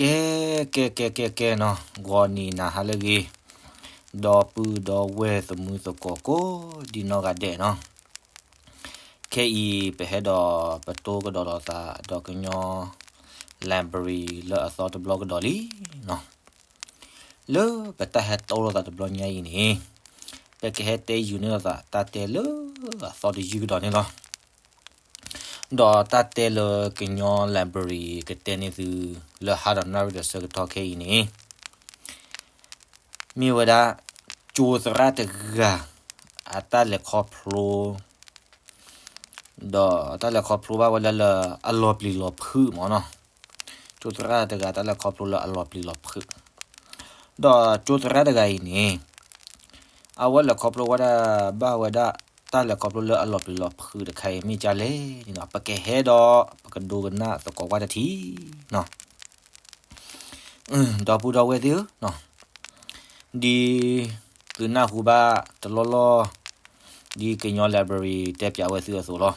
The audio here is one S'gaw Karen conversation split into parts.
ကဲ ကဲ ကဲ ကဲ ကဲနီၤ, ဂီၤနံၤနၤဟါလၢအဂ့ၤ, ဒီပုၢ်ဒီဝဲၢ်သမုၢ်သကိးကိးဒံနီၢ်ဂၤဒဲးနီၤ. ခဲအံၤပဟဲဒီးပတိၢ်ကဒီးလိာ်သးဒီးကညီ library လၢအသီတဘျီကဒီးလံနီၤ. လၢပတၢ်ဟဲတိၢ်လိာ်သးတဘျီညါအံၤန့ၣ်, ပကဟဲတဲယုာ်န့ၢ်လိာ်သးတၢ်တဲလၢအသီတယုၢ်ကဒီးန့ၣ်လီၤ. ဒီးတၢ်တဲလၢကညီ library ကတဲန့ၢ်သု လၢဟါဒီးနၣ်ရံၣ်ဒီးဆၢကတီၢ်ခဲအံၤန့ၣ်, မ့ၢ်ဝဲဒၣ် ကၠိသရၣ်တဂၤ အတၢ်လဲၤခီဖျိ ဒီးတၢ်လဲၤခီဖျိဘၣ်ဝဲဒၣ်လၢအလီၤပျံၤလီၤဖုးမ့ၢ်နီၤ. ကၠိသရၣ်တဂၤတၢ်လဲၤခီဖျိလၢအလီၤပျံၤလီၤဖုး, ဒီးကၠိသရၣ်တဂၤအံၤန့ၣ်, အဝဲလဲၤခီဖျိဝဲဒၣ် ဘၣ်ဝဲဒၣ် တၢ်လဲၤခီဖျိလၢအလီၤပျံၤလီၤဖုးတခါအံၤ မ့ၢ်ကလဲၣ်န့ၣ်နီၤ, ပကဟဲဒီး ပကဒိကနၣ်သကိးကွၢ်တထံၣ်နီၤ. ဒီပုၢ်ဒီဝဲၢ်သ့ၣ်ဧၢ, ဒ်သုနၢ်ဟူဘၣ်တလီၢ်လီၢ်, ဒ်ကညီ library တဲပၠးဝဲသုအသိးလီၤ.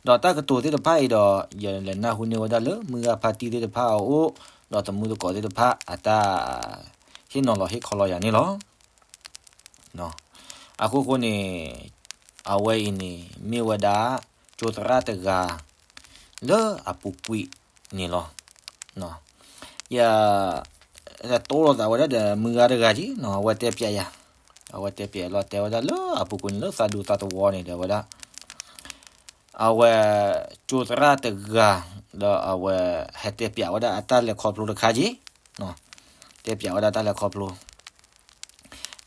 ဒီးတၢ်ကတိၤသ့ၣ်တဖၣ်အံၤဒီး ယလဲၤနၢ်ဟူန့ၢ်ဝဲဒၣ်လၢမုၢ်ဂၤဖါတံၢ်သ့ၣ်တဖၣ်အအိၣ်, ဒီးသမုၢ်သကိးသ့ၣ်တဖၣ်အတၢ်ဟ့ၣ်နီၤလီၤဟ့ၣ်ခီလီၤယၤန့ၣ်လီၤ. အဃိဃိန့ၣ်, အဝဲအံၤန့ၣ် မ့ၢ်ဝဲဒၣ် ကၠိသရၣ်တဂၤ လၢအပူၤကွံာ်န့ၣ်လီၤ. ယ တိၢ်လိာ်သးဝဲဒၣ်ဒီးမုၢ်ဂၤတဂၤက့နီၤ, အဝဲတဲပၠးယၤ, အဝဲတဲပၠးလီၤ တဲဝဲဒၣ်လၢအပူၤကွံာ်န့ၣ် လၢသးဒူသးသဝီန့ၣ် တဲဝဲဒၣ် အဝဲ ကၠိသရၣ်တဂၤ ဒီးအဝဲဟဲတဲပၠးဝဲဒၣ်အတၢ်လဲၤခီဖျိတခါက့, တဲပၠးဝဲဒၣ်တၢ်လဲၤခီဖျိ,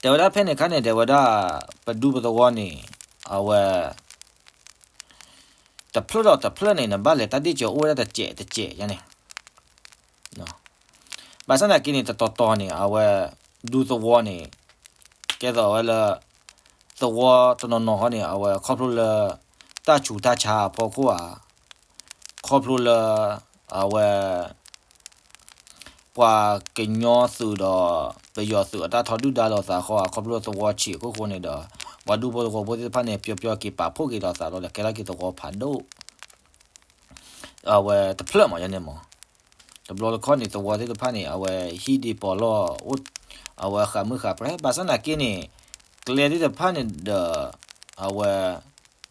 တဲဝဲဒၣ်ဖဲန့ၣ်အခါန့ၣ် တဲဝဲဒၣ် ပဒူပသဝီန့ၣ် အဝဲ တဖျၢၣ်ဒီးတဖျၢၣ်န့ၣ် နဘၣ်လဲၤတၢ်ဒ့ၣ်စၢၤအိၣ်ဝဲဒၣ်တစဲးတစဲးယါန့ၣ် ဘၣ်ဆၣ်သနာ်က့န့ၣ် တတီၤတီၤန့ၣ် အဝဲ ဒူသဝီန့ၣ် ကဲသိးဝဲလၢ သဝီတနီၤနီၤဃီန့ၣ် အဝဲခီဖျိလၢ တၢ်ဆူးတၢ်ဆါအဖီခိၣ်ဧါ, ခီဖျိလၢ အဝဲ ပှၤကညီသုးဒီး ပယီၤသုးအတၢ်ထီဒုၣ်ဒါလိာ်သးဃီ ခီဖျိသဝီဆံးအခိၣ်ဃိန့ၣ်ဒီး ပှၤဒူဖိသဝီဖိသ့ၣ်တဖၣ်န့ၣ် ပျီပျီက့ၤပာ်ဖှိၣ်က့ၤလိာ်သးလီၤဒီး ကဲထီၣ်က့ၤသဝီဖးဒိၣ် အဝဲတဖျၢၣ်မးယါန့ၣ်မး, တဘျီတခီၣ်န့ၣ် သဝီသ့ၣ်တဖၣ်န့ၣ် အဝဲဟံၣ်ဒ့ပီၤလီၢ် အဝဲဃးမုၢ်ဃးပြဲး ဘၣ်ဆၣ်သနာ်က့န့ၣ် ကျဲသ့ၣ်တဖၣ်န့ၣ်ဒီး အဝဲ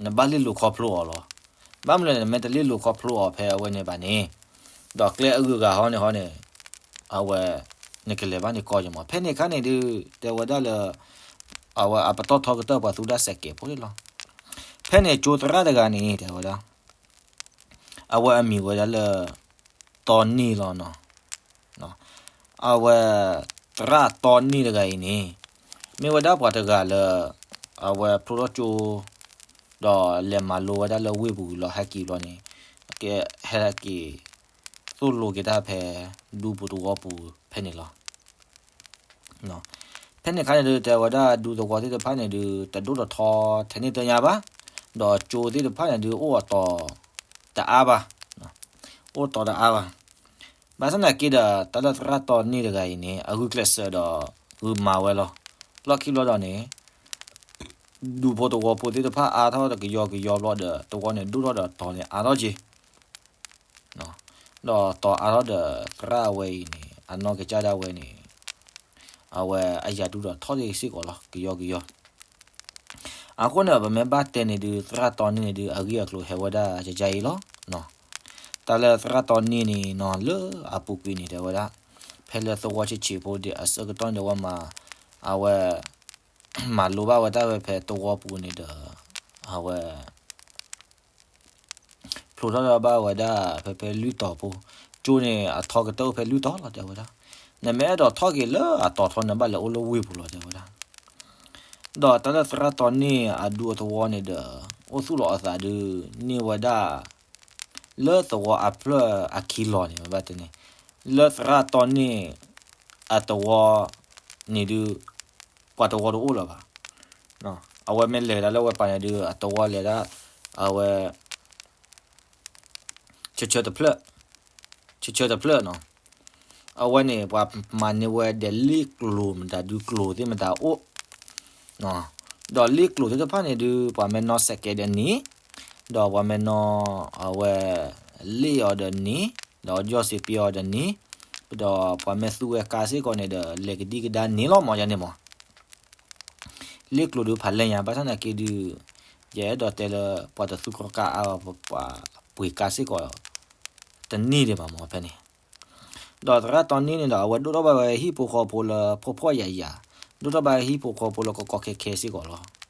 နဘၣ်လ့ၢ်လိၤခီဖျိအီၤလီၤ. ဘၣ်မနုၤလဲၣ် နမ့ၢ်တလ့ၢ်လိၤခီဖျိအီၤဖဲအဝဲန့ၣ်ဘၣ်န့ၣ်, ဒီးကျဲအဂုၤအဂၤဟီန့ၣ်ဟီန့ၣ် အဝဲ နကလဲၤဘၣ်န့ၣ်ကီယါမး. ဖဲန့ၣ်အခါန့ၣ်ဒုး တဲဝဲဒၣ်လၢ အဝဲအပတီၢ်ထီကတၢၢ်ပှၤသူဒၣ်စဲးကဲးဖိန့ၣ်လီၤ. ဖဲန့ၣ်ကၠိသရၣ်တဂၤန့ၣ် တဲဝဲဒၣ် အဝဲအမံၤဝဲဒၣ်လၢ တီနံၢ်လီၤနီၤ. အဝဲ သရၣ်တီနံၢ်တဂၤအံၤန့ၣ် မ့ၢ်ဝဲဒၣ်ပှၤတဂၤလၢ အဝဲဖျိထီၣ်ကၠိ ဒီးလဲၤမၤလိဝဲဒၣ်လၢဝ့ၢ်ပူၤလီၤ ဟဲက့ၤဘျီန့ၣ် ကဟဲက့ၤ သိၣ်လိက့ၤတၢ်ဖဲ ဒူပူၤသဝီပူၤဖဲန့ၣ်လီၤ. ဖဲန့ၣ်အခါန့ၣ်ဒုး တဲဝဲဒၣ်ဒူသဝီသ့ၣ်တဖၣ်န့ၣ်ဒုး တဒိၣ်တထီထဲန့ၣ်တညါဘၣ်, ဒီးကၠိသ့ၣ်တဖၣ်န့ၣ်ဒုး အိၣ်အတီၤတအါဘၣ်, အိၣ်တီၤတအါဘၣ်. ဘၣ်ဆၣ်သနာ်က့ဒီး တၢ်လၢသရၣ်တီနံၢ်တဂၤအံၤန့ၣ် အဂုာ်ကျဲးစၢးဒီး ဂုာ်မၤဝဲလီၤ. လီၢ်ခံဘျီဒီးန့ၣ် ဒူဖိသဝီဖိသ့ၣ်တဖၣ်အါထီၣ်တကယီကယီဘျီဒီး သဝီန့ၣ်ဒိၣ်ထီၣ်ဒီးတီၤန့ၣ်အါထီၣ်က့ၤ ဒီးတီၤအါထီၣ်ဒီးသရၣ်အဝဲအံၤန့ၣ် အနီၢ်ကစၢ်ဒၣ်ဝဲန့ၣ် အဝဲအယၤဒူဒီးထီၣ်က့ၤစ့ၢ်ကီးလီၤ ကယီကယီ. အဃိန့ၣ် ပမ့ၢ်ဘၣ်တဲန့ၣ်ဒုး သရၣ်တီနံၢ်န့ၣ်ဒုး အဂ့ၢ်အကျိၤဟဲဝဲဒၣ်ယယါအံၤလီၤ. တၢ်လၢသရၣ်တီနံၢ်န့ၣ်နီၤ လၢအပူၤကွံာ်န့ၣ်တဲဝဲဒၣ် ဖဲလၢသဝီဆံးဆံးဖိဒီးအဆၢကတီၢ်န့ၣ် အဝဲမၤ အဝဲ မၤလိဘၣ်ဝဲတၢ်ဝဲဖဲသဝီပူၤန့ၣ်ဒီး အဝဲ ဖျိထီၣ်ဘၣ်ဝဲဒၣ် ဖဲဖဲလွံၢ်တီၤဖိ, ကၠိန့ၣ် အထီကတၢၢ်အိၣ်ဖဲလွံၢ်တီၤလီၤ တဲဝဲဒၣ်. နမ့ၢ်အဲၣ်ဒိးထီၣ်က့ၤလၢအတီၤထီန့ၣ် ဘၣ်လဲၤအိၣ်လၢဝ့ၢ်ပူၤလီၤ တဲဝဲဒၣ်. ဒီးတၢ်လၢသရၣ်တီနံၢ်အဒူအသဝီန့ၣ်ဒီး အိၣ်သူၣ်လီၤအသးဒုး န့ၢ်ဝဲဒၣ် လၢသဝီအဖျၢၣ်အခံလီၤန့ၣ် မ့ၢ်ဘၣ်တဲန့ၣ် လၢသရၣ်တီနံၢ်အသဝီန့ၣ်ဒုး ပှၤသဝီတအိၣ်လၢၤဘၣ်. အဝဲမ့ၢ်လဲၤဒၣ်လၢဝဲပၤန့ၣ်ဒုး အသဝီလဲၤဒၣ် အဝဲ ဆၢဆၢတဖျၢၣ်, ဆၢဆၢတဖျၢၣ်နီၤ. အဝဲန့ၣ် ပှၤမၤန့ၢ်ဝဲဒီးလ့ၣ်ကျိၤမတၤဒုကျိၤသ့ၣ်မတၤအိၣ်, ဒီးလ့ၣ်ကျိၤသ့ၣ်တဖၣ်န့ၣ်ဒုး ပှၤမ့ၢ်နီၣ်စဲးကဲးဒီးန့ၣ်, ဒီးပှၤမ့ၢ်နီၣ် အဝဲ လ့ၣ်အီၤဒီးန့ၣ်, ဒီးယီၢ်စ့ပ့အီၤဒီးန့ၣ်, ဒီးပှၤမ့ၢ်သူဝဲကါစ့ၢ်ကီးန့ၣ်ဒီး လဲၤကဒံကဒါန့ၣ်လီၤမၢ်ယၤန့ၣ်မၢ်. လ့ၣ်ကျိၤဒုးဖးလဲၢ်ညါ ဘၣ်ဆၣ်သနာ်က့ဒုး ယအဲၣ်ဒိးတဲလၢ ပှၤတသူကါအါ ပှၤပှ့ၤကါစ့ၢ်ကီး တန့ၢ်ဒံးဘၣ်မၢ်ဖဲန့ၣ်. ဒီးသရၣ်တီနံန့ၣ်ဒီး အဝဲဒိၣ်ထီၣ်ဘၣ်ဝဲဟံၣ်ဖိဃီဖိလၢဖှီၣ်ဖှီၣ်ယာ်ယာ်, ဒိၣ်ထီၣ်ဘၣ်ဟံၣ်ဖိဃီဖိလၢကီကီခဲခဲစ့ၢ်ကီးလီၤ.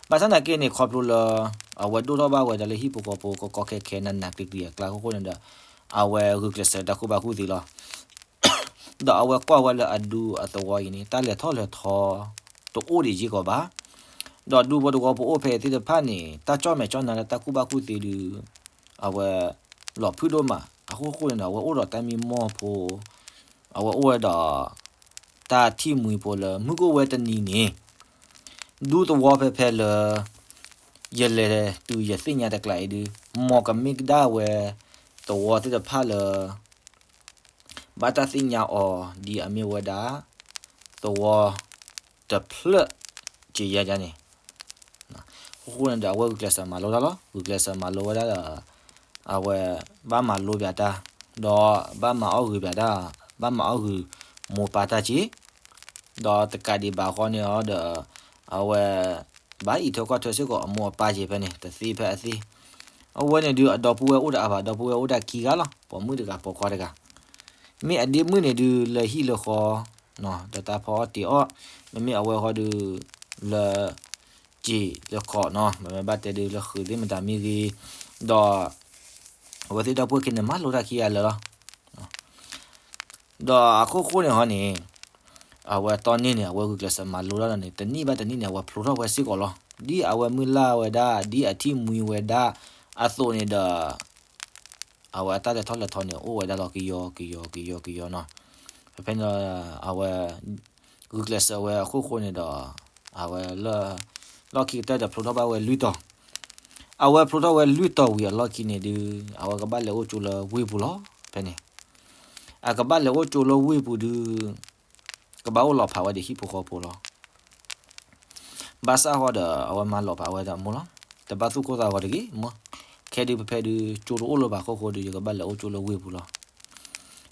ဘၣ်ဆၣ်သနာ်က့န့ၣ် ခီဖျိလၢ အဝဲဒိၣ်ထီၣ်ဘၣ်ဝဲဒၣ်လၢဟံၣ်ဖိဃီဖိကီကီခဲခဲ နးနးကျံၤကျံၤအကျါအဃိန့ၣ်ဒီး အဝဲဂုာ်ကျဲးစၢးတၢ်ကူၣ်ဘၣ်ကူၣ်သ့လီၤ. ဒီးအဝဲကွၢ်ဝဲလၢအဒူအသဝီအံၤန့ၣ် တၢ်လဲၤထီၣ်လဲၤထီ တအိၣ်ဒံးယ့ၢ်ကီးဘၣ်. ဒီးဒူဖိသဝီဖိအိၣ်ဖဲအံၤသ့ၣ်တဖၣ်န့ၣ် တၢ်ကၠီၣ်မဲာ်ကၠီၣ်နါလၢတၢ်ကူၣ်ဘၣ်ကူၣ်သ့ဒုး အဝဲလီၤဖုၣ်ဒိၣ်မး အဃိဃိန့ၣ်ဒီး အဝဲအိၣ်ဒီးတၢ်မံမီၢ်ဖိ, အဝဲအိၣ်ဝဲဒီး တၢ်ထံၣ်မှံဖိလၢ မုၢ်ကအိၣ်ဝဲတနံၤန့ၣ် ဒူသဝီဖဲဖဲလၢ ယလဲၤတုၤယသ့ၣ်ညါတကျးအံၤဒုး မ်ကမ့ၢ်ကဒါဝဲ သဝီသ့ၣ်တဖၣ်လၢ ဘၣ်တၢ်သ့ၣ်ညါအီၤဒ်အမ့ၢ်ဝဲဒၣ် သဝီတဖျၢၣ်ကယၤယၤန့ၣ် အဃိန့ၣ်ဒီး အဝဲဂုာ်ကျဲးစၢးမၤလိတၢ်လီၤ. ဂုာ်ကျဲးစၢးမၤလိဝဲဒၣ်ဒီး အဝဲဘၣ်မၤလိပၠးတၢ်, ဒီးဘၣ်မၤအီၣ်ဂုာ်ပၠးတၢ်, ဘၣ်မၤအီၣ်ဂုာ်မိၢ်ပၢ်တၢ်က့ၤ, ဒီးတကးဒံးဘၣ်ဃီန့ၣ်ဒီး အဝဲ ဘၣ်အံးထွဲကွၢ်ထွဲစ့ၢ်ကီးအမိၢ်အပၢ်က့ၤဖဲန့ၣ် တသ့ဖဲအသ့. အဝဲန့ၣ်ဒုးအဒီပုၢ်ဝဲၢ်အိၣ်တအါဘၣ်, ဒီပုၢ်ဝဲၢ်အိၣ်ဒၣ်ခံဂၤလီၤ, ပိာ်မုၣ်တဂၤပိာ်ခွါတဂၤ. မ့ၢ်အဒ့မုၣ်န့ၣ်ဒုးလၢဟံၣ်လၢဃီ ဒီးတၢ်ဖီအီၣ်တ့ၤအီၣ်, မ့မ့ၢ်အဝဲဃီဒုး လၢ က့ၤလၢခီနီၤ, မ့မ့ၢ်ဘၣ်တဲဒုးလၢဃုးသ့ၣ်မတၤမ့ၢ်ဂ့ၤ, ဒီး အဝဲသ့ၣ်ဒီပုၢ်ဝဲၢ်ခံန့ၣ် မၤလိတၢ်ခံဂၤလၢာ်လီၤ. ဒီးအခိၣ်ဃိန့ၣ်ဟီန့ၣ် အဝဲတီနံၣ်န့ၣ် အဝဲဂုာ်ကျဲးစၢးမၤလိတၢ်ဒီးန့ၣ် တနံၣ်ဘၣ်တနံၣ်န့ၣ် အဝဲဖျိထီၣ်ဝဲစ့ၢ်ကီးလီၤ. ဒ်အဝဲမုၢ်လၢ်ဝဲဒၣ် ဒ်အထံၣ်မှံဝဲဒၣ်အသိးန့ၣ်ဒီး အဝဲအတၢ်လဲၤထီၣ်လဲၤထီန့ၣ် အိၣ်ဝဲဒၣ်လီၤ ကယီကယီကယီကယီနီၤ. ဖဲဖဲန့ၣ် အဝဲ ဂုာ်ကျဲးစၢးဝဲအခိၣ်ဃိန့ၣ်ဒီး အဝဲ လီၢ်ခံကတၢၢ်ဒီးဖျိထီၣ်ဘၣ်ဝဲလွံၢ်တီၤ, အဝဲဖျိထီၣ်ဝဲလွံၢ်တီၤဝံၤအလီၢ်ခံန့ၣ်ဒုး အဝဲကဘၣ်လဲၤအိၣ်ကၠိလၢဝ့ၢ်ပူၤလီၤ. ဖဲန့ၣ် အကဘၣ်လဲၤအိၣ်ကၠိလၢဝ့ၢ်ပူၤဒုး ကဘၣ်အိၣ်လီၤဖးဝဲဒၣ်ဟံၣ်ဖိဃီဖိလီၤ. ဘၣ်ဆၣ်ဃီဒီး အဝဲမၤလီၤဖးဝဲဒၣ်မိၢ်လီၤ, တဘၣ်သူၣ်ကိၢ်သးဂီၤတဂ့ၤမိၢ်, ခဲဒုးဖဲဖဲဒုး ကၠိတအိၣ်လၢၤဘၣ်အခိၣ်ဃိဒုး ယကဘၣ်လဲၤအိၣ်ကၠိလၢဝ့ၢ်ပူၤလီၤ.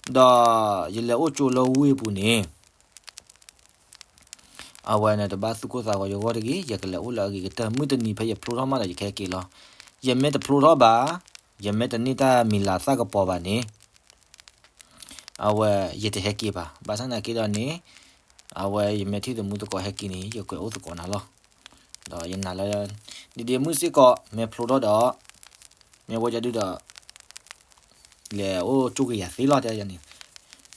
ဒီးယလဲၤအိၣ်ကၠိလၢဝ့ၢ်ပူၤန့ၣ် အဝဲန့ၣ်တဘၣ်သူၣ်ကိၢ်သးဂီၤယဂီၢ်တဂ့ၤ, ယကလဲၤအိၣ်လၢအဂ့ၤကတၢၢ်, မုၢ်တနံၤဖဲယဖျိထီၣ်မးဒီးယကဟဲက့ၤလီၤ. ယမ့ၢ်တဖျိထီၣ်ဘၣ်, ယမ့ၢ်တန့ၢ်တၢ်မံၤလၤသၣ်ကပီၤဘၣ်န့ၣ် အဝဲယတဟဲက့ၤဘၣ်. ဘၣ်ဆၣ်သနာ်က့ဒီးန့ၣ် အဝဲယမ့ၢ်ထံၣ်သမူသကိးဟဲက့ၤန့ၣ် ယကွဲးအိၣ်သကိးနၤလီၤ. ဒီးယနာ်လၢ ဒ့ဒ့မုၣ်စ့ၢ်ကီး မ့ၢ်ဖျိထီၣ်ဒီး မ့ၢ်ဝဲဒၣ်ဒုးဒီး လဲၤအိၣ်ကၠိက့ၤယၤသ့လီၤတဲယၤန့ၣ်.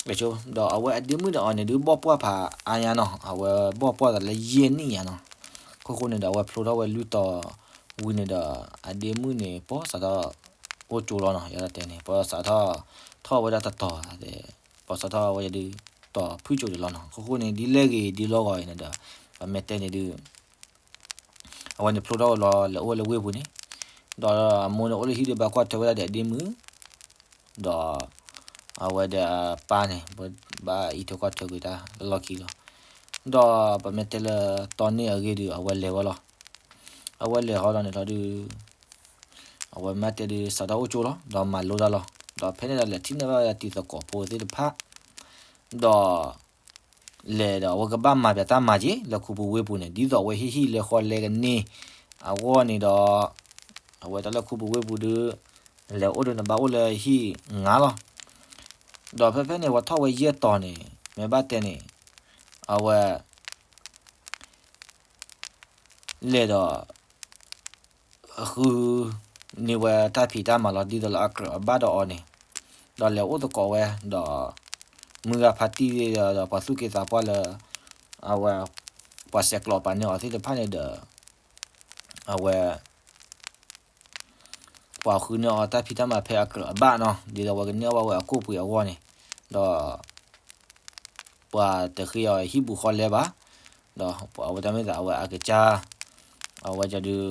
ဒီးအဝဲအဒ့မုၣ်န့ၣ်အီၤန့ၣ်ဒုး ဘီၣ်ပှၢ်ဖးအါညါနီၤ, အဝဲဘီၣ်ပှၢ်သးလၢယဲၢ်နံၣ်ညါနီၤ. အခိၣ်ဃိန့ၣ်ဒီး အဝဲဖျိထီၣ်ဝဲလွံၢ်တီၤဝံၤန့ၣ်ဒီး အဒ့မုၣ်န့ၣ် ပီၢ်စးထီၣ်အိၣ်ကၠိလီၤနီၤ, ယတဲန့ၣ် ပီၢ်စးထီၣ်ထီၣ်ဝဲဒၣ်တတီၤ, ပီၢ်စးထီၣ်ဝဲဒၣ်ဒုး တီၤဖုၣ်ကၠိဒံးလီၤနီၤ. အခိၣ်ဃိန့ၣ် ဒ်လဲၣ်ဂ့ၤဒ်လီၢ်ဂီၤအံၤန့ၣ်ဒီး ပမ့ၢ်တဲန့ၣ်ဒုး အဝဲန့ၣ်ဖျိထီၣ်ဝဲလီၤ လဲၤအိၣ်ဝဲလၢဝ့ၢ်ပူၤန့ၣ်, ဒီးအမိၢ်န့ၣ်အိၣ်လၢဟံၣ်ဒုးဘၣ်ကွၢ်ထွဲဝဲဒၣ်ဒီးအဒ့မုၣ်, ဒီး အဝဲဒီးအပၢ်န့ၣ် ဘၣ်အံးထွဲကွၢ်ထွဲကွံာ်တၢ်လၢလီၢ်ခံလီၤ. ဒီးပမ့ၢ်တဲလၢတီနံၣ်အဂ့ၢ်ဒုး အဝဲလဲၤဝဲလီၤ. အဝဲလဲၤဟီလီၤန့ၣ်လီၤဒုး အဝဲမ့ၢ်တဲဒုးစးထီၣ်အိၣ်ကၠိလီၤ ဒီးမၤလိတၢ်လီၤ. ဒီးဖဲန့ၣ်ဒီးလဲၤထံၣ်န့ၢ်ဘၣ်တံၤသကိးဖိသ့ၣ်တဖၣ်, ဒီး လဲၤဒီးအဝဲကဘၣ်မၤပၠးတၢ်မၤက့ၤ လၢခူပူၤဝ့ၢ်ပူၤန့ၣ် ဒ်သိးအဝဲဟ့ၣ်ဟံၣ်လဲဃီလဲကန့ၢ်အဂီၢ်န့ၣ်ဒီး အဝဲတၢ်လၢခူပူၤဝ့ၢ်ပူၤဒုး လဲၤအိၣ်ဒုးန့ၣ်ဘၣ်အိၣ်လၢဟံၣ်ငါလီၤ. ဒီးဖဲဖဲန့ၣ် ပှၤထီၣ်ဝဲယဲၢ်တီၤန့ၣ် မ့ၢ်ဘၣ်တဲန့ၣ် အဝဲ လဲၤဒီး ဃုန့ၢ်ဝဲတၢ်ဖံးတၢ်မၤလီၤ ဒ်သိးလၢအကြၢးအဘၣ်ဒီးအီၤန့ၣ်, ဒီးလဲၤအိၣ်သကိးဝဲဒီး မုၢ်ဂၤဖါတံၢ်ဒီးပှၤသူၣ်က့သးပှၢ်လၢ အဝဲ ပှၤဆဲးကျိးပာ်န့ၢ်အီၤသ့ၣ်တဖၣ်န့ၣ်ဒီး အဝဲ ပှၤဃုန့ၢ်အီၤတၢ်ဖံးတၢ်မၤဖဲအကြၢးအဘၣ်နီၤ ဒ်သိးအဝဲကန့ၢ်အီၣ်ဘၣ်ဝဲအကိၣ်ပှ့ၤအဂီၢ်န့ၣ်, ဒီး ပှၤတဃ့အီၤဟံၣ်ဘူးဃီလဲဘၣ်, ဒီးအဝဲတၢ်မ့ၢ်သးအဝဲအကစၢ် အဝဲဒုး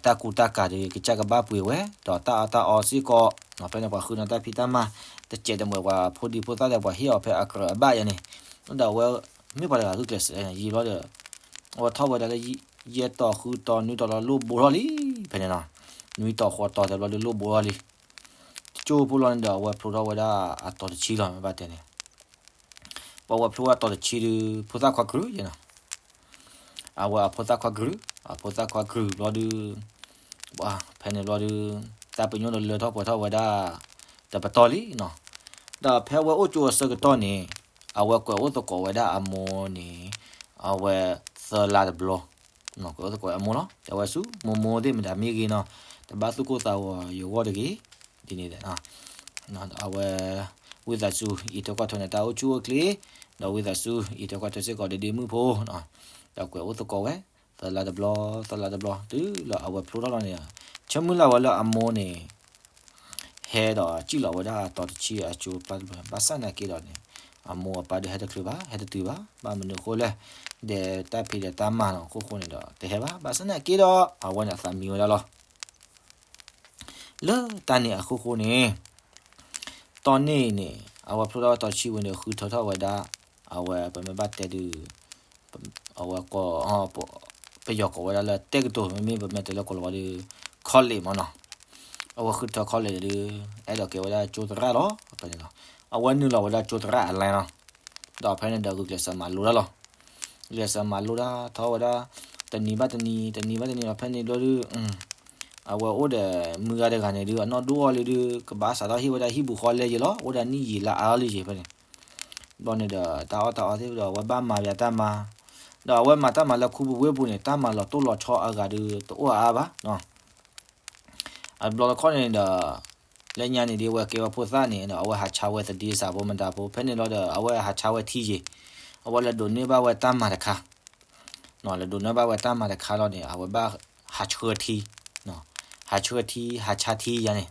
တၢ်ကူတၢ်ကၤဒီးကစၢ်ကဘၣ်ပှ့ၤဝဲ ဒီးတၢ်အီၣ်တၢ်အီစ့ၢ်ကီး, ဖဲန့ၣ်ပှၤဃုန့ၢ်တၢ်ဖံးတၢ်မၤ တစဲးတမှဲးပှၤဖိဒံဖိသၣ်ဒီးပှၤဟ့ၣ်အီၤဖဲအကြၢးအဘၣ်ယၤန့ၣ်, ဒီးအဝဲမ့ၢ်ပှၤတဂၤဂုာ်ကျဲးစၢးယံာ်ဘျီဒီး အဝဲထီၣ်ဝဲဒၣ်လၢယဲၢ်တီၤဃုတီၤနွံတီၤလီၤလိၣ်ဘိထီၣ်လံ, ဖဲန့ၣ်နီၤ နွံတီၤဃိးတီၤတဲဘျီဒီးလိၣ်ဘိထီၣ်လံ, ကၠိဖိလီၤန့ၣ်ဒီး အဝဲဖျိထီၣ်ဝဲဒၣ်အတီၤတဆံလီၤ မ့ၢ်ဘၣ်တဲန့ၣ်, ပှၤဝဲဖျိဝဲအတီၤတဆံဒုး ဖိသၣ်ခွါကရုၢ်ယဲနီၤ, အဝဲအဖိသၣ်ခွါကရုၢ်, အဖိသၣ်ခွါကရုၢ်ဘျီဒုး ဖဲန့ၣ်ဘျီဒုး တၢ်ပညိၣ်ဒီးလၢထီၣ်ပှဲၤထီၣ်ဝဲဒၣ် တပတီၢ်လံနီၤ, ဒီးဖဲဝဲအိၣ်ကၠိအဆၢကတီၢ်န့ၣ် အဝဲကွဲးအိၣ်သကိးဝဲဒၣ်အမိၢ်န့ၣ် အဝဲသၢလါတဘျီ ကွဲးအိၣ်သကိးအမိၢ်လီၤ, တဲဝဲဆူ မိၢ်မိၢ်သ့ၣ်မတၤမ့ၢ်ဂ့ၤနီၤ, တဘၣ်သူၣ်ကိၢ်သးဂီၤယဂီၢ်တဂ့ၤ, ဒ်န့ၣ်ဒီး အဝဲ ဝံသးစူၤ အံးထွဲကွၢ်ထွဲန့ၣ် တၢ်အိၣ်ဆူၣ်အိၣ်ချ့, ဒီးဝံသးစူၤ အံးထွဲကွၢ်ထွဲစ့ၢ်ကီးဒီးဒ့မုၣ်ဖိ, ဒီးကွဲးအိၣ်သကိးဝဲ သၢလါတဘျီ သၢလါတဘျီ တုၤလၢအဝဲဖျိထီၣ်လီၤန့ၣ်, ဆၢမုၢ်လၢ်ဝဲလၢအမိၢ်န့ၣ် ဟဲဒီးစံၣ်လီၤဝဲဒၣ်တီၤတဆံအကၠိပျၢ်တဘျီ, ဘၣ်ဆၣ်သနာ်က့ဒီးန့ၣ် အမိၢ်အပၢ်ဒုးဟဲတချုးဘၣ် ဟဲတတုၤဘၣ်, ဘၣ်မနုၤအဃိလဲၣ်, ဒီးတၢ်ဖံးဒီးတၢ်မၤနီၤ အခိၣ်ဃိန့ၣ်ဒီး တဟဲဘၣ်, ဘၣ်ဆၣ်သနာ်က့ဒီး အဝဲန့ၣ်အသးမံဝဲဒၣ်လီၤ. လၢတၢ်န့ၣ်အခိၣ်ဃိန့ၣ် တီၢ်န့ၣ်န့ၣ် အဝဲဖျိထီၣ်တီၤတဆံဝံၤန့ၣ် ဃုထၢထီၣ်ဝဲဒၣ် အဝဲပမ့ၢ်ဘၣ်တဲဒုး အဝဲကိး ပယီၤကိးဝဲဒၣ်လၢတက္ကသိုလ် မ့မ့ၢ်ပမ့ၢ်တဲလၢကိးလီၤဝဲဒုး college မ့ၢ်နီၤ, အဝဲဃုထၢ college ဒုး အဲၣ်ဒိးကဲဝဲဒၣ်ကၠိသရၣ်လီၤ, ဖဲန့ၣ်လီၤ, အဝဲနုာ်လီၤဝဲဒၣ်ကၠိသရၣ်အ line လီၤ, ဒီးဖဲန့ၣ်ဒီးဂုာ်ကျဲးစၢးမၤလိတၢ်လီၤ, ဂုာ်ကျဲးစၢးမၤလိတၢ်ထီၣ်ဝဲဒၣ် တနံၤဘၣ်တနံၤ တနံၤဘၣ်တနံၤဒီး ဖဲန့ၣ်ဘျီဒုး အဝဲအိၣ်ဒီးမုၢ်ဂၤတဂၤန့ၣ်ဒုး အနီၢ်ဒိၣ်အီၤလံဒုး ကဘၣ်စးထီၣ်ဟ့ၣ်ဝဲဒၣ်ဟံၣ်ပူၤဃီလဲယ့ၤလီၤ, အိၣ်ဒီးနံၣ်ယံာ်လါအါလီၤလံယ့ၤဖဲန့ၣ် ဘျီန့ၣ်ဒီး တၢ်အီၣ်တၢ်အီသ့ၣ်ဒီး အဝဲဘၣ်မၤပှၤတၢ်မၤ, ဒီးအဝဲမၤတၢ်မၤလၢခူပူၤဝ့ၢ်ပူၤန့ၣ် တၢ်မၤလီၤတိၢ်လီၤဆီအဂၤဒုး တအိၣ်အါအါဘၣ်နီၤ. အဘျီတခီန့ၣ်ဒီး လၢညါန့ၣ်ဒ်အဝဲကဲဝဲဖိသၣ်န့ၣ်ဒီး အဝဲဟးဆါဝဲသဒ့စးဖိမတၤဖိ ဖဲန့ၣ်လီၤဒီး အဝဲဟးဆါဝဲထံယ့ၤ, အဝဲလဲၤဒိးန့ၢ်ဘၣ်ဝဲတၢ်မၤတခါ လဲၤဒိးန့ၢ်ဘၣ်ဝဲတၢ်မၤတခါလီၤန့ၣ် အဝဲဘၣ်ဟးဆှၢထံ, ဟးဆှၢထံ ဟးဆါထံယါန့ၣ်,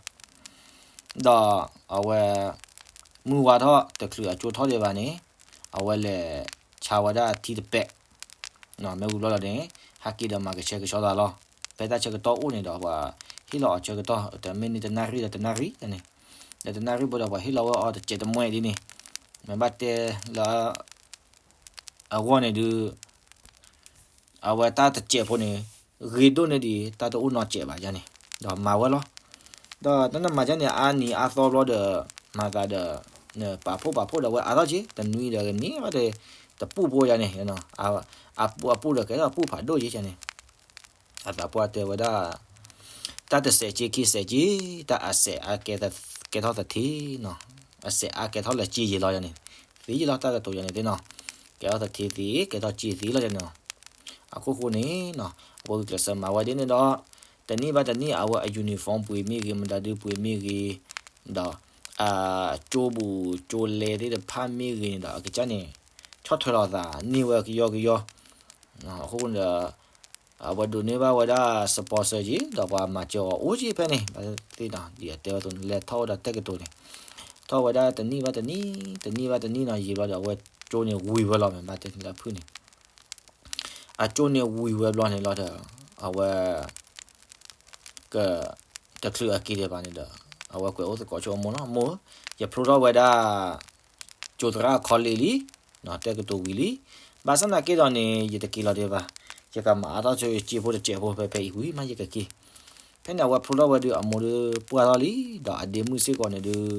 ဒီးအဝဲ မုၢ်ဝါထီၣ်တချုးအကၠိထီၣ်ဒံးဘၣ်န့ၣ် အဝဲလဲၤဆါဝဲဒၣ်ထံတပဲာ်, မ့ၢ်ဝံၤဘျီလီၤန့ၣ် ဟဲက့ၤဒီးမၤကဆှဲကဆှီသးလီၤ. ဖဲတၢ်ဆၢကတီၢ်အိၣ်န့ၣ်ဒီး ပှၤဟ့ၣ်လီၤအီၤဆၢကတီၢ် တမ့ၢ်န့ၢ်တနၣ်ရံၣ်ဒီးတနၣ်ရံၣ်န့ၣ်, ဒီးတနၣ်ရံၣ်ဘၣ်ဒီးပှၤဟ့ၣ်လီၤဝဲအီၤတစဲးတမှဲဒ်န့ၣ်, မ့ၢ်ဘၣ်တဲလၢ အဂီၢ်န့ၣ်ဒုး အဝဲတၢ်တစဲးဖိန့ၣ် ဂ့ၤဒိၣ်န့ၢ်ဒံး တၢ်တအိၣ်နီတစဲးဘၣ်ယါန့ၣ်, ဒီးမၤဝဲလီၤ. ဒီးတၢ်နမၤယါန့ၣ် အါနံၤအါသီဘျီဒီး မၤသးဒီး နပာ်ဖှိၣ်ပာ်ဖှိၣ်ဒီးဝဲအါထီၣ်က့ၤ တနွံဒီးကနံၤဘၣ်ဒီး တပူၢ်ဖိယါန့ၣ်, အပူၢ်ဒီးကဲထီၣ်အပူၢ်ဖးဒိၣ်က့ၤယါန့ၣ် အသးပှၢ်တဲဝဲဒၣ် တၢ်တစဲးက့ၤခံစဲးက့ၤ တၢ်အစဲးအါကဲထီၣ်သထ့နီၤ, အစဲးအါကဲထီၣ်လၢက့ၤယံာ်လီၤယါန့ၣ်, သ့ယံာ်လီၤတၢ်ကတိၤယါန့ၣ်သ့ၣ်နီၤ, ကဲထီၣ်သထ့သ့ ကဲထီၣ်က့ၤသ့လီၤယါန့ၣ်နီၤ. အခိၣ်ဃိန့ၣ်နီၤ အဝဲဂုာ်ကျဲးစၢးမၤဝဲဒ်န့ၣ်ဒီး တနံၣ်ဘၣ်တနံၣ် အဝဲအ uniform ပှ့ၤမ့ၢ်ဂ့ၤ မတၤဒုးပှ့ၤမ့ၢ်ဂ့ၤ ဒီး အကၠိပူၤကၠိလဲသ့ၣ်တဖၣ်မ့ၢ်ဂ့ၤန့ၣ်ဒီး အကစၢ်န့ၣ် ဆီၣ်ထွဲလီၤသးန့ၢ်ဝဲကယီကယီ, အဃိန့ၣ်ဒီး အဝဲဒိးန့ၢ်ဘၣ်ဝဲဒၣ် sponsor က့ၤ ဒီးပှၤမၤစၢၤအီၤအိၣ်က့ၤဖဲန့ၣ် ဒ်အတဲဝဲအသိးန့ၣ် လဲၤထီၣ်ဝဲဒၣ်တက္ကသိုလ်န့ၣ် ထီၣ်ဝဲဒၣ်တနံၣ်ဘၣ်တနံၣ် တနံၣ်ဘၣ်တနံၣ်နီၤ ယံာ်ဘျီဒီး အဝဲကၠိန့ၣ်ဝံၤဝဲလီၤ မ့ၢ်ဘၣ်တဲန့ၣ်လၢအဖုၣ်န့ၣ် အကၠိန့ၣ်ဝံၤဝဲဘျီန့ၣ်လီၤဒီး အဝဲ က တချုးအက့ၤဒံးဘၣ်န့ၣ်ဒီး အဝဲကွဲးအိၣ်သကိးဆိအမိၢ်လီၤ, မိၢ်ဧၢ, ယဖျိထီၣ်ဝဲဒၣ် ကၠိသရၣ် college လံ, တက္ကသိုလ်ဝံၤလံ, ဘၣ်ဆၣ်သနာ်က့ဒီးန့ၣ် ယတက့ၤလီၤဒံးဘၣ်, ယကမၤအါထီၣ်ဆိယစ့ဖိတစဲးဖိ ဖဲဖဲအံၤဝံၤမးယကက့ၤ, ဖဲန့ၣ် အဝဲဖျိထီၣ်ဝဲဒုး အမိၢ်ဒုးပှၢ်ထီၣ်လံ, ဒီးအဒ့မုၣ်စ့ၢ်ကီးန့ၣ်ဒုး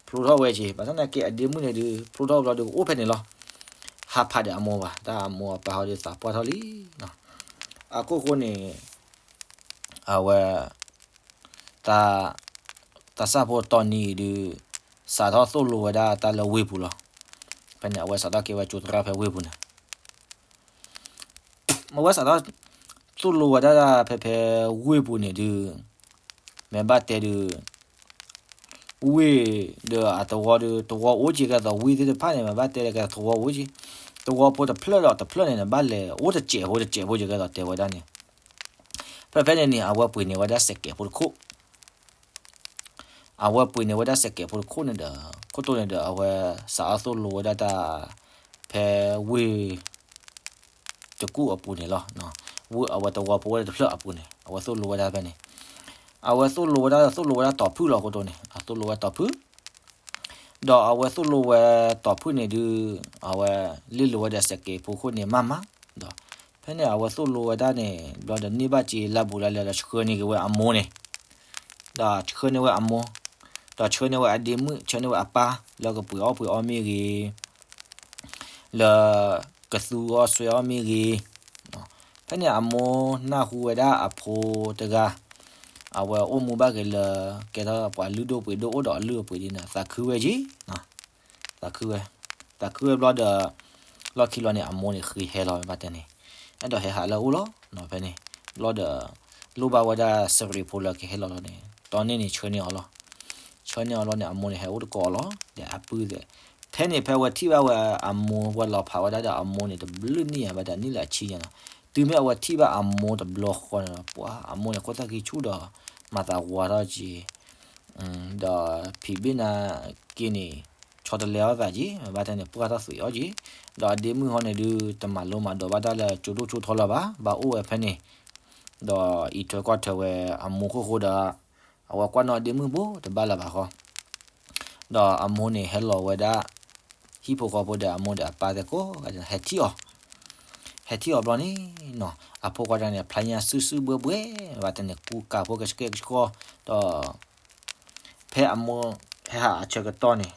ဖျိထီၣ်ဝဲက့ၤ, ဘၣ်ဆၣ်သနာ်က့အဒ့မုၣ်န့ၣ်ဒုး ဖျိထီၣ်ဘျီဒုးကအိၣ်ဖဲန့ၣ်လီၤ, ဟးဖးဒီးအမိၢ်ဘၣ်, တၢ်အမိၢ်အပၢ်ဟီဒုးသးပှၢ်ထီၣ်လံ, အခိၣ်ဃိန့ၣ် အဝဲ တၢ် တၢ်ဆၣ်ဖိတီနံၤအံၤဒုး စးထီၣ်သိၣ်လိဝဲဒၣ်တၢ်လၢဝ့ၢ်ပူၤလီၤ, ဖဲန့ၣ် အဝဲစးထီၣ်ကဲဝဲကၠိသရၣ်ဖဲဝ့ၢ်ပူၤန့ၣ် အဝဲစးထီၣ်သိၣ်လိဝဲဒၣ်ဖဲဖဲဝ့ၢ်ပူၤန့ၣ်ဒုး မ့ၢ်ဘၣ်တဲဒုး ဝ့ၢ်ဒီးအသဝီဒုး သဝီအိၣ်က့ၤကဲသိးဝ့ၢ်သ့ၣ်တဖၣ်န့ၣ် မ့ၢ်ဘၣ်တဲလၢကဲသဝီအိၣ်က့ၤ, သဝီဖိတဖျၢၣ်ဒီးတဖျၢၣ်န့ၣ် ဘၣ်လဲၤအိၣ်တစဲးဖိတစဲးဖိကဲသိးတဲဝဲဒၣ်န့ၣ်, ဖဲဖဲန့ၣ်န့ၣ် အဝဲပှ့ၤန့ၢ်ဝဲဒၣ်စဲးကဲးဖိတခိၣ် အဝဲပှ့ၤန့ၢ်ဝဲဒၣ်စဲးကဲးဖိတခိၣ်န့ၣ်ဒီး ခိၣ်တိန့ၣ်ဒီး အဝဲစးထီၣ်သိၣ်လိဝဲဒၣ်တၢ် ဖဲဝ့ၢ် တကူၣ်အပူၤန့ၣ်လီၤ, ဝ့ၢ်အဝဲသဝီဖိဝဲဒၣ်တဖျၢၣ်အပူၤန့ၣ် အဝဲသိၣ်လိဝဲဒၣ်ဖဲန့ၣ်, အဝဲသိၣ်လိဝဲဒၣ် သိၣ်လိဝဲဒၣ်တီၤဖုၣ်လီၤ ခိၣ်တိန့ၣ် အသိၣ်လိဝဲတီၤဖုၣ် ဒီးအဝဲသိၣ်လိဝဲတီၤဖုၣ်န့ၣ်ဒုး အဝဲလ့ၣ်လိာ်ဝဲဒီးစဲးကဲးဖိခိၣ်န့ၣ်မးမး, ဒီးဖဲန့ၣ်အဝဲသိၣ်လိဝဲဒၣ်န့ၣ် ဘျီဒီးန့ၢ်ဘၣ်စ့လါဘူးလါလဲဒီးဆှၢန့ၢ်က့ၤဝဲအမိၢ်န့ၣ်, ဒီးဆှၢန့ၢ်ဝဲအမိၢ်, ဒီးဆှၢန့ၢ်ဝဲအဒ့မုၣ် ဆှၢန့ၢ်ဝဲအပၢ် လၢကပှ့ၤအီၣ်ပှ့ၤအီမ့ၢ်ဂ့ၤ, လၢကသူအီၣ်ဆွဲအီမ့ၢ်ဂ့ၤ, ဖဲန့ၣ်အမိၢ်နၢ်ဟူဝဲဒၣ်အဖိတဂၤ, အဝဲအိၣ်မူဘၣ်က့ၤလၢ ကဲထီၣ်ပှၤလုၢ်ဒိၣ်ပှ့ၤဒိၣ်အိၣ်ဒီးအလုၢ်အပှ့ၤဒ်န့ၣ် သးခုဝဲက့ၤ သးခုဝဲ, သးခုဝဲဘျီဒီး လီၢ်ခံလီၤန့ၣ် အမိၢ်န့ၣ်ဃ့ဟဲလီၤဝဲဘၣ်တဲန့ၣ်, အဲၣ်ဒိးဟဲဟးလၢအအိၣ်လီၤ. ဖဲန့ၣ် ဘျီဒီး လိၣ်ဘၣ်ဝဲဒၣ်စရံးဖိလၢကဟဲလီၤလီၤန့ၣ် တီန့ၢ်န့ၣ်ဆှၢန့ၢ်အီၤလီၤ. ဆှၢန့ၢ်အီၤလီၤန့ၣ် အမိၢ်န့ၣ်ဟဲအိၣ်တကိးအီၤလီၤ ဒီးအပုၢ်သ့ၣ်, ဖဲန့ၣ်ဖဲအဝဲထံၣ်ဘၣ်ဝဲအမိၢ် ဝဲလီၤဖးဝဲဒၣ်ဒီးအမိၢ်န့ၣ် တဘျုးနံၣ်ညါဘၣ်ဒီးနံၣ်လၢအဆံညါနီၤ, တုၤမ့ၢ်အဝဲထံၣ်ဘၣ်အမိၢ်တဘျီဃီန့ၣ်ဒီး ပှၤအမိၢ်န့ၣ် ခိၣ်သၣ်ခံဆူၣ်ဒီး မၤသးဝါထီၣ်က့ၤ ဒီးဖံးဘ့ၣ်နာ်က့န့ၣ် ဆီတလဲအီၣ်သးက့ မ့ၢ်ဘၣ်တဲန့ၣ် ပှၢ်ထီၣ်သွံးအီၣ်က့, ဒီးအဒ့မုၣ်ဟီန့ၣ်ဒုး တမၤလိမၤဒိးဘၣ်တၢ်လၢကၠိဒိၣ်ကၠိထီလၢၤဘၣ်, ဘၣ်အိၣ်ဝဲဖဲန့ၣ်, ဒီးအံးထွဲကွၢ်ထွဲဝဲအမိၢ်ခိၣ်ဃိဒီး အဝဲကွၢ်နီၣ်အဒ့မုၣ်ဘိတဘၣ်လၢၤဘၣ်ဃီ, ဒီးအမိၢ်န့ၣ်ဟဲလီၤဝဲဒၣ် ဟံၣ်ဖိဃီဖိဒီးအမိၢ်ဒီးအပၢ်သ့ၣ်ကိးဂၤဒဲး ဟဲထံၣ်အီၤ, ဟဲထံၣ်အီၤဘျီန့ၣ်နီၤ အဖိခွါတဂၤန့ၣ် ဖျါညါစုၣ်စုၣ်ဘှဲဘှဲ မ့ၢ်ဘၣ်တဲန့ၣ် ကူကၤဖိကဆှဲကဆှီ, ဒီး ဖဲအမိၢ်ဟဲဟးအဆၢကတီၢ်န့ၣ်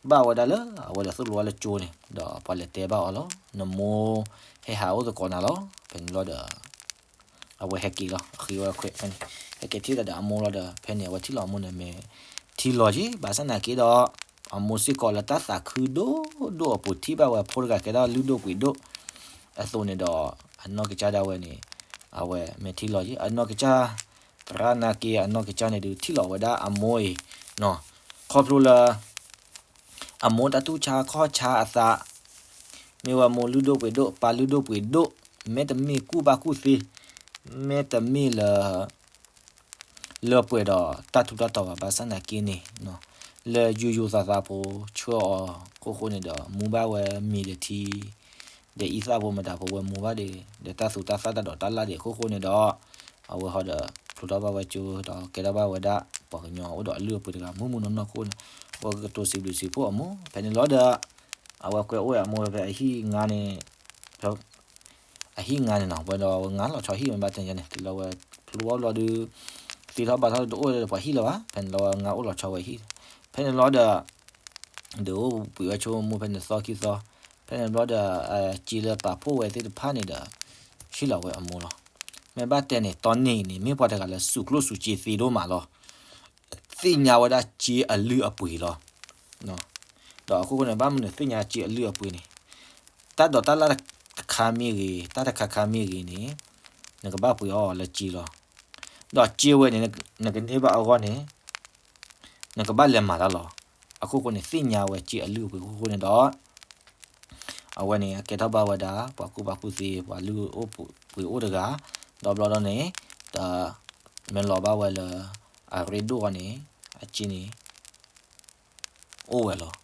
ဘၣ်ဝဲဒၣ်လၢအဝဲလဲၤသိၣ်လိအီၤလၢကၠိန့ၣ် ဒီးပှၤလဲၤတဲဘၣ်အီၤလီၤ နမိၢ်ဟဲဟးအိၣ်သကိးနၤလီၤ. ဖဲန့ၣ်ဘျီဒီး အဝဲဟဲက့ၤလီၤ အဃ့ဝဲခွဲးဖဲန့ၣ် ဟဲက့ၤထံၣ်သးဒီးအမိၢ်လီၤဒီး ဖဲန့ၣ် အဝဲထံၣ်လီၤအမိၢ်န့ၣ် မ့ၢ်ထံလီၤက့ၤ ဘၣ်ဆၣ်သနာ်က့ဒီး အမိၢ်စ့ၢ်ကီးလၢတၢ်သးခုဒိၣ်ဒိၣ်အပူၤ ထံၣ်ဘၣ်ဝဲဖိတဂၤကဲထီၣ်လုၢ်ဒိၣ်ပှ့ၤဒိၣ်အသိးန့ၣ်ဒီး အနီၢ်ကစၢ်ဒၣ်ဝဲန့ၣ် အဝဲမ့ၢ်ထံလီၤက့ၤ အနီၢ်ကစၢ် သရၣ်နာ်က့ အနီၢ်ကစၢ်န့ၣ်ဒုး ထံလီၤဝဲဒၣ်အမိၢ်အံၤနီၤ ခီဖျိလၢ အမိၢ်တၢ်တူၢ်ဆါခီၣ်ဆါအသး မ့ၢ်ဝဲမိၢ်လုၢ်ဒိၣ်ပှ့ၤဒိၣ် ပၢ်လုၢ်ဒိၣ်ပှ့ၤဒိၣ် မ့တမ့ၢ်ကူၣ်ဘၣ်ကူၣ်သ့ မ့တမ့ၢ်လၢ လၢပှဲၤဒီးတၢ်ထူးတၢ်တီၤဘၣ် ဘၣ်ဆၣ်သနာ်က့န့ၣ် လၢယိယိသးသးဖိဆှၢအီၤခိၣ်ဃိန့ၣ်ဒီး မူဘၣ်ဝဲမံၤဒီးထံ ဒီးအံသၣ်ဖိမတၤဖိဝဲမူဘၣ်ဒီး ဒီးတၢ်သူတၢ်သၣ်တၢ်ဒိးတၢ်လၢ်ဒံးခိၣ်ဃိန့ၣ်ဒီး အဝဲဟီဒီး ဖျိထီၣ်ဘၣ်ဝဲကၠိ ဒီးကဲထီၣ်ဘၣ်ဝဲဒၣ် ပှၤကညီအိၣ်ဒီးအလုၢ်အပှ့ၤတဂၤ မုၢ်မုၢ်နီၢ်နီၢ်ခိၣ်န့ၣ် အဝဲကတိၤစံးဘျုးစံးဖှိၣ်အမိၢ် ဖဲန့ၣ်လီၤဒီး အဝဲကွဲးအိၣ်ဝဲအမိၢ်ဖဲအဟံၣ်ငါန့ၣ် အဟံၣ်ငါန့ၣ်နီၤ ဝဲဒီးဝဲငါလီၤဆီဟံၣ်မ့ၢ်ဘၣ်တဲန့ၣ် တုၤလၢဝဲဖျိဘၣ်ဘျီဒီး သ့ထီၣ်ဘၣ်ထီၣ်တအိၣ်လၢပှၤဟံၣ်လၢၤဘၣ် ဖဲန့ၣ်လီၤဝဲငါအိၣ်လီၤဆီဝဲဟံၣ် ဖဲန့ၣ်လီၤဒီး ဒုးအိၣ်ပှ့ၤဝဲဆိကမိၣ်ဖဲန့ၣ်သီခံသီ ဖဲန့ၣ်ဘျီဒီး စ့လၢပာ်ဖှိၣ်ဝဲသ့ၣ်တဖၣ်န့ၣ်ဒီး ဟ့ၣ်လီၤဝဲအမိၢ်လီၤ. မ့ၢ်ဘၣ်တဲန့ၣ် တီန့ၢ်န့ၣ် မ့ၢ်ပှၤတဂၤလၢစူၢ်ကျိၣ်စူၢ်စ့သ့ဒိၣ်မးလီၤ. သ့ၣ်ညါဝဲဒၣ်စ့အလုၢ်အပှ့ၤလီၤ. ဒီးအခိၣ်ဃိန့ၣ် ဘၣ်မနုၤသ့ၣ်ညါစ့အလုၢ်အပှ့ၤန့ၣ် တၢ်ဒိးတၢ်လၢ်တခါမ့ၢ်ဂ့ၤ တၢ်တခါခါမ့ၢ်ဂ့ၤန့ၣ် နကဘၣ်ပှ့ၤအီၣ်အီၤလၢစ့လီၤ. ဒီးစ့ဝဲန့ၣ် နကန့ၢ်ဘၣ်အဂီၢ်န့ၣ် နကဘၣ်လဲၤမၤတၢ်လီၤ. အခိၣ်ဃိန့ၣ် သ့ၣ်ညါဝဲစ့အလုၢ်အပှ့ၤခိၣ်ဃိန့ၣ်ဒီး အဝဲန့ၣ် အကဲထီၣ်ဘၣ်ဝဲဒၣ် ပှၤကူၣ်ဘၣ်ကူၣ်သ့ ပှၤလုၢ်အိၣ်ပှ့ၤအိၣ်တဂၤ, ဒီးဘျီဒီးန့ၣ် တမ့ၢ်လီၤဘၣ်ဝဲလၢ အရ့ဒိၣ်အီၤန့ၣ် အစ့န့ၣ် အိၣ်ဝဲလီၤ.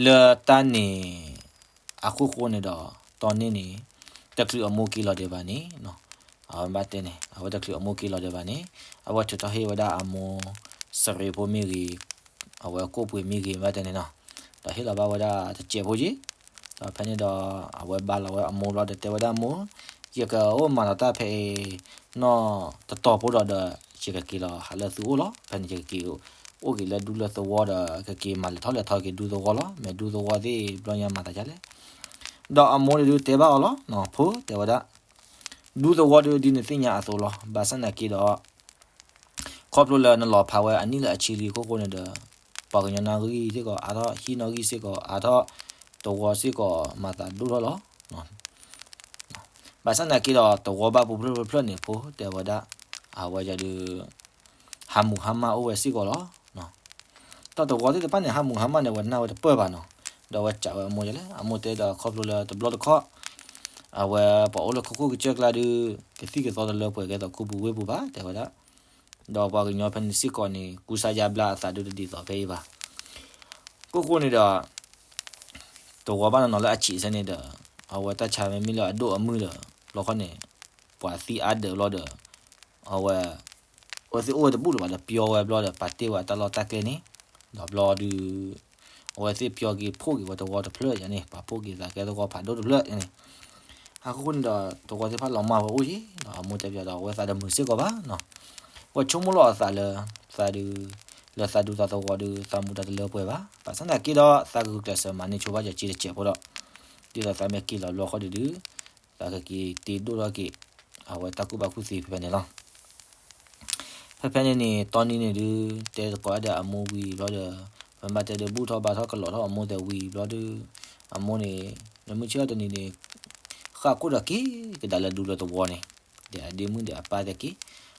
လၢတၢ်န့ၣ် အခိၣ်ဃိန့ၣ်ဒီး တီန့ၢ်န့ၣ် တချုးအမိၢ်က့ၤလီၤဒံးဘၣ်န့ၣ် အဝဲဘၣ်တဲန့ၣ် အဝဲတချုးအမိၢ်က့ၤလီၤဒံးဘၣ်န့ၣ် အဝဲထုးထီၣ်ဟ့ၣ်ဝဲဒၣ်အမိၢ် စရ့ဖိမ့ၢ်ဂ့ၤ အဝဲကိၣ်ပှ့ၤမ့ၢ်ဂ့ၤ ဘၣ်တဲန့ၣ်နီၤ ဒီးဟ့ၣ်လီၤဘၣ်ဝဲဒၣ်တစဲးဖိက့ၤ ဒီးဖဲန့ၣ်ဒီး အဝဲဘါလီၤဝဲအမိၢ်ဘျီဒီးတဲဝဲဒၣ်မိၢ် ယကအိၣ်မၤလီၤတၢ်ဖဲအံၤ နီၢ်တတီၤဖိဒီးဒီး ယကက့ၤလီၤဟးလၢသုအိၣ်လီၤ. ဖဲန့ၣ်ယကက့ၤအိၣ်က့ၤလၢဒူလၢသဝီဒီး ကက့ၤမၤလဲၤထီၣ်လဲၤထီက့ၤဒူသဝီလီၤ. မ့ၢ်ဒူသဝီသ့ၣ်ဘျီညါမၤသးဒ်လဲၣ် ဒီးအမိၢ်န့ၣ်ဒုးတဲဘၣ်အီၤလီၤ ဖိတဲဝဲဒၣ် ဒူသဝီဒုးဒ်နသ့ၣ်ညါအသိးလီၤ. ဘၣ်ဆၣ်သနာ်က့ဒီး ခီဖျိလၢနလီၤဖးဝဲအနံၣ်လၢအဆံလံအခိၣ်ဃိန့ၣ်ဒီး ပှၤကညီနီၣ်ဂံၢ်စ့ၢ်ကီးအါထီၣ် ဟံၣ်နီၣ်ဂံၢ်စ့ၢ်ကီးအါထီၣ် သဝီစ့ၢ်ကီးမၤသးဒိၣ်ထီၣ်လီၤ. ဘၣ်ဆၣ်သနာ်က့ဒီး သဝီဘၣ်ပူၤဖျၢၣ်ဖျၢၣ်န့ၣ် ဖိတဲဝဲဒၣ် အဝဲဒုး ဟးမုၢ်ဟါမၢ်အိၣ်ဝဲစ့ၢ်ကီးလီၤ. တၢ်သဝီသ့ၣ်တဖၣ်န့ၣ် ဟးမုၢ်ဟါမၢ်န့ၣ် အဝဲနၢ်ဝဲတပၢၢ်ဘၣ်နီၤ. ဒီးအဝဲစံးဝဲအမိၢ်ဒ်လဲၣ် အမိၢ်တဲဒီးခီဖျိလၢတဘျီတခီၣ် အဝဲပှၤအိၣ်လၢခိခိၣ်ကစၢၢ်ကျါဒုး ကသံၣ်ကသီတလၢပှဲၤကဲသိးခူပူၤဝ့ၢ်ပူၤဘၣ် တဲဝဲဒၣ် ဒီးပှၤကညီဖဲန့ၣ်စ့ၢ်ကီးန့ၣ် ကူစါယါဘျါအသးဒုးတဒ်သိးဖဲအံၤဘၣ်. ခိၣ်ဃိန့ၣ်ဒီး သဝီဘၣ်နီၢ်နီၢ်လၢအဆံးအဆၢန့ၣ်ဒီး အဝဲတၢ်ဆါမ့မ့ၢ်လၢအဒိၣ်အမုၢ်ဒီး ဘျီခီန့ၣ် ပှၤသံအါဒၢးဘျီဒီး အဝဲ အဝဲသ့ၣ်အိၣ်ဝဲတဘူၣ်လၢၤဘၣ်ဒီး ပျီဝဲဘျီဒီး ပာ်တ့ၢ်ဝဲအတၢ်လီၢ်တၢ်ကျဲန့ၣ် ဒီးဘျီဒုး အဝဲသ့ၣ်ပျီက့ၤဖှိၣ်က့ၤဝဲသဝီတဖျၢၣ်ယါန့ၣ် ပှၤဖှိၣ်က့ၤသးကဲသဝီဖးဒိၣ်တဖျၢၣ်ယါန့ၣ် အခိၣ်ဃိန့ၣ်ဒီး သဝီသ့ၣ်တဖၣ်လီၤမၢ်ဝဲအိၣ်ယံၤ ဒီးအမိၢ်တဲပျးဒီး အဝဲသးတမုာ်စ့ၢ်ကီးဘၣ်နီၤ. ပှၤဆိကမိၣ်လီၤအသးလၢ သးဒုး လၢသးဒူသးသဝီဒုး သးမူဒါတလၢပှဲၤဘၣ်. ဘၣ်ဆၣ်သနာ်က့ဒီး သးဂုာ်ကျဲးစၢးမၤန့ၢ်ဆိဘၣ်ယစ့တစဲးဖိဒီး ဒ်သိးသးမ့ၢ်က့ၤလီၤဘျီဃီဒုးဒုး သးကက့ၤတ့ဒိၣ်ထီၣ်က့ၤ အဝဲတၢ်ကူၣ်ဘၣ်ကူၣ်သ့ဖဲဖဲန့ၣ်လီၤ. ဖဲဖဲန့ၣ်န့ၣ် တီနံၤန့ၣ်ဒုး တဲသကိးဒီးအမိၢ်ဝံၤဘျီဒီး ပမ့ၢ်တဲဒုးဘူၣ်ထီၣ်ဘါထီၣ်ကလီၤထီၣ်အမိၢ်သဲးဝံၤဘျီဒုး အမိၢ်န့ၣ် လၢမုၢ်ဆ့ၣ်ထီၣ်တနံၤန့ၣ် ဃၣ်ခိၣ်ဒီးက့ၤကဒါလၢဒူလၢသဝီန့ၣ် ဒီးအဒ့မုၣ်ဒီးအပၢ်သဲးက့ၤ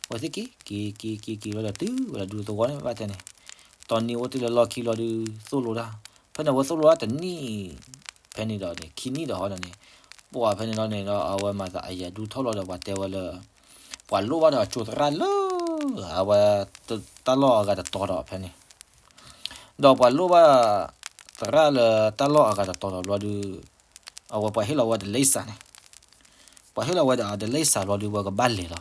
အဝဲသ့ၣ်က့ၤ က့ၤ က့ၤ က့ၤ က့ၤဘျီဒီးတုၤဝဲလၢဒူသဝီန့ၣ်ဘၣ်တဲန့ၣ် တီနံၤအိၣ်တ့ၢ်လၢလီၢ်ခံဘျီဒုး သိၣ်လိတၢ် ဖဲန့ၣ်အဝဲသိၣ်လိတၢ်တနံၣ် ဖဲန့ၣ်ဒီးန့ၣ် ခံနံၣ်ဒီးဟီဒီးန့ၣ် ပှၤဖဲန့ၣ်လီၤန့ၣ်ဒီး အဝဲမၤသးအယၤဒူထီၣ်လီၤဒီး ပှၤတဲဝဲလၢ ပှၤလိၣ်ဘၣ်ဒီးကၠိသရၣ်လၢ အဝဲ တၢ်လီၢ်အဂၤတတီၤဒီးဖဲန့ၣ် ဒီးပှၤလိၣ်ဘၣ် သရၣ်လၢတၢ်လီၢ်အဂၤတတီၤဒီးဘျီဒုး အဝဲပှၤဟ့ၣ်လီၤဝဲဒၣ်လံာ်စးန့ၣ် ပှၤဟ့ၣ်လီၤဝဲဒၣ်ဒ်လံာ်စးဘျီဒုး ဝဲကဘၣ်လဲၤလီၤ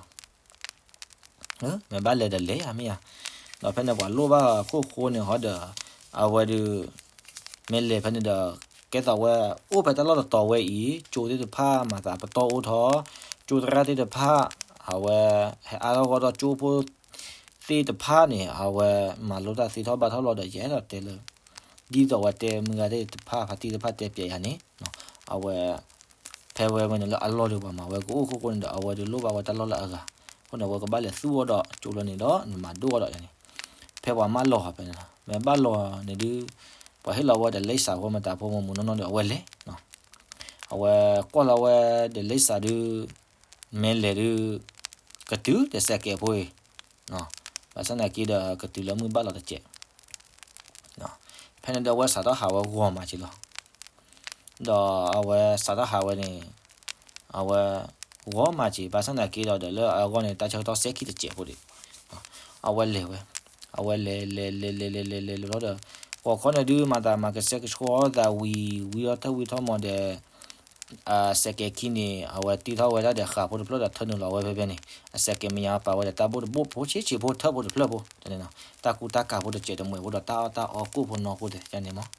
မ့ၢ်ဘၣ်လဲၤဒီးလဲၤဧါမ့ၢ်ဧါ, ဒီးဖဲန့ၣ်ပှၤလိၣ်ဘၣ်ခိၣ်ဃိန့ၣ်ဟီဒီး အဝဲဒုး မ့ၢ်လဲၤဖဲန့ၣ်ဒီး ကဲသိးဝဲ အိၣ်ဖဲတၢ်လီၢ်တတီၤဝဲအံၤ ကၠိသ့ၣ်တဖၣ်မၤသးပတီၢ်အိၣ်ထီၣ် ကၠိသရၣ်သ့ၣ်တဖၣ် အဝဲ ဟဲအါထီၣ်ဂီၢ်ထီၣ်ကၠိဖိသ့ၣ်တဖၣ်န့ၣ် အဝဲမၤလိတၢ်သ့ထီၣ်ဘၣ်ထီၣ်လီၤဒီး ယအဲၣ်ဒိးတဲလၢ ဒ်သိးဝဲတဲမုၢ်ဂၤသ့ၣ်တဖၣ် ဖါတံၢ်တဖၣ်တဲပျဲယၤန့ၣ် အဝဲ ဖဲဝဲဝဲန့ၣ်လၢအလီၢ်ဒုးပှၤမၤဝဲကအိၣ်ခိၣ်ဃိန့ၣ်ဒီး အဝဲဒုးလိၣ်ဘၣ်ဝဲတၢ်လီၢ်လၢအဂၤ, အဃိန့ၣ် အဝဲကဘၣ်လဲၤသူၣ်အီၤဒီးကၠိလီၤန့ၣ်ဒီး နမၤဒိၣ်အီၤဒီးန့ၣ်, ဖဲပှၤမၢလီၤဖဲန့ၣ်လီၤ, မ့ၢ်ဘၣ်လီၤန့ၣ်ဒုး ပှၤဟ့ၣ်လီၤဝဲဒီးလံာ်စးဖိမတၤဖိမမူနီၢ်နီၢ်ဒီး အဝဲလဲၤ အဝဲကွၢ်လီၤဝဲဒီးလံာ်စးဒုး မ့ၢ်လဲၤဒုး ကတုၤဒီးစဲးကဲးဖိအံၤ, ဘၣ်ဆၣ်သနာ်က့ဒီး ကတုၤလၢမုၢ်ဘၣ်လီၤတစဲး ဖဲန့ၣ်ဒီးအဝဲစးထီၣ်ဟးဝဲဂီၤမးက့ၤလီၤ, ဒီးအဝဲစးထီၣ်ဟးဝဲန့ၣ် အဝဲ ဂီၤမးက့ၤ ဘၣ်ဆၣ်သနာ်က့ဒီး ဒီးလၢအဂီၢ်န့ၣ် တၢ်ဆၢကတီၢ်စဲခံတစဲးဖိဒံး, အဝဲလဲၤဝဲ, အဝဲလဲၤလဲၤလဲၤလဲၤလဲၤလဲၤလဲၤလဲၤဘျီဒီး ကီၢ်ခီန့ၣ်ဒုး မၤသးမၤကဆှဲကဆှီသးဝံၤ ဝံၤထီၣ်ထၢၣ်ဝံၤထီၣ်မးဒီး အစဲးကဲးခံန့ၣ် အဝဲတ့ထီၣ်ဝဲဒၣ်ဒီးဃာ်ဖိတဖျၢၣ်ဒီးထၢနုာ်လီၤဝဲဖဲဖဲန့ၣ်, အစဲးကဲးမဲာ်ညါပာ်ဝဲဒီးတၢ်ဘိၣ်တဘိၣ်ဖိဆံးဆံးဖိထၢၣ်ဖိတဖျၢၣ်ဖိ, တၢ်ကူတၢ်ကၤဖိတစဲးတမှဲးဖိဒီးတၢ်အီၣ်တၢ်အီကိၣ်ဖိနီၢ်ကိၣ်သဲးန့ၣ်မး,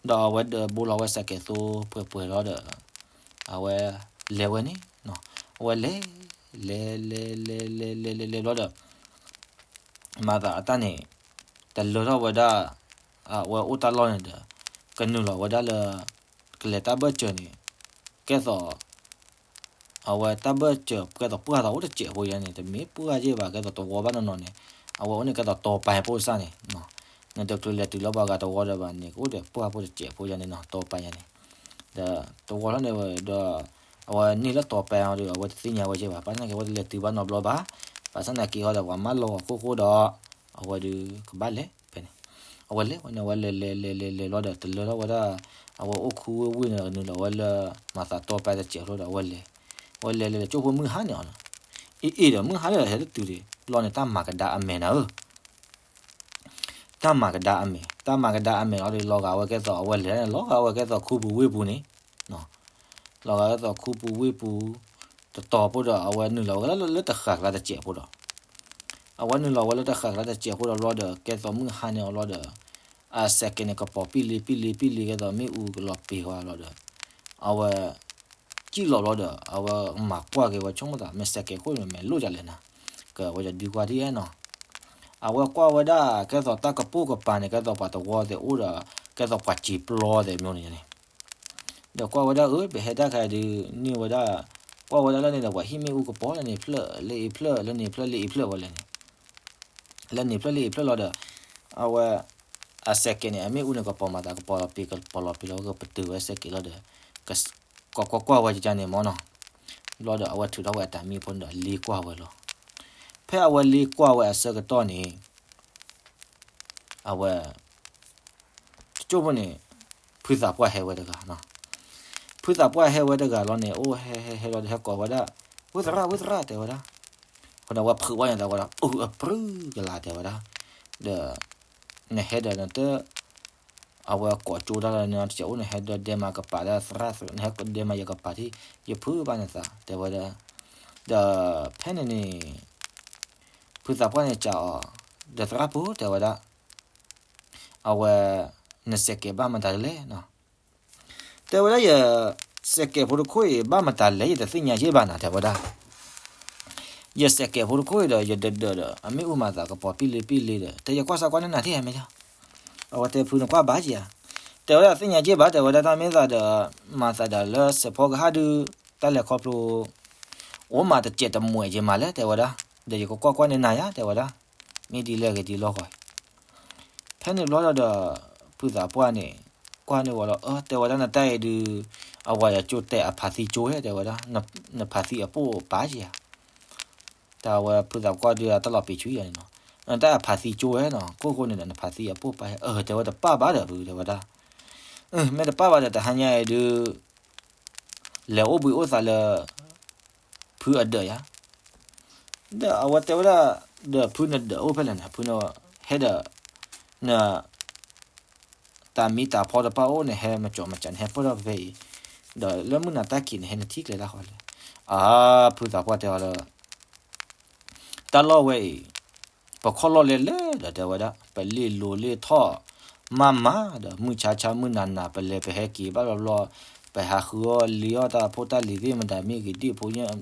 ဒီးအဝဲဒၢးဘိလီၤဝဲစဲးကဲးသိပှဲၤပှဲၤလီၤဒီး အဝဲလဲၤဝဲန့ၣ်, အဝဲလဲၤ လဲၤလဲၤလဲၤလဲၤလဲၤလဲၤဘျီဒီး မၤသးအတၢ်န့ၣ် တလၢထီၣ်ဝဲဒၣ် အဝဲအိၣ်တၢ်လီၢ်န့ၣ်ဒီး ကနုာ်လီၤဝဲဒၣ်လၢ ကလဲၤတၢ်ဘၢၣ်စၢၤန့ၣ် ကဲသိး အဝဲတၢ်ဘၢၣ်စၢၤကဲသိးပှၢ်သးအိၣ်တစဲးဖိယါန့ၣ် တမ့ၢ်ပှၢ်ယ့ၢ်ဘၣ် ကဲသိးတဝီဘၣ်နီၢ်နီၢ်န့ၣ် အဝဲအိၣ်န့ၣ်ကဲသိးတီၤပာ်ဖိစၢ်န့ၣ် နတချုးလဲၤတုၤလၢပှၤဂၤတဝီဒီးဘၣ်န့ၣ် ကအိၣ်ဒီးပှၢ်ဖိတစဲးဖိယါန့ၣ်နီၤ တီၤပာ်ယါန့ၣ် ဒီးတဝီလီၤန့ၣ်ဒီး အဝဲန့ၢ်လၢတီၤပာ်အီၤဒီး အဝဲတသ့ၣ်ညါဝဲယ့ၢ်ဘၣ် ဘၣ်ဆၣ်သနာ်က့အဝဲတလဲၤတုၤဘၣ်နီတဘျီဘၣ် ဘၣ်ဆၣ်သနာ်က့ဟီဒီးပှၤမၢလီၤအီၤခိၣ်ဃိဒီး အဝဲဒုးကဘၣ်လဲၤဖဲန့ၣ် အဝဲလဲၤဝဲန့ၣ် အဝဲလဲၤလဲၤလဲၤလဲၤလဲၤဘျီဒီး တလၢထီၣ်ဝဲဒၣ် အဝဲအိၣ်ခူဝ့ၢ်ဝ့ၢ်န့ၣ် ကနုာ်လီၤဝဲလၢ မၤသးတီၤပာ်တစဲးဖိဒီး အဝဲလဲၤ အဝဲလဲၤလဲၤလဲၤ ကၠိဖိမုၢ်ဟါန့ၣ်အီၤနီၤ အ့ၣ်အ့ၣ်ဒီးမုၢ်ဟါလၢဟဲတတုၤဒံး ဘျီန့ၣ် တၢ်မၤကဒါအမဲာ်နၤဧၢ တၢ်မၤကဒါအမဲာ် တၢ်မၤကဒါအမဲာ်လီၤဒီး လီၤဂာ်ဝဲကဲသိးအဝဲလဲၤန့ၣ် လီၤဂာ်ဝဲကဲသိးခူပူၤဝ့ၢ်ပူၤန့ၣ် လီၤဂာ်ကဲသိးခူပူၤဝ့ၢ်ပူၤ တတီၤဖိဒီး အဝဲနုာ်လီၤဝဲလၢတဃာ်ကျါတစဲးဖိဒီး အဝဲနုာ်လီၤဝဲလၢတဃာ်ကျါတစဲးဖိဒီးဘျီဒီး ကဲသိးမုၢ်ဟါန့ၣ်အီၤဘျီဒီး အစဲးကဲးန့ၣ် ကပီၤပံၣ်လံပံၣ်လံပံၣ်လံ ကဲသိးမ့ၣ်အူကလီၤပ့ၤဝဲဘျီဒီး အဝဲ စံၣ်လီၤဘျီဒီး အဝဲမၤကွၢ်က့ၤဝဲဆိကမိၣ်သး မ့ၢ်စဲးကဲးခိၣ်န့ၣ် မ့ၢ်လိၣ်ဒ်လဲၣ်နၤ ကဝဲဒုးကွၢ်ထံၣ်နီၤ အဝဲကွၢ်ဝဲဒၣ် ကဲသိးတၢ်ကပိာ်ကပၤန့ၣ် ကဲသိးပှၤတဝီသ့ၣ်အိၣ်ဒီး ကဲသိးပှၤစံာ်ပျီသ့ၣ်မ့ၢ်န့ၣ်န့ၣ် ဒီးကွၢ်ဝဲဒၣ်အၢ ပဟဲဒၣ်ခါဒုး န့ၢ်ဝဲဒၣ် ကွၢ်ဝဲဒၣ်လၢန့ၣ်ဒီး ပှၤဟံၣ်မ့ၣ်အူကပီၤလၢန့ၣ်ဖျၢၣ် လၢအံၤဖျၢၣ် လၢန့ၣ်ဖျၢၣ် လၢအံၤဖျၢၣ်ဝဲလဲၣ်န့ၣ် လၢန့ၣ်ဖျၢၣ်လၢအံၤဖျၢၣ်လီၤဒီး အဝဲ အစဲးကဲးန့ၣ် အမ့ၣ်အူန့ၣ် ကပီၤမၤသး ကပီၤလီၤပ့ၤ ကပီၤလီၤပ့ၤလီၤ ကပတုာ်ဝဲစဲးကဲးလီၤဒီး ကကွၢ်ကွၢ်ဝဲကကန့ၣ်မ့ၢ်နီၤ ဘျီဒီး အဝဲထုးထီၣ်ဝဲအတၢ်မံဖိန့ၣ်ဒီး လ့ကွၢ်ဝဲလီၤ. ဖဲအဝဲလ့ကွၢ်ဝဲအဆၢကတီၢ်န့ၣ် အဝဲ တကၠိၢ်ဖိန့ၣ် ဖုသးပှၢ်ဟဲဝဲတဂၤနီၤ. ဖုသးပှၢ်ဟဲဝဲတဂၤလီၤန့ၣ် အိၣ်ဟဲဟဲဟဲလီၤဒီး ဟဲကိးဝဲဒၣ် ဝ့ၢ်သရၣ် ဝ့ၢ်သရၣ် တဲဝဲဒၣ်. အဃိန့ၣ်အဝဲဖုးဝဲန့ၣ်သးဝဲဒၣ် အိၣ်အပြုၢ်ကလာ် တဲဝဲဒၣ်. ဒီး နဟဲဒီးနတ အဝဲကိးကၠိတၢ်လၢနတစဲးအိၣ် နဟဲဒီးဒဲမးကပၤဒၣ်သရၣ် နဟဲဒဲမးယကပၤထံၣ် ယဖုးဘၣ်နသး တဲဝဲဒၣ်. ဒီးဖဲန့ၣ်န့ၣ် ဖုသးပှၢ်န့ၣ်စံးအီၤ ဒီးသရၣ်ဖိ တဲဝဲဒၣ် အဝဲ နစဲးကဲးဘၣ်မတၤတလဲၣ်နီၤ. တဲဝဲဒၣ်ယ စဲးကဲးဖိတခိၣ်အံၤ ဘၣ်မတၤလဲၣ် ယတသ့ၣ်ညါယ့ၢ်ဘၣ်နၤ တဲဝဲဒၣ်. ယစဲးကဲးဖိတခိၣ်အံၤဒီး ယဒၢးဒၢးဒီး အမ့ၢ်အူမၤသးကပီၤပံလ့ပံလ့ဒီး တဲယကွၢ်စၢ်ကွၢ်န့ၢ်နၤထံၣ်ဟဲမ့ၢ်ယါ, အဝဲတဲဖုနကွၢ်ဘၣ်က့ၤဧါ, တဲဝဲဒၣ်သ့ၣ်ညါက့ၤဘၣ် တဲဝဲဒၣ်တၢ်မ့ၢ်သးဒီး မၤသးဒီးလၢစဲးဖီကဟၣ်ဒုး တၢ်လဲၤခီဖျိ အိၣ်မးတစဲးတမှဲးက့ၤမးလဲၣ် တဲဝဲဒၣ်, ဒီးယကကွၢ်ကွၢ်န့ၢ်နၤယါ တဲဝဲဒၣ်, မ့ၢ်ဒ်လဲၣ်ဂ့ၤဒ်လဲၣ်ဂ့ၤ ဖဲန့ၣ်ဘျီဒီး ဖုသးပှၢ်န့ၣ် ကွၢ်န့ၢ်ဝဲလီၤ အၢ တဲဝဲဒၣ်နတၢ်အံၤဒုး အဝဲယကၠိတဲာ်အဖးသံကၠိဧါ တဲဝဲဒၣ်, နဖးသံအပိၢ်ပာ်က့ၤဧါ, တၢ်ဝဲဖုသးပှၢ်ဒုးအတၢ်လီၤပံာ်ဆူၣ်ယၤန့ၣ်နီၤ, နတၢ်အဖးသံကၠိဧါနီၤ ခိၣ်ဃိန့ၣ်ဒီး နဖးသံအပိၢ်ပာ်ဧါ အၢ တဲဝဲတပၣ်ဘၣ်ဒီးဖု တဲဝဲဒၣ်, မ့ၢ်တပၣ်ဘၣ်ဒီးတဟါညါအံၤဒုး လဲၤအိၣ်ဘှံးအိၣ်သးလၢ ဖုအဒၢးယါ ဒီးအဝဲတဲဝဲဒၣ် ဒီးဖုနဒၢးအိၣ်ဖဲလဲၣ်န့ၣ် ဖုနဟဲဒီး န တၢ်မံတၢ်ဖီတပၣ်အိၣ်န့ၣ် ဟဲမကၠီမကၠးန့ၣ် ဟဲပၢၢ်ထီၣ်ဖဲဖဲအံၤ, ဒီးလၢမုၢ်နၤတၢ်ခံးန့ၣ် ဟဲနထံၣ်ကျဲဒၣ်ဃီလဲၣ်. အါ ဖုသးပှၢ်တဲအီၤလၢ တၢ်လီၢ်ဝဲအံၤ ပခီၣ်လီၢ်လဲၤလဲၤဒီးတဲဝဲဒၣ် ပလ့ၣ်လိၤလ့ၣ်ထီၣ်မးမးဒီး မုၢ်ဆါဆါမုၢ်နၤနၤ ပလဲၤပဟဲက့ၤဘၣ်ဘျီဘျီ ပဟးဃုအီၣ်လံအီၣ်တၢ်ဖိတၢ်လံၤသ့ၣ်မတၤမ့ၢ်ဂ့ၤ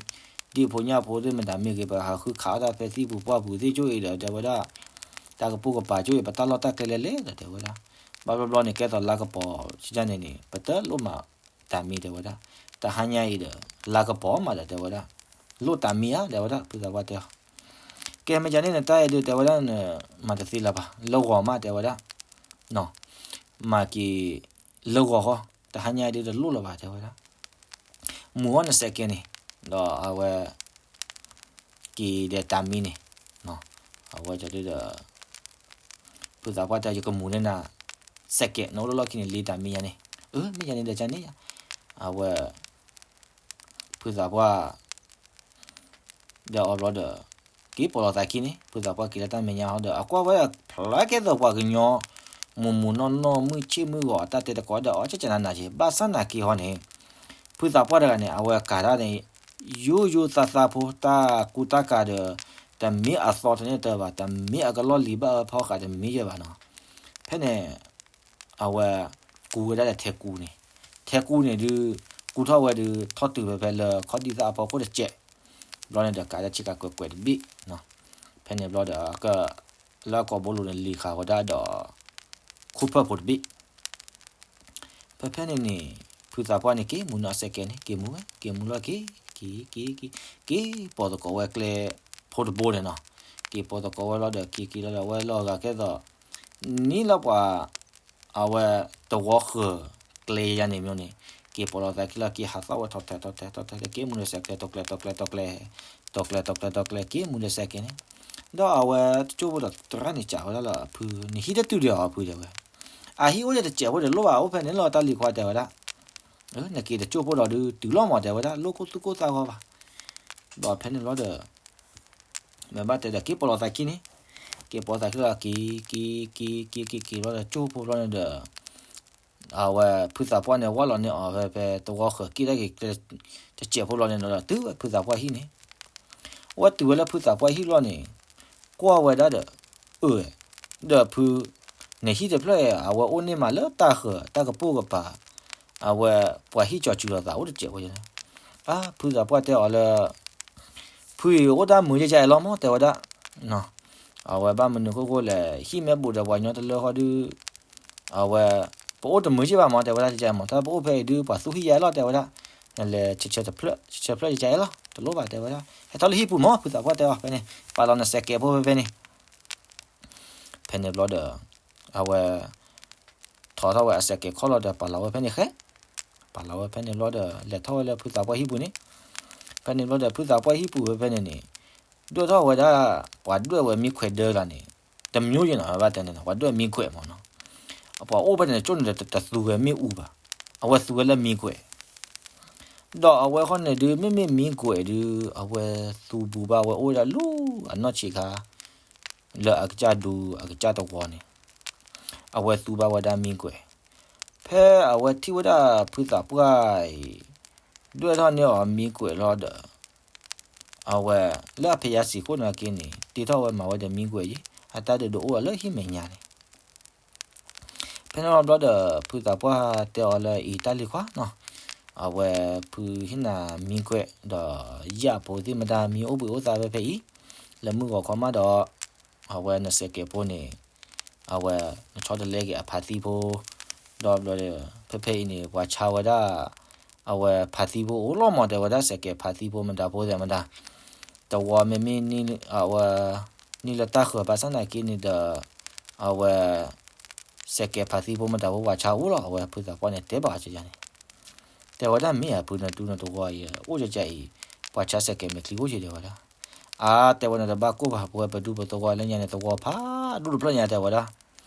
ဒ့ၣ်ဖိညၣ်ဖိသ့ၣ်မတၤမ့ၢ်ဂ့ၤ ပဟးဃုခးအီၣ်တၢ်ဖဲသံၣ်ပူၤပှၢ်ပူၤသ့ၣ်ကၠိအံၤဒီးတဲဝဲဒၣ် တၢ်ကပိာ်ကပၤကၠိအံၤ ပတၢ်လီၢ်တၢ်ကျဲလဲၤလဲၤဒီးတဲဝဲဒၣ် ဘၣ်ဘျီဘျီန့ၣ် ကဲသိးလါကပီၤဆ့ၣ်န့ၣ်န့ၣ် ပတလိၣ်မးတၢ်မံတဲဝဲဒၣ်, တဟါညါအံၤဒီး လါကပီၤမးဒီးတဲဝဲဒၣ်, လိၣ်တၢ်မံဧါ တဲဝဲဒၣ် ဖုသးပှၢ်တဲအီၤ, ကဲမ့ၢ်ကန့ၣ်နတၢ်အံၤဒုးတဲဝဲဒၣ် မၤတသ့လၢၤဘၣ် လၢဂီၤမးတဲဝဲဒၣ်, မၤက့ၤလၢဂီၤဃီ, တဟါညါအံၤဒုးတလိၣ်လၢၤဘၣ်တဲဝဲဒၣ်, မူၤအီၣ်နစဲးကဲးန့ၣ်, ဒီးအဝဲ က့ၤဒီးတၢ်မံန့ၣ်, အဝဲဒုးဒီး ဖုသးပှၢ်တဲ ယကမူၤန့ၢ်နၤ စဲးကဲး နအိၣ်လၢလီၢ်ခံန့ၣ် လ့တၢ်မံယါန့ၣ်, အၢ မ့ၢ်ယါန့ၣ်ဒီးကန့ၣ်ယါ, အဝဲ ဖုသးပှၢ် ဒီးအီၤဘျီဒီး က့ၤပိာ်လီၤသးခံန့ၣ် ဖုသးပှၢ်က့ၤလၢတၢ်မဲာ်ညါဟီဒီး အကွၢ်ဝဲဒၣ်ဖျါကဲသိးပှၤကညီ မိၢ်မိၢ်နီၢ်နီၢ် မုၢ်ဆ့ၣ်မုၢ်ဂီၤ အတၢ်တဲတကိးဒီး အီၤကကနၤနၤက့ၤ ဘၣ်ဆၣ်နာ်က့ၤဟီန့ၣ် ဖုသးပှၢ်တဂၤန့ၣ် အဝဲကၤတၢ်န့ၣ် ယိယိသးသးဖိ တၢ်ကူတၢ်ကၤဒီး တမ့ၢ်အသီတန့ၢ်တၢဘၣ်, တမ့ၢ်အကလီၢ်လံၤဘၣ်အၢဖီဃးတမ့ၢ်ယဲၢ်ဘၣ်နီၤ. ဖဲန့ၣ် အဝဲ ကူဝဲဒၣ်ဒီးထဲကူန့ၣ်, ထဲကူန့ၣ်ဒုး ကူထီၣ်ဝဲဒုး ထီၣ်တုၤဖဲဖဲလၢခီၣ်ဒံသၣ်အဖီခိၣ်တစဲး, ဘျီန့ၣ်ဒီးကးဒၣ်ဆ့ကၤကွဲးကွဲးတဘ့ၣ်, ဖဲန့ၣ်ဘျီဒီး လၢအကိာ်ဘိလိၤန့ၣ် လံၤဃာ်ဝဲဒၣ်ဒီး ခိၣ်ဖၢၣ်ဖိတဘ့ၣ် ဖဲဖဲန့ၣ်န့ၣ် ဖုသးပှၢ်န့ၣ် က့ၤမူၤန့ၢ်အစဲးကဲးန့ၣ် က့ၤမူၤဝဲ က့ၤမူၤလီၤက့ၤ က့ၤ က့ၤ က့ၤ က့ၤပိာ်သကိးဝဲကျဲဖိတဘိန့ၣ်နီၤ, က့ၤပိာ်သကိးဝဲလီၤဒီး က့ၤက့ၤလီၤဒီး အဝဲလီၤဂာ်ကဲသိး နံၣ်လၢပှၤ အဝဲ တဝီဃၢၤကျဲယါန့ၣ်မ့ၢ်န့ၣ် က့ၤပိာ်လီၤသးခံလီၤ က့ၤဟးသီၣ်ဝဲထီၣ်ထဲထီၣ်ထဲထီၣ်ထဲ က့ၤမူၤန့ၢ်စဲးကျဲး တီၤကျဲၤ တီၤကျဲၤ တီၤကျဲၤ တီၤကျဲၤ တီၤကျဲၤ တီၤကျဲၤ က့ၤမူၤန့ၢ်စဲးကဲးန့ၣ်, ဒီးအဝဲတကၠိၢ်ဖိဒီးတရၣ်န့ၣ် ကးဝဲဒၣ်လၢအဖု နဟံၣ်တတုၤဒီးအီၤဖုတဲဝဲ, အဟံၣ်အိၣ်ဒီးတစဲးဖိဒီးလိၣ်ဘၣ်အိၣ်ဖဲန့ၣ်လီၤ တၢ်လံၤခွါတဲဝဲဒၣ်, နက့ၤတကၠိၢ်ဖိဒီးဒုးတုၤလီၤမးတဲဝဲဒၣ် လိၣ်ခိၣ်သူၣ်ခိၣ်သးဂီၢ်ဘၣ်, ဒီးဖဲန့ၣ်ဘျီဒီး မ့ၢ်ဘၣ်တဲဒီး က့ၤပိာ်လီၤသးခံန့ၣ်, က့ၤပိာ်သးခံလီၤ က့ၤ က့ၤ က့ၤ က့ၤ က့ၤ က့ၤ ဘျီဒီး ကၠိၢ်ဖိဘျီန့ၣ်ဒီး အဝဲဖုသးပှၢ်န့ၣ် ဝၢ်လီၤန့ၢ်အီၤဖဲ ဖဲတဝီဃၢၤက့ၤတၢ်က့ၤ တစဲးဖိလီၤန့ၣ်ဒီး တုၤဝဲဖုသးပှၢ်ဟံၣ်န့ၣ်, အဝဲတုၤဝဲလၢဖုသးပှၢ်ဟံၣ်ဘျီန့ၣ် ကွၢ်ဝဲဒၣ်ဒီး အၢ ဒီးဖု နဟံၣ်တဖျၢၣ်အံၤ အဝဲအိၣ်န့ၢ်မးလၢတၢ်ဃၢၤ တၢ်ကပိာ်ကပၤ အဝဲပှၤဟံၣ်ကၠီၤစူၤလီၤသးအိၣ်တစဲးဖိန့ၣ်, အါ ဖုသးပှၢ်တဲအီၤလၢ ဖုအံၤအိၣ်တၢ်မုာ်ယဲၢ်ယဲၢ်လီၤမး တဲဝဲဒၣ်, အဝဲဘၣ်မနုၤအဃိလဲၣ် ဟံၣ်မ့ၢ်ဘူးဒီးပှၤကညီတလၢဃီဒုး အဝဲ ပအိၣ်တမုာ်ယဲၢ်ဘၣ်မး တဲဝဲဒၣ် ယဲၢ်မး တၢ်ပအိၣ်ဖဲအံၤဒုး ပှၤသူၣ်ဟံၣ်ယဲၢ်လီၤ တဲဝဲဒၣ်, နလဲၤဆၢဆၢတဖျၢၣ် ဆၢဆၢဖျၢၣ်ယဲၢ်လီၤ တလိၣ်ဘၣ် တဲဝဲဒၣ်, ဟဲထီၣ်လၢဟံၣ်ပူၤမး ဖုသးပှၢ်တဲအီၤ ဖဲန့ၣ် ပာ်လီၤနစဲးကဲးဖိဖဲဖဲန့ၣ် ဖဲန့ၣ်ဘျီဒီး အဝဲ ထီထီၣ်ဝဲအစဲးကဲးခီၣ်လီၤဒီး ပာ်လီၤဝဲဖဲန့ၣ်ဃဲ, ပာ်လီၤဝဲဖဲန့ၣ်ဘျီဒီး လဲၤထီၣ်ဝဲလၢဖုသးပှၢ်ဟံၣ်ပူၤန့ၣ်, ဖဲန့ၣ်ဘျီဒီး ဖုသးပှၢ်ဟံၣ်ပူၤဝဲဖဲန့ၣ်န့ၣ် ဒွဲၣ်ထီၣ်ဝဲဒၣ် ပှၤဒွဲၣ်ဝဲမံခွဲးဒၢလီၤန့ၣ်, တမျိုးယဲၢ်နီၤ ဘၣ်တဲန့ၣ်နီၤ ပှၤဒွဲၣ်မံခွဲးမးနီၤ, ပှၤအိၣ်ဖဲန့ၣ် ကၠိၣ်န့ၣ်ဒီး တသူဝဲမ့ၣ်အူဘၣ်, အဝဲသူဝဲလၢမံခွဲး ဒီးအဝဲဃီန့ၣ်ဒုး မ့မ့ၢ်မံခွဲးဒုး အဝဲသူဘူးဘၣ်ဝဲအိၣ်ဝဲဒၣ်လၢအနီၢ်ဆံးခါ လၢအကစၢ်ဒူအကစၢ်တဝီန့ၣ် အဝဲသူဘၣ်ဝဲဒၣ်မံခွဲး, ဖဲအဝဲထံၣ်ဝဲဒၣ်ဖုသးပှၢ်အံၤ ဒွဲၣ်ထီၣ်န့ၢ်အီၤမံခွဲးလီၤဒီး အဝဲလၢအဖဲယါစံးခိၣ်န့ၣ်က့န့ၣ် တ့ထီၣ်ဝဲမၤဝဲဒီးမံခွဲးယံၤ အတၢ်ဒုးဒိးအိၣ်အလၢဟံၣ်မဲာ်ညါန့ၣ် ဖဲန့ၣ်ဘျီဒီး ဖုသးပှၢ်တဲအီၤလၢအံၤတၢ်လံၤခွါနီၤ, အဝဲဖုဟ့ၣ်နၤမံခွဲးဒီး ယၣ်ဖိသ့ၣ်မတၤမံအိၣ်ဘှံးအိၣ်သါဖဲဖဲအံၤ, လၢမုၢ်ဂီၤခီမးဒီး အဝဲနစဲးကဲးဖိန့ၣ် အဝဲနဆီတလဲက့ၤအဖးသံဖိ, ဒီးဘျီဒီး ဖဲဖဲအံၤန့ၣ် ပှၤဆါဝဲဒၣ် အဝဲဖးသံဖိအိၣ်လီၤမး တဲဝဲဒၣ် စဲးကဲးဖးသံဖိမတၤဖိသဲးမတၤ, တဝီမ့မ့ၢ် အဝဲ နံၣ်လၢတၢ်ဃၢၤ ဘၣ်ဆၣ်သနာ်က့န့ၣ်ဒီး အဝဲ စဲးကဲးဖးသံဖိမတၤဖိပှၤဆါအိၣ်လီၤ အဝဲဖုသးပှၢ်န့ၣ်တဲဘၣ်အီၤန့ၣ် တဲဝဲဒၣ်မ့ၢ်ဧါ ဖုနတူၢ်နတဝီအံၤ အိၣ်ကကအံၤ ပှၤဆါစဲးကဲးမဲာ်ချံအိၣ်က့ၤ တဲဝဲဒၣ်, အါ တဲဝဲန့ၣ်တဘၣ်ကိၢ်ဘၣ် ပဝဲပဒူပသဝီလၢညါန့ၣ် သဝီဖးဒိၣ်တဖျၢၣ်ညါ တဲဝဲဒၣ်,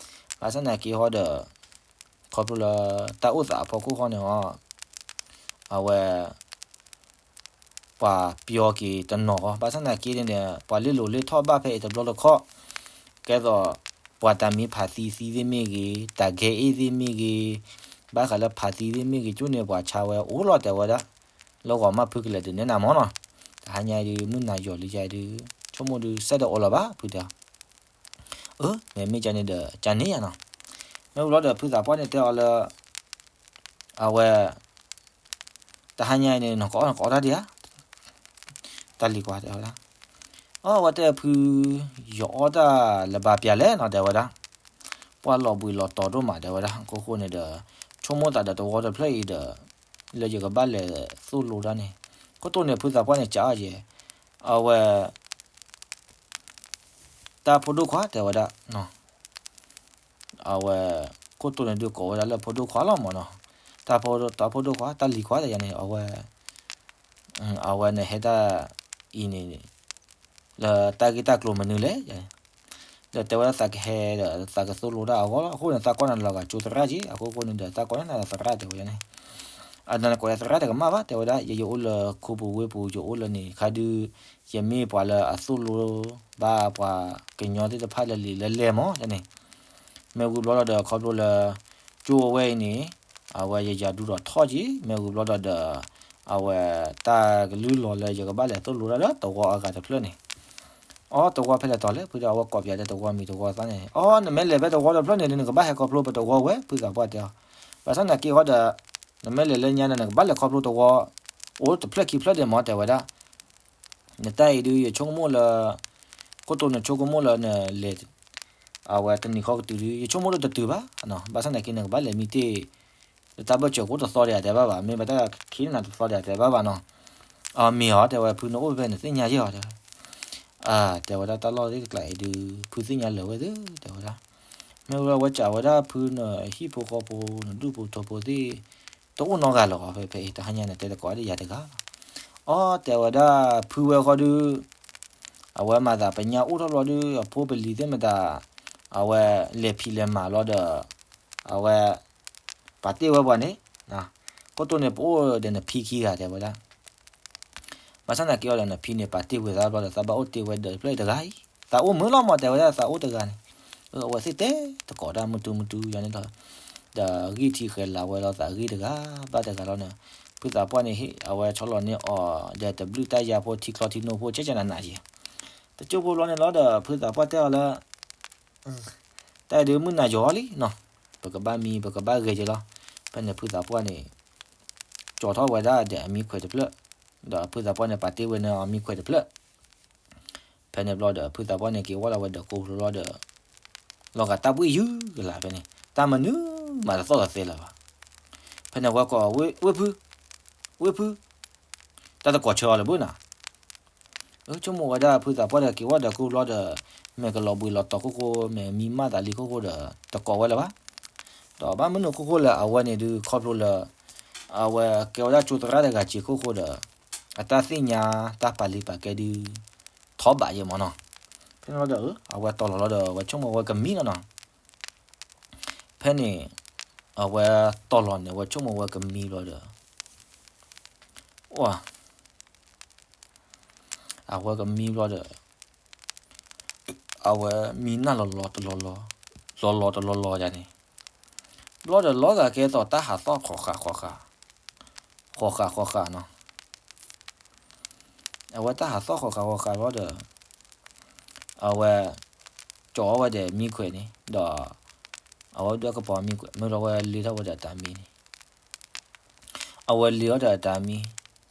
ဘၣ်ဆၣ်သနာ်က့ဟီဒီး ခီဖျိလၢတၢ်အိၣ်သးအဖီခိၣ်ဃီန့ၣ်အီၤ အဝဲ ပှၤပျီက့ၤတနီၤဃီ ဘၣ်ဆၣ်သနာ်က့န့ၣ် ပှၤလ့လိာ်လ့ထီၣ်ဘၣ်ဖဲအံၤတဘျီတခီၣ်, ကဲသိး ပှၤတၢ်မံဖးသံသံသ့ၣ်မ့ၢ်ဂ့ၤ, တၢ်ကဲအ့ၣ်သ့ၣ်မ့ၢ်ဂ့ၤ, ဘၣ်ဃးလၢဖးသံသ့ၣ်မ့ၢ်ဂ့ၤ ကၠိန့ၣ် ပှၤဆါဝဲအိၣ်လီၤ တဲဝဲဒၣ်, လၢဂီၤမးဖုကလဲၤဒုးနဲၣ်နၤမၢ်နီၤ, တဟါညါအံၤဒုး မုၢ်နၤယီၤလံယါအံၤဒုး ဆိကမိၣ်ဒုး စဲးဒီးအိၣ်လီၤဘၣ် ဖုတဲအီၤ, အၢ မ့မ့ၢ်ကန့ၣ်ဒီး ကန့ၣ်ယါနီၤ, မ့ၢ်ဝံၤဘျီဒီး ဖုသးပှၢ်န့ၣ်တဲအီၤလၢ အဝဲ တဟါညါအံၤန့ၣ် နကအီၣ်နကအီတၢ်ဒံးဧါ, တၢ်လံၤကွၢ်တဲဝဲဒၣ်, အဝဲတဲဖု ယအီၣ်တၢ်လၢၤဘၣ်ပျၢၤလဲၣ်နီၤ တဲဝဲဒၣ်, ပှၢ်လီၤဘှံးလီၤတီၤဒိၣ်မး တဲဝဲဒၣ် ခိၣ်ဃိန့ၣ်ဒီး ဆိကမိၣ်သးဒီးတဝီတဖျၢၣ်အံၤဒီး လၢယကဘၣ်လဲၤသိၣ်လိတၢ်န့ၣ်, ခိၣ်တိန့ၣ် ဖုသးပှၢ်န့ၣ် ကးအီၤယဲ, အဝဲ တၢ်ဖိဒိၣ်ခွါ တဲဝဲဒၣ် အဝဲ ခိၣ်တိန့ၣ်ဒုးကိးဝဲဒၣ်လၢဖိဒိၣ်ခွါလီၤမၢ်နီၤ, တၢ်ဖိ တၢ်ဖိဒိၣ်ခွါ တၢ်လံၤခွါတယၤန့ၣ် အဝဲ အဝဲနဟဲတၢ်အံၤန့ၣ် လၢတၢ်ဂ့ၢ်တၢ်ကျိၤမနုၤလဲၣ်, ဒီးတဲဝဲဒၣ်သးကဟဲဒီးသးကသိၣ်လိတၢ်အဂီၢ်လီၤ, အဃိန့ၣ် သးကွၢ်နၤလီၤဂာ်ကၠိသရၣ်က့, အဃိဃိန့ၣ်ဒီး သးကွၢ်နၤဒီးသရၣ်တဲဝဲန့ၣ်, အနကိးယၤသရၣ်တကမၣ်ဘၣ် တဲဝဲဒၣ်, ယ ယအိၣ်လၢခိပူၤဝ့ၢ်ပူၤ ယအိၣ်လၢန့ၣ် ခါဒုး ယမ့ၢ်ပှၤလၢအသိၣ်လိဘၣ်ပှၤကညီသ့ၣ်တဖၣ်လၢလံာ်လၢလဲၢ်မၢ်န့ၣ်, မ့ၢ်ဝံၤဘျီလီၤဒီး ခီဖျိလၢ ကၠိအဝဲအံၤန့ၣ် အဝဲယယၤဒူဒီးထီၣ်က့ၤ မ့ၢ်ဝံၤဘျီဒီးဒီး အဝဲတၢ်ကလုၢ်လီၤလၢယကဘၣ်လဲၤသိၣ်လိတၢ်ဒီးတဝီအဂၤတဖျၢၣ်န့ၣ်, အီ တဝီဖဲလဲၣ်တီၤလဲၣ် ဖုဒီးအဝဲကိးပၠးတဲတဝီမံၤတဝီသၣ်န့ၣ်, အီ နမ့ၢ်လဲၤဖဲတဝီတဖျၢၣ်န့ၣ် နကဘၣ်ဟဲခီဖျိပတဝီဝဲ ဖုသးပှၢ်တဲအီၤ, ဘၣ်ဆၣ်သနာ်က့ဟီဒီး နမ့ၢ်လဲၤလၢညါဒီး နကဘၣ်လဲၤခီဖျိတဝီ အိၣ်တဖျၢၣ်ခံဖျၢၣ်ဒံးမၢ် တဲဝဲဒၣ်, နတၢ်အံၤဒုး ယဆိကမိၣ်လၢ ခိၣ်တိန့ၣ်ဆိကမိၣ်လၢနလဲၤ အဝဲတနံၤဃီကတုၤဒုး ယဆိကမိၣ်လၢတတုၤဘၣ်, ဘၣ်ဆၣ်သနာ်က့ နကဘၣ်လဲၤမံတ့ၢ် လၢတၢ်ဘၢၣ်စၢၤကိးတသီဒံးဧါတဲဘၣ်ဘၣ်, မ့ၢ်ဘၣ်တၢ်ခံနၤတသီဒံးဧါတဲဘၣ်ဘၣ်နီၤ, အမ့ၢ်အီၤ တဲဝဲ ဖုနအိၣ်ဖဲဖဲနသ့ၣ်ညါယဲၢ်အီၤတဲဝဲ, တဲဝဲဒၣ်တၢ်လီၢ်သ့ၣ်တကျါအံၤဒုး ဖုသ့ၣ်ညါလၢာ်ဝဲသ့ၣ် တဲဝဲဒၣ်, မ့ၢ်ဝဲဝဲစံးဝဲဒၣ်ဖုနဟံၣ်ဖိဃီဖိ နဒူၣ်ဖိထၢဖိသ့ၣ် တအိၣ်နီတဂၤလၢၤအီၤဖဲဖဲအံၤ တဟါညါန့ၣ် တဲတကိးဒံးယၤတဂၤလီၤ, အီ တဲဝဲဒၣ်ဖုဝဲဃီဒုး အဝဲမၤသးပညၣ်အိၣ်ထီၣ်ဘျီဒုး အဖိပလံၤသ့ၣ်မတၤ အဝဲလဲၤဖံးလဲၤမၤဘျီဒီး အဝဲ ပာ်တ့ၢ်ဝဲပှၤန့ၣ်, ခိၣ်တိန့ၣ် ပအိၣ်ဒီးနဖံခံဂၤတဲဝဲဒၣ်, ဘၣ်ဆၣ်သနာ်က့အီၤဒီးနဖံန့ၣ် ပာ်တ့ၢ်ဝဲသးဘျီဒီး သးဘၣ်အိၣ်တ့ၢ်ဝဲဒီးတဖျၢၣ်အံၤတဂၤအံၤ, သးအိၣ်မုာ်လီၤမၢ်တဲဝဲဒၣ် သးအိၣ်တဂၤန့ၣ်, အဝဲသ့ၣ်တဲတကိးတၢ်မုၢ်တူမုၢ်တူယါန့ၣ်ဒီး ဒီးဂံၢ်ထံးဃဲၤလၤဝဲလီၤသးဂ့ၢ်တဂၤဘၣ်တဂၤလီၤန့ၣ်, ဖုသးပှၢ်န့ၣ် အဝဲဆီလီၤန့ၢ်အီၤဒီးတဘျုးတၢ်ယါဖိထံချီထံနိဖိ ကဲကဲနးနးယဲၢ်, တကၠိဖိဘျီန့ၣ်လီၤဒီး ဖုသးပှၢ်တဲအီၤလၢ တၢ်အံၤဒုးမုၢ်နၤယီၤလံနီၤ, ပကဘၣ်မံ ပကဘၣ်ဂဲၤက့ၤလီၤ, ဖဲန့ၣ်ဖုသးပှၢ်န့ၣ် ကၠီၤထီၣ်ဝဲဒၣ်ဒီးအမံခွဲးတဖျၢၣ်, ဒီးဖုသးပှၢ်န့ၣ် ပာ်တ့ၢ်ဝဲန့ၣ်အမံခွဲးတဖျၢၣ်, ဖဲန့ၣ်ဘျီဒီး ဖုသးပှၢ်န့ၣ် က့ၤဝဲလီၤဝဲဒီးကိးဖျိလီၤဒီး လီၤဂာ်တၢ်ဘှံးယုၢ်ကလာ်ဖဲန့ၣ် တၢ်မနုၤမးတသီၣ်လီၤသဲလၢၤဘၣ်, ဖဲန့ၣ်ဝဲကိး ဝ့ၢ်ဖု, ဝ့ၢ်ဖု, တၢ်တကိးဆၢအီၤလၢၤဘၣ်နီၤ ဆိကမိၣ်ဝဲဒၣ်ဖုသးပှၢ်ဒီးက့ၤဝဲဒီးကိးဘျီဒီး မ့ၢ်ကလီၤဘှံးလီၤတီၤခိၣ်ဃိ မ့ၢ်မံမၣ်သးလံခိၣ်ဃိဒီး တကိးဝဲလၢၤဘၣ်, ဒီးဘၣ်မနုၤခိၣ်ဃိလၢအဝဲန့ၣ်ဒုးခီဖျိလၢ အဝဲကဲဝဲဒၣ်ကၠိသရၣ်တဂၤစ့ၢ်ခိၣ်ဃိဒီး အတၢ်သ့ၣ်ညါတၢ်ပာ်လံပာ်ကဲဒုး ထီဘးယဲၢ်မၢ်နီၤ, ဖဲန့ၣ်လီၤဒီး အဝဲတီၤလီၤလီၤဒီး အဝဲဆိကမိၣ်ဝဲကမံလီၤနီၤ, ဖဲန့ၣ် အဝဲတီၤလီၤန့ၣ် အဝဲဆိကမိၣ်ဝဲကမံဘျီဒီး အဝဲကမံဘျီဒီး အဝဲမံနၢ်လီၤလီၤတလီၤလီၤ, လီၤလီၤတလီၤလီၤယါန့ၣ်, ဘျီဒီးလီၤဂာ်ကဲသိးတၢ်ဟးသီၣ်ဃီၤဃာ်ဃီၤဃာ်, ဃီၤဃာ်ဃီၤဃာ်နီၤ, အဝဲတၢ်ဟးသီၣ်ဃီၤဃာ်ဃီၤဘျီဒီး အဝဲ ကၠီၤအီၣ်ဝဲဒီးမံခွဲးန့ၣ် ဒီး အဝဲဒၣ်ကပီၤမံခွဲး မ့ၢ်လီၤဝဲလ့ထီၣ်ဝဲဒီးတၢ်မံန့ၣ် အဝဲလ့ၤအီၤဒီးအတၢ်မံ,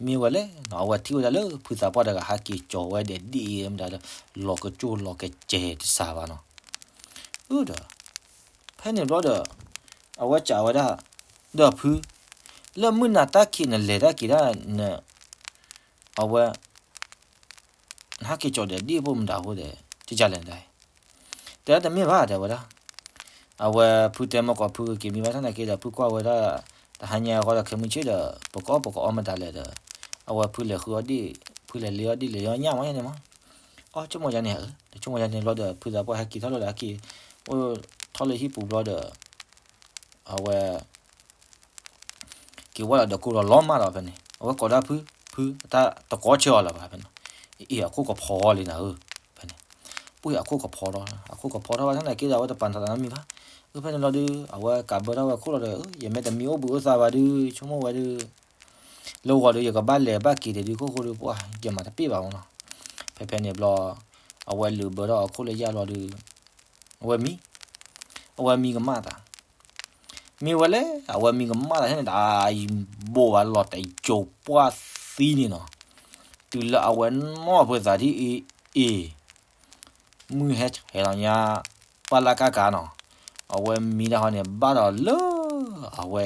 မ့ၢ်ဝဲလဲၣ်နီၤ, အဝဲထံၣ်ဝဲဒၣ်လၢဖုသးပှၢ်တဂၤဟဲက့ၤကၠီၤဝဲဒီးဒ့ၣ်အံၤမတၤဒီး လီၤကကၠိၢ်လီၤကစဲၤတစှၤဘၣ်နီၤ. အၢဒီး ဖဲန့ၣ်ဘျီဒီး အဝဲစံးဝဲဒၣ်, ဒီးဖု, လၢမုၢ်နၤတၢ်ခံးနလဲၤတၢ်က့ၤဒၣ်န, အဝဲ နဟဲက့ၤကၠီၤဒီးဒ့ၣ်ဖိမတၤဖိဒီး ကကလဲၣ်နတၢ်အံၤ, တဲဒၣ်တမ့ၢ်ဘၣ် တဲဝဲဒၣ်. အဝဲဖုတဲမၢ်ကီးဖုကက့ၤမံဘၣ်ဆၣ်သနာ်က့ဒီး ဖုကွၢ်ဝဲဒၣ် တဟါညါဃီဒီးခဲမုၢ်ဆ့ၣ်ဒီး ပကအီၣ်ပကအီမတၤလဲၣ်ဒီး အဝဲဖုလဲၤဃုအီၣ်ဒ့ၣ်, ဖုလဲၤလ့အီၣ်ဒ့ၣ်လဲၤယီညၣ်မးန့ၣ်မး, အီၣ်ဆိကမိၣ်ယါန့ၣ်ဧၢ, တဆိကမိၣ်ယါန့ၣ်ဘျီဒီး ဖုသးပှၢ်ဟဲက့ၤထီၣ်လီၤဒီးဟဲက့ၤ အိၣ်ထီၣ်လၢဟံၣ်ပူၤဘျီဒီး အဝဲ က့ၤဝဲလီၤဒီးကိးလီၤလီၤမၢ်ဒီးဖဲန့ၣ် အဝဲကိးဒၣ်ဖု, ဖုတၢ်တကိးဆၢအီၤလၢၤဘၣ်ဖဲန့ၣ်, အ့ၣ်အခိၣ်ကဖီလံနၤဧၢ, ဖဲန့ၣ် ပှ့ၢ်အခိၣ်ကဖီထီၣ်, အခိၣ်ကဖီထီၣ်ဘၣ်ဆၣ်သနာ်က့ဒီး အဝဲတပာ်နသးနီတမံၤဘၣ်. အၢ ဖဲန့ၣ်လီၤဒုး အဝဲကးဘၢထီၣ်ဝဲခိၣ်လီၤဒီး ယမ့ၢ်တမံအိၣ်ဘှံးအိၣ်သါဘၣ်ဒုး ဆိကမိၣ်ဝဲဒုး လၢဂီၤဒီး ယကဘၣ်လဲၤဘၣ်က့ၤဒီးဒုး ခိၣ်ဃိဒီး ပှၢ်ယမၤတပ့ၢ်ဘၣ်မးနီၤ. ဖဲဖဲန့ၣ်ဘျီ အဝဲလုးဘၢထီၣ်အခိၣ်လၢယၢ်ဘျီဒုး အဝဲမံ, အဝဲမံကမၣ်သး, မ့ၢ်ဝဲလဲၣ် အဝဲမံကမၣ်သးန့ၣ် တၢ်ဘိးဘၣ်လီၤတယိၤပှၢ်သံန့ၣ်နီၤ, တုၤလၢအဝဲနီၢ်ဖုသးဒ်အံၤအ့ၣ် မုၢ်ဟဲဆဲးလီၤညါ ပၢ်လၢ်ကၣ်ကၣ်နီၤ, အဝဲမံတၢ်ဟီန့ၣ် ဘၣ်ဒီးလၢ အဝဲ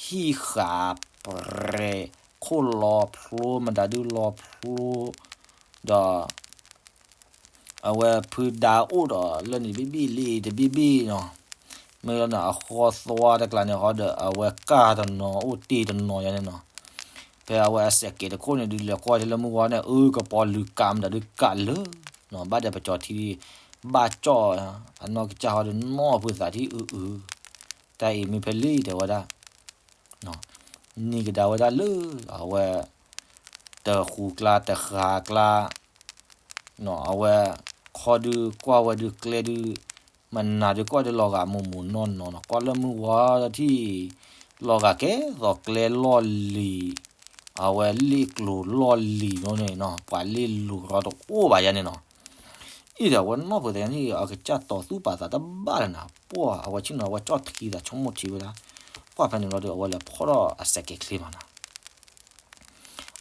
ဟံၣ်ဃာ်ပြဲၤ ခိၣ်လီၤဖျိ မတၤဒုလီၤဖျိ ဒီး အဝဲဖုဒါအိၣ်ဒီးလၢန့ၣ်တဘ့ၣ်ဘ့ၣ်လံတဘ့ၣ်ဘ့ၣ်နီၤ, မ့ၢ်လီၤန့ၣ် အဃီသွါတကျါန့ၣ်ဟီဒီး အဝဲကၢ်တနီၤအိၣ်တ့ၢ်တနီၤယါန့ၣ်နီၤ, ဖဲအဝဲအစဲးကဲးတခိၣ်န့ၣ်ဒုး လဲၤကွၢ်ထဲလၢမုၢ်ဝါန့ၣ် အၢ ကပီၤလုၢ်ကးမတၤဒုကးလၢ ဘၣ်ဒီးပကၠီၤထံ ဘၣ်ကၠီၣ် အနီၢ်ကစၢ်ဟီဒီး နီၢ်ဖုသးထံအုအု, တၢ်အံၤမ့ၢ်ဖဲလံတဲဝဲဒၣ် န့ၢ်ကဒါဝဲဒၣ်လၢ အဝဲ တဃူကျါတဃာ်ကျါ အဝဲ ခီဒုးကွၢ်ဝဲဒုးကျဲဒုး မနၤဒုးကွၢ်ဒုးလီၤဂာ်မိၢ်မိၢ်နီၢ်နီၢ်နီၤ ကွၢ်လၢမုၢ်ဝါထံၣ် လီၤဂာ်ကဲသိးကျဲလီၢ်လံၤ အဝဲလ့ၣ်ကျိၤလီၢ်လံၤလီၤန့ၣ်နီၤ ပှၤလ့ၣ်လူၤရီတအိၣ်ဘၣ်ယါန့ၣ်နီၤ အံၤဒီးအဝဲနီၢ်ဖုသးန့ၣ် အကစၢ်တီၤသူၣ်ပာ်သးတဘၣ်လၢၤနၤ ပှၢ်အဝဲဆ့ၣ်နီၤ အဝဲကၠီၣ်ထံသးဆိကမိၣ်ထံဝဲဒၣ် ပှၢ်ဖဲန့ၣ်လီၤဒီး အဝဲလဲၤဖီၣ်ထီၣ်အစဲးကဲးချ့မးနီၤ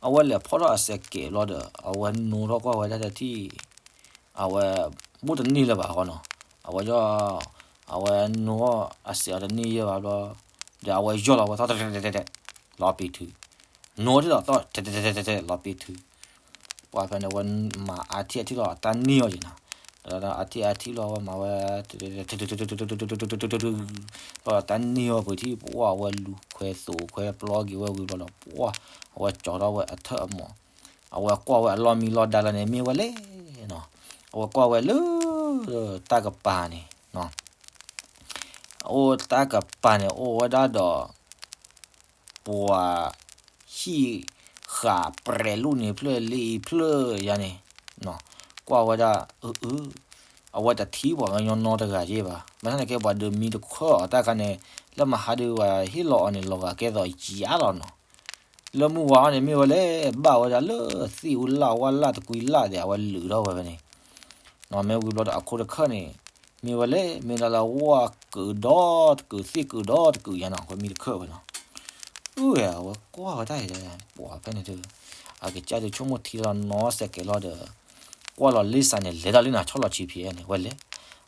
အဝဲလဲၤဖီၣ်ထီၣ်အစဲးကဲးလီၤဒီး အဝဲနိထီၣ်ကွၢ်ဝဲဒၣ်တထံၣ် အဝဲ ဘိၣ်တန့ၢ်လၢၤဘၣ်ဃီနီၤ အဝဲ အဝဲနိအစဲးအီၤတန့ၢ်ယဲၢ်ဘၣ်ဘျီ ဒီးအဝဲယီၢ်လီၤဝဲသီၣ်တဲတဲတဲတဲ လီၤပ့ၤထု နိထံၣ်ဒီးသီၣ်တဲတဲတဲတဲ လီၤပ့ၤထု ပှၢ်ဖဲန့ၣ် အဝဲမၤအါထံၣ်အထံၣ်လီၤ အတၢ်န့ၢ်အီၤက့ၤနီၤ အထံၣ်အထံၣ်လီၤ အဝဲမၤဝဲ လီၤတၢ်န့ၢ်အီၤပှ့ၤထံၣ်ပှၢ်အဝဲလူၤခွဲသိးခွဲပျီက့ၤဝဲဝံၤဘျီဒီး ပှၢ်အဝဲကၠီထီၣ်ဝဲအထၢၣ်အမီၤ အဝဲကွၢ်ဝဲအလီၢ်မံလီၢ်ဒါလၢန့ၣ် မ့ၢ်ဝဲလဲၣ်နီၤ အဝဲကွၢ်ဝဲလၢ တၢ်ကပၤန့ၣ် အိၣ်တၢ်ကပၤန့ၣ် အိၣ်ဝဲဒၣ်ဒီး ပှၤ ဟံၣ်ဃာ်ပြဲၤလူၢ်န့ၣ်ဖျၢၣ်လ့ၣ်အံၤဖျၢၣ်ယါန့ၣ် ကွၢ်ဝဲဒၣ် အၢ အၢ အဝဲတထံၣ်ပှၤကညီနီတဂၤယဲၢ်ဘၣ် ဘၣ်ဆၣ်န့ၣ်ကဲပှၤဒုးမံတခၢၣ်အီၤတၢ်ခါန့ၣ် လၢမဟါဒုးဝဲဟ့ၣ်လီၤအီၤန့ၣ် လီၤဂာ်ကဲသိးယါလီၤနီၤ လၢမုၢ်ဝါန့ၣ်မ့ၢ်ဝဲလဲၣ် ဘၣ်ဝဲဒၣ်လၢသ့ၣ်အူလၣ်ဝါလၣ်တကွံလၣ်ဒီး အဝဲလုးထီၣ်ဝဲဖဲန့ၣ် မ့ၢ်ဝံၤဘျီဒီးအခိၣ်တခၢၣ်န့ၣ် မ့ၢ်ဝဲလဲၣ် မ့ၢ်ဒၣ်လၢဝၣ်ကုာ်ဒီတကုာ်သ့ၣ်ကုာ်ဒီတကုာ်ယါနီၤ အဝဲမံတခၢၣ်ဝဲနီၤ အၢ အဝဲကွၢ်ဝဲဒၣ်အံၤ ပှၢ်ဖဲန့ၣ်ဒီး အကစၢ်ဒုးဆိကမိၣ်ထံလီၤနီစဲးကဲးလီၤဒီး ကွၢ်လီၤလ့စးန့ၣ် လဲၤဒီးလံနီၤ ဆီၣ်လီၤဆံးဖံးအဲန့ၣ် ဝဲလဲၤ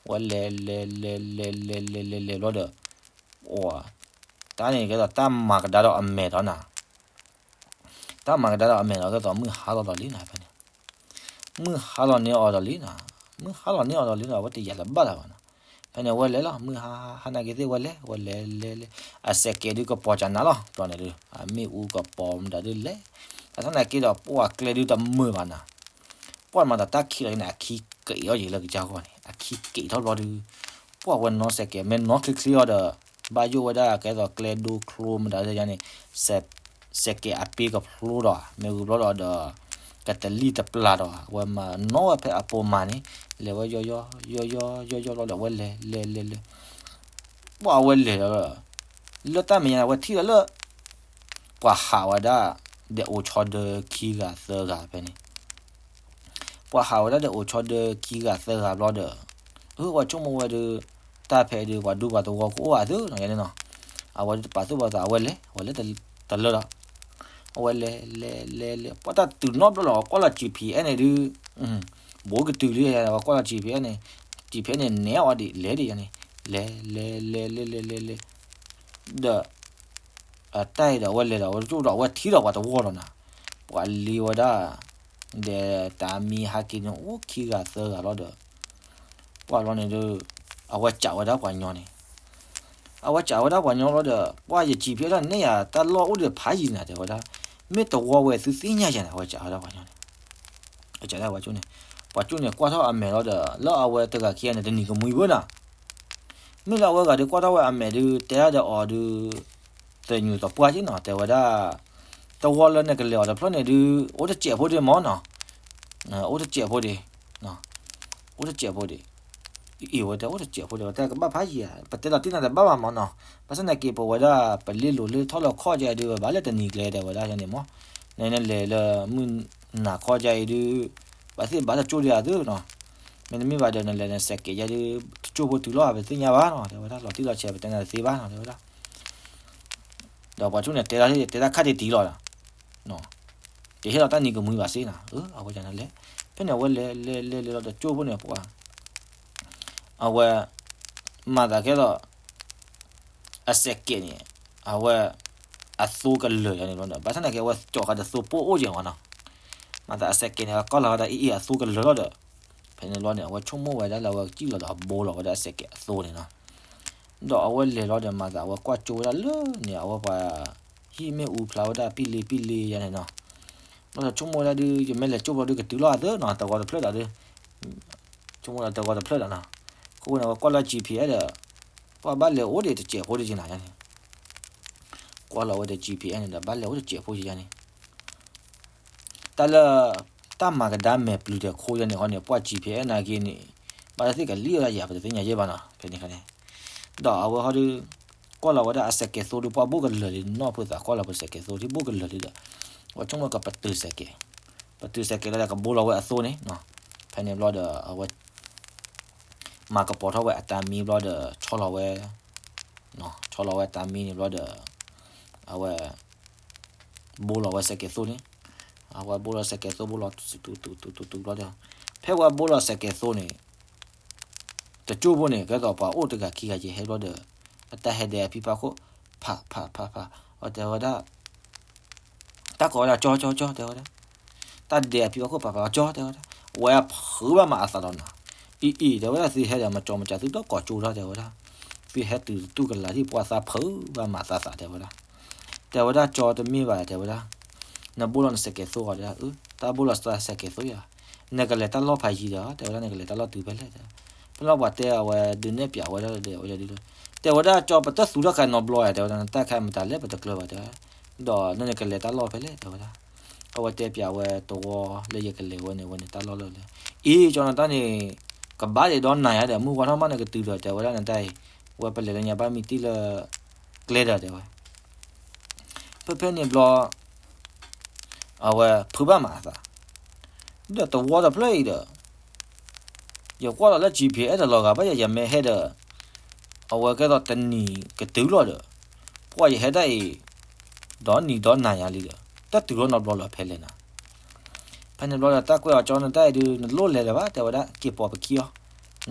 ဝဲလဲၤလဲၤလဲၤလဲၤလဲၤလဲၤလဲၤလဲၤဘျီဒီး အိ တၢ်န့ၣ်ကဲသိးတၢ်မၤကဒါဒီးအမဲာ်ဒီးနီၤ တၢ်မၤကဒါဒီးအမဲာ်ဒီးကဲသိးမုၢ်ဟါလီၤဒီးလံနီၤ ဖဲန့ၣ် မုၢ်ဟါလီၤန့ၢ်အီၤဒီးလံနီၤ မုၢ်ဟါလီၤန့ၢ်အီၤဒီးလံနီၤ အဝဲတယာ်လၢၤဘၣ်လၢၤဘၣ်နီၤ ဖဲန့ၣ်ဝဲလဲၤလီၤ မုၢ်ဟါ ဟါနာ်က့ၤသ့ၣ်ဝဲလဲၤ ဝဲလဲၤလဲၤလဲၤ အစဲးကဲးဒုးကပီၤကနၤလီၤ ဘျီန့ၣ်ဒုး အမ့ၣ်အူကပီၤမတၤဒုးလဲၤ တၢ်ဆၣ်နာ်က့ၤဒီး ပှၢ်ကျဲဒုးတမုာ်ဘၣ်နီၤ ပှၢ်မၤတၢ်တၢ်ခံးလီၤန့ၣ် အခံက့ၤအီၤယံၤလၢကစၢ်ဂီၢ်န့ၣ် အခံက့ၤထီၣ်ဘျီဒုး ပှၢ်ဝဲနီစဲးကဲး မ့ၢ်နီချ့ချ့အီၤဒီး ဘၣ်ယိၣ်ဝဲဒၣ်ကဲသိးကျဲဒိချိမတၤဒုးယါန့ၣ် စဲးကဲးအပ့ကဖျိဒီး မ့ၢ်ဂုၤဘျီဒီးဒီး ကတလံၣ်တပျၢ်ဒီး အဝဲမၤနီၣ်ဝဲဖဲအပိာ်မၤန့ၣ် လဲၤဝဲယီယီ ယီယီ ယီယီလီၤဒီး အဝဲလဲၤ လဲၤလဲၤလဲၤ ပှၢ်အဝဲလဲၤဒီး လၢတၢ်မဲာ်ညါန့ၣ် အဝဲထံၣ်လီၤလၢ ပှၤဟးဝဲဒၣ် ဒီးအိၣ်ဆီဒၢခံဂၤသၢဂၤဖဲန့ၣ် ပှၤဟးဝဲဒၣ်ဒီးအိၣ်ဆီဒၢခံဂၤသၢဂၤဘျီဒီး အဝဲဆိကမိၣ်ဝဲဒုး တၢ်ဖဲဒုး ပှၤဒူပှၤသဝီကအိၣ်အသးနီၤ ယါန့ၣ်နီၤ အဝဲဒုးတပာ်သူၣ်ပာ်သး အဝဲလဲၤ အဝဲလဲၤတလၢဒီး အဝဲလဲၤလဲၤလဲၤလဲၤ ပှၤတၢ်တုၤနီတဘျီလီၤ ကွၢ်လီၤ GPS န့ၣ်ဒုး ဘူးကတုၤလံ ကွၢ်လီၤ GPS န့ၣ် GPS န့ၣ် နဲအီၤဒံး လဲၤဒံးယၤန့ၣ် လဲၤလဲၤလဲၤလဲၤလဲၤလဲၤလဲၤ ဒီး တၢ်အံၤဒီး အဝဲလဲၤဒီး အဝဲကၠိဒီး အဝဲထံၣ်ဒီးပှၤတဝီလီၤနၤ, ပှၤလံဝဲဒၣ် ဒီးတၢ်မံဟးက့ၤန့ၣ် အိၣ်ခံဂၤသၢဂၤလီၤဒီး ပှၤလီၤန့ၣ်ဒီး အဝဲစံးဝဲဒၣ်ပှၤညီန့ၣ် အဝဲစံးဝဲဒၣ်ပှၤညီလီၤဒီး ပှၤယ GPS လီၤန့ၣ်ယၤ တၢ်လီၢ်အိၣ်ဒီးဖးယံၤနၤ တဲဝဲဒၣ်, မ့ၢ်တဝီဝဲသုသ့ၣ်ညါယၤန့ၣ် အဝဲစံးဝဲဒၣ်ပှၤညီန့ၣ် အစံးဒၣ်ပှၤကၠိန့ၣ်, ပှၤကၠိန့ၣ်ကွၢ်ထီၣ်အမဲာ်လီၤဒီး လၢအဝဲတဂၤခံဂၤန့ၣ် တနံၤကမှံဘၣ်နၤ, မ့ၢ်လၢအဝဲဂၤဒုးကွၢ်ထီၣ်ဝဲအမဲာ်ဒုး တဲဒၣ်ဒီးအီၤဒုး သညူးသပှၢ်က့နီၤ တဲဝဲဒၣ်, တဝီလၢနကလဲၤအီၤတဖျၢၣ်န့ၣ်ဒုး အိၣ်တစဲးဖိဒံးမၢ်နီၤ, အိၣ်တစဲးဖိဒံး, အိၣ်တစဲးဖိဒံး, အံၤဝဲတဲအိၣ်တစဲးဖိဒံး ဝဲတဲကဘၣ်ဖးယံၤဧါ ပတဲလီၤတံၢ်နၤတဘၣ်ဘၣ်မၢ်နီၤ, ဘၣ်ဆၣ်သနာ်က့ပဝဲဒၣ် ပလ့လိၤလၢထီၣ်လၢခီၣ်ကဲဒုး ဘၣ်လဲၤတနံၤကျဲတဲဝဲဒၣ်န့ၣ်မၢ်, နလဲၤလၢမုၢ်နၤခီၣ်ကဲအံၤဒုး ပှၤသ့ၣ်ဘၣ်တကၠိဒံးအသိးနီၤ, မ့တမ့ၢ်ဘၣ်ဒီးနလဲၤနစဲးကဲးယဲဒုး တကၠိဖိတုၤလီၤ ပသ့ၣ်ညါဘၣ်နီၤ တဲဝဲဒၣ် လီၤတံၢ်လီၤဆဲး ပတဲနၤတသ့ဘၣ်နီၤ တဲဝဲဒၣ် ဒီးပှၤကၠိန့ၣ်တဲဒၣ် တဲဒၣ်ခါတံၢ်တံၢ်လီၤဒီး တဟ့ၣ်လီၤတၢ်နံၤကမှံဘၣ်စ့နီၤ, အဝဲဒၣ်န့ၣ်လဲၤ, ဖဲန့ၣ်အဝဲလဲၤလဲၤလဲၤလဲၤလီၤဒီးကၠိဖိန့ၣ်ပှၤ အဝဲ မၤသးကဲသိး အစဲးကဲးန့ၣ် အဝဲ အသိကလၢာ်ယၤန့ၣ်ဘျီဒီး ဘၣ်ဆၣ်သနာ်က့အဝဲကၠီဃာ်ဒီးသိပိအိၣ်ကဲမၢ်နီၤ, မၤသးအစဲးကဲးန့ၣ် ကီၢ်လီၤဝဲဒၣ်အံၤအံၤအသိကလၢာ်လီၤဒီး ဖဲန့ၣ်ဘျီန့ၣ် အဝဲဆိကမိၣ်ဝဲဒၣ်လၢအဝဲကစံၣ်လီၤဒီးအဘိလီၤဝဲဒၣ်အစဲးကဲးအသိန့ၣ်နီၤ, ဒီးအဝဲလဲၤလီၤဒီးမၤသးအဝဲကွၢ်ကၠိဝဲဒၣ်လၢန့ၣ် အဝဲပှၤ ဟံၣ်မ့ၣ်အူဖျါဝဲဒၣ်ပံလ့ပံလ့ယၤန့ၣ်နီၤ, ဘျီဒီးဆိကမိၣ်ဝဲဒၣ်ဒုး ယမ့ၢ်လဲၤကၠိဘျီဒုးကတုၤလီၤအသိးနီၤ တဂီၤတဖျၢၣ်ဒီးဒုး ဆိကမိၣ်ဒီးတဂီၤတဖျၢၣ်ဒီးနီၤ, အဃိန့ၣ် အဝဲကွၢ်လၢ GPS ဒီး ပှၤဘၣ်လဲၤအိၣ်ဒံးတစဲးဖိဒံးက့နၤယၤန့ၣ်, ကွၢ်လီၤဝဲဒီး GPS န့ၣ်ဒီး ဘၣ်လဲၤအိၣ်တစဲးဖိယၤန့ၣ်, တၢ်လၢ တၢ်မၤကဒါမဲာ်ပျုၤဒီးခိယၤန့ၣ်ဃီန့ၣ် ပှၤ GPS နာ်က့န့ၣ် ဘၣ်တသ့ၣ်ကလံၣ်ဝဲဒၣ်ယၤ ပတသ့ၣ်ညါယဲၢ်ဘၣ်နီၤ ဖဲန့ၣ်ခါန့ၣ်, ဒီးအဝဲဟီဒုး ကွၢ်လီၤဝဲဒၣ်အစဲးကဲးသိဒုး ပှၤဘိၣ်ကလၢာ်လံနီၢ်ဖိသးကွၢ်လီၤပစဲးကဲးသိဒုးဘိၣ်ကလၢာ်လံဒီး အဝဲဆိကမိၣ်ကပတုာ်စဲးကဲး ပတုာ်စဲးကဲးလီၤဒီးကဘိလီၤဝဲအသိန့ၣ်, ဖဲန့ၣ်ဘျီဒီး အဝဲ မၤကပီၤထီၣ်ဝဲအတၢ်မံဘျီဒီး ဆီလီၤဝဲ, ဆီလီၤဝဲတၢ်မံန့ၣ်ဘျီဒီး အဝဲ ဘိလီၤဝဲစဲးကဲးသိန့ၣ်, အဝဲဘိလီၤစဲးကဲးသိဘိလီၤ တူတူတူတူတူတူဘျီဒီး ဖဲဝဲဘိလီၤစဲးကဲးသိန့ၣ် တကၠိဖိန့ၣ် ကဲသိးပှၤအိၣ်တဂၤခံဂၤယဟဲဘျီဒီး အတၢ်ဟဲဒဲးအဖံဖးခိၣ် ဖးဖးဖးဖး အတဲဝဲဒၣ် တၢ်ကိးဝဲဒၣ်ကၠီကၠီကၠီတဲဝဲဒၣ်, တၢ်ဒဲးအဖံဖးခိၣ်ဖးဖးကၠီတဲဝဲဒၣ်, ဝဲဖုးဘၣ်မးအသးဒီးနၤ, အံၤအံၤ တဲဝဲဒၣ် သုဟဲဒီးမၤကၠီမၤကၠီ သုဒီးကိးကၠိထီၣ်တဲဝဲဒၣ်, သုဟဲတုၤတူၢ်ကလာ်ဒံး ပှၤသးဖုးဘၣ်မးသးသးတဲဝဲဒၣ်, တဲဝဲဒၣ်ကၠီတမ့ၢ်ဘၣ် တဲဝဲဒၣ်, နဘိလီၤနစဲးကဲးသိဂီၤတဲဝဲဒၣ်, တၢ်ဘိလီၤစဲးကဲးသိယၤ, နကလဲၤတၢ်လီၢ်ဖးယံၤဒီး တဲဝဲဒၣ် နကလဲၤတၢ်လီၢ်တုၤဖဲလဲၣ်တဲ, ဖဲလီၤပှၤတဲအဝဲဒုးနဲၣ်ပၠးဝဲဒၣ်ဒီး အဝဲဒၣ်ဒ်လီၤ, တဲဝဲဒၣ်ကၠီ ပတသူၣ်ထီၣ်ခါနီတဘျီဧါ တဲဝဲဒၣ် နတၢ်ခါမတၤလဲၣ် ပတကျၢၤဘၣ်တဲဝဲ, ဒီးနနကလဲၤတၢ်လီၢ်ဖဲလဲၣ်တဲဝဲဒၣ်, အဝဲတဲပၠးဝဲတဝီလၢယကလဲၤဝဲန့ၣ် ဝဲန့ၣ်တၢ်လီၢ်လၢလဲၣ်, အံၤကၠီနတၢ်န့ၣ် ကဘၣ်ဒံးဒီးနၤယါဒီး မုၢ်ဝါထီၣ်မးနကတုၤဒီး တဲဝဲဒၣ် နတၢ်အံၤ ဝဲပလဲၤလၢညါဘၣ်မံတံၢ်လၢ ကျဲဒီးတဲဝဲ ဖဲဖဲန့ၣ်ဘျီ အဝဲဖုးဘၣ်မးအသး, ဒီးတဝီတဖျၢၣ်အံၤဒီး ယကွၢ်လီၤလၢ GPS တလီၤဂာ်ဘၣ်ယၤ ယမ့ၢ်ဟဲဒီး အဝဲကဲသိးတနံၤကတုၤလီၤဒီး ပှၤယဟဲတၢ်အံၤ ဒီနံၤဒီနၤယါလံဒီး တတုၤလီၤနီတဘျီလၢဖဲလဲၣ်နၤ, ဖဲန့ၣ်ဘျီဒီး တၢ်ကွဲးအီၤကၠီ နတၢ်အံၤဒုး နလိၣ်လဲၤလၢၤဘၣ် တဲဝဲဒၣ် က့ၤပိာ်ပခံအီၤ,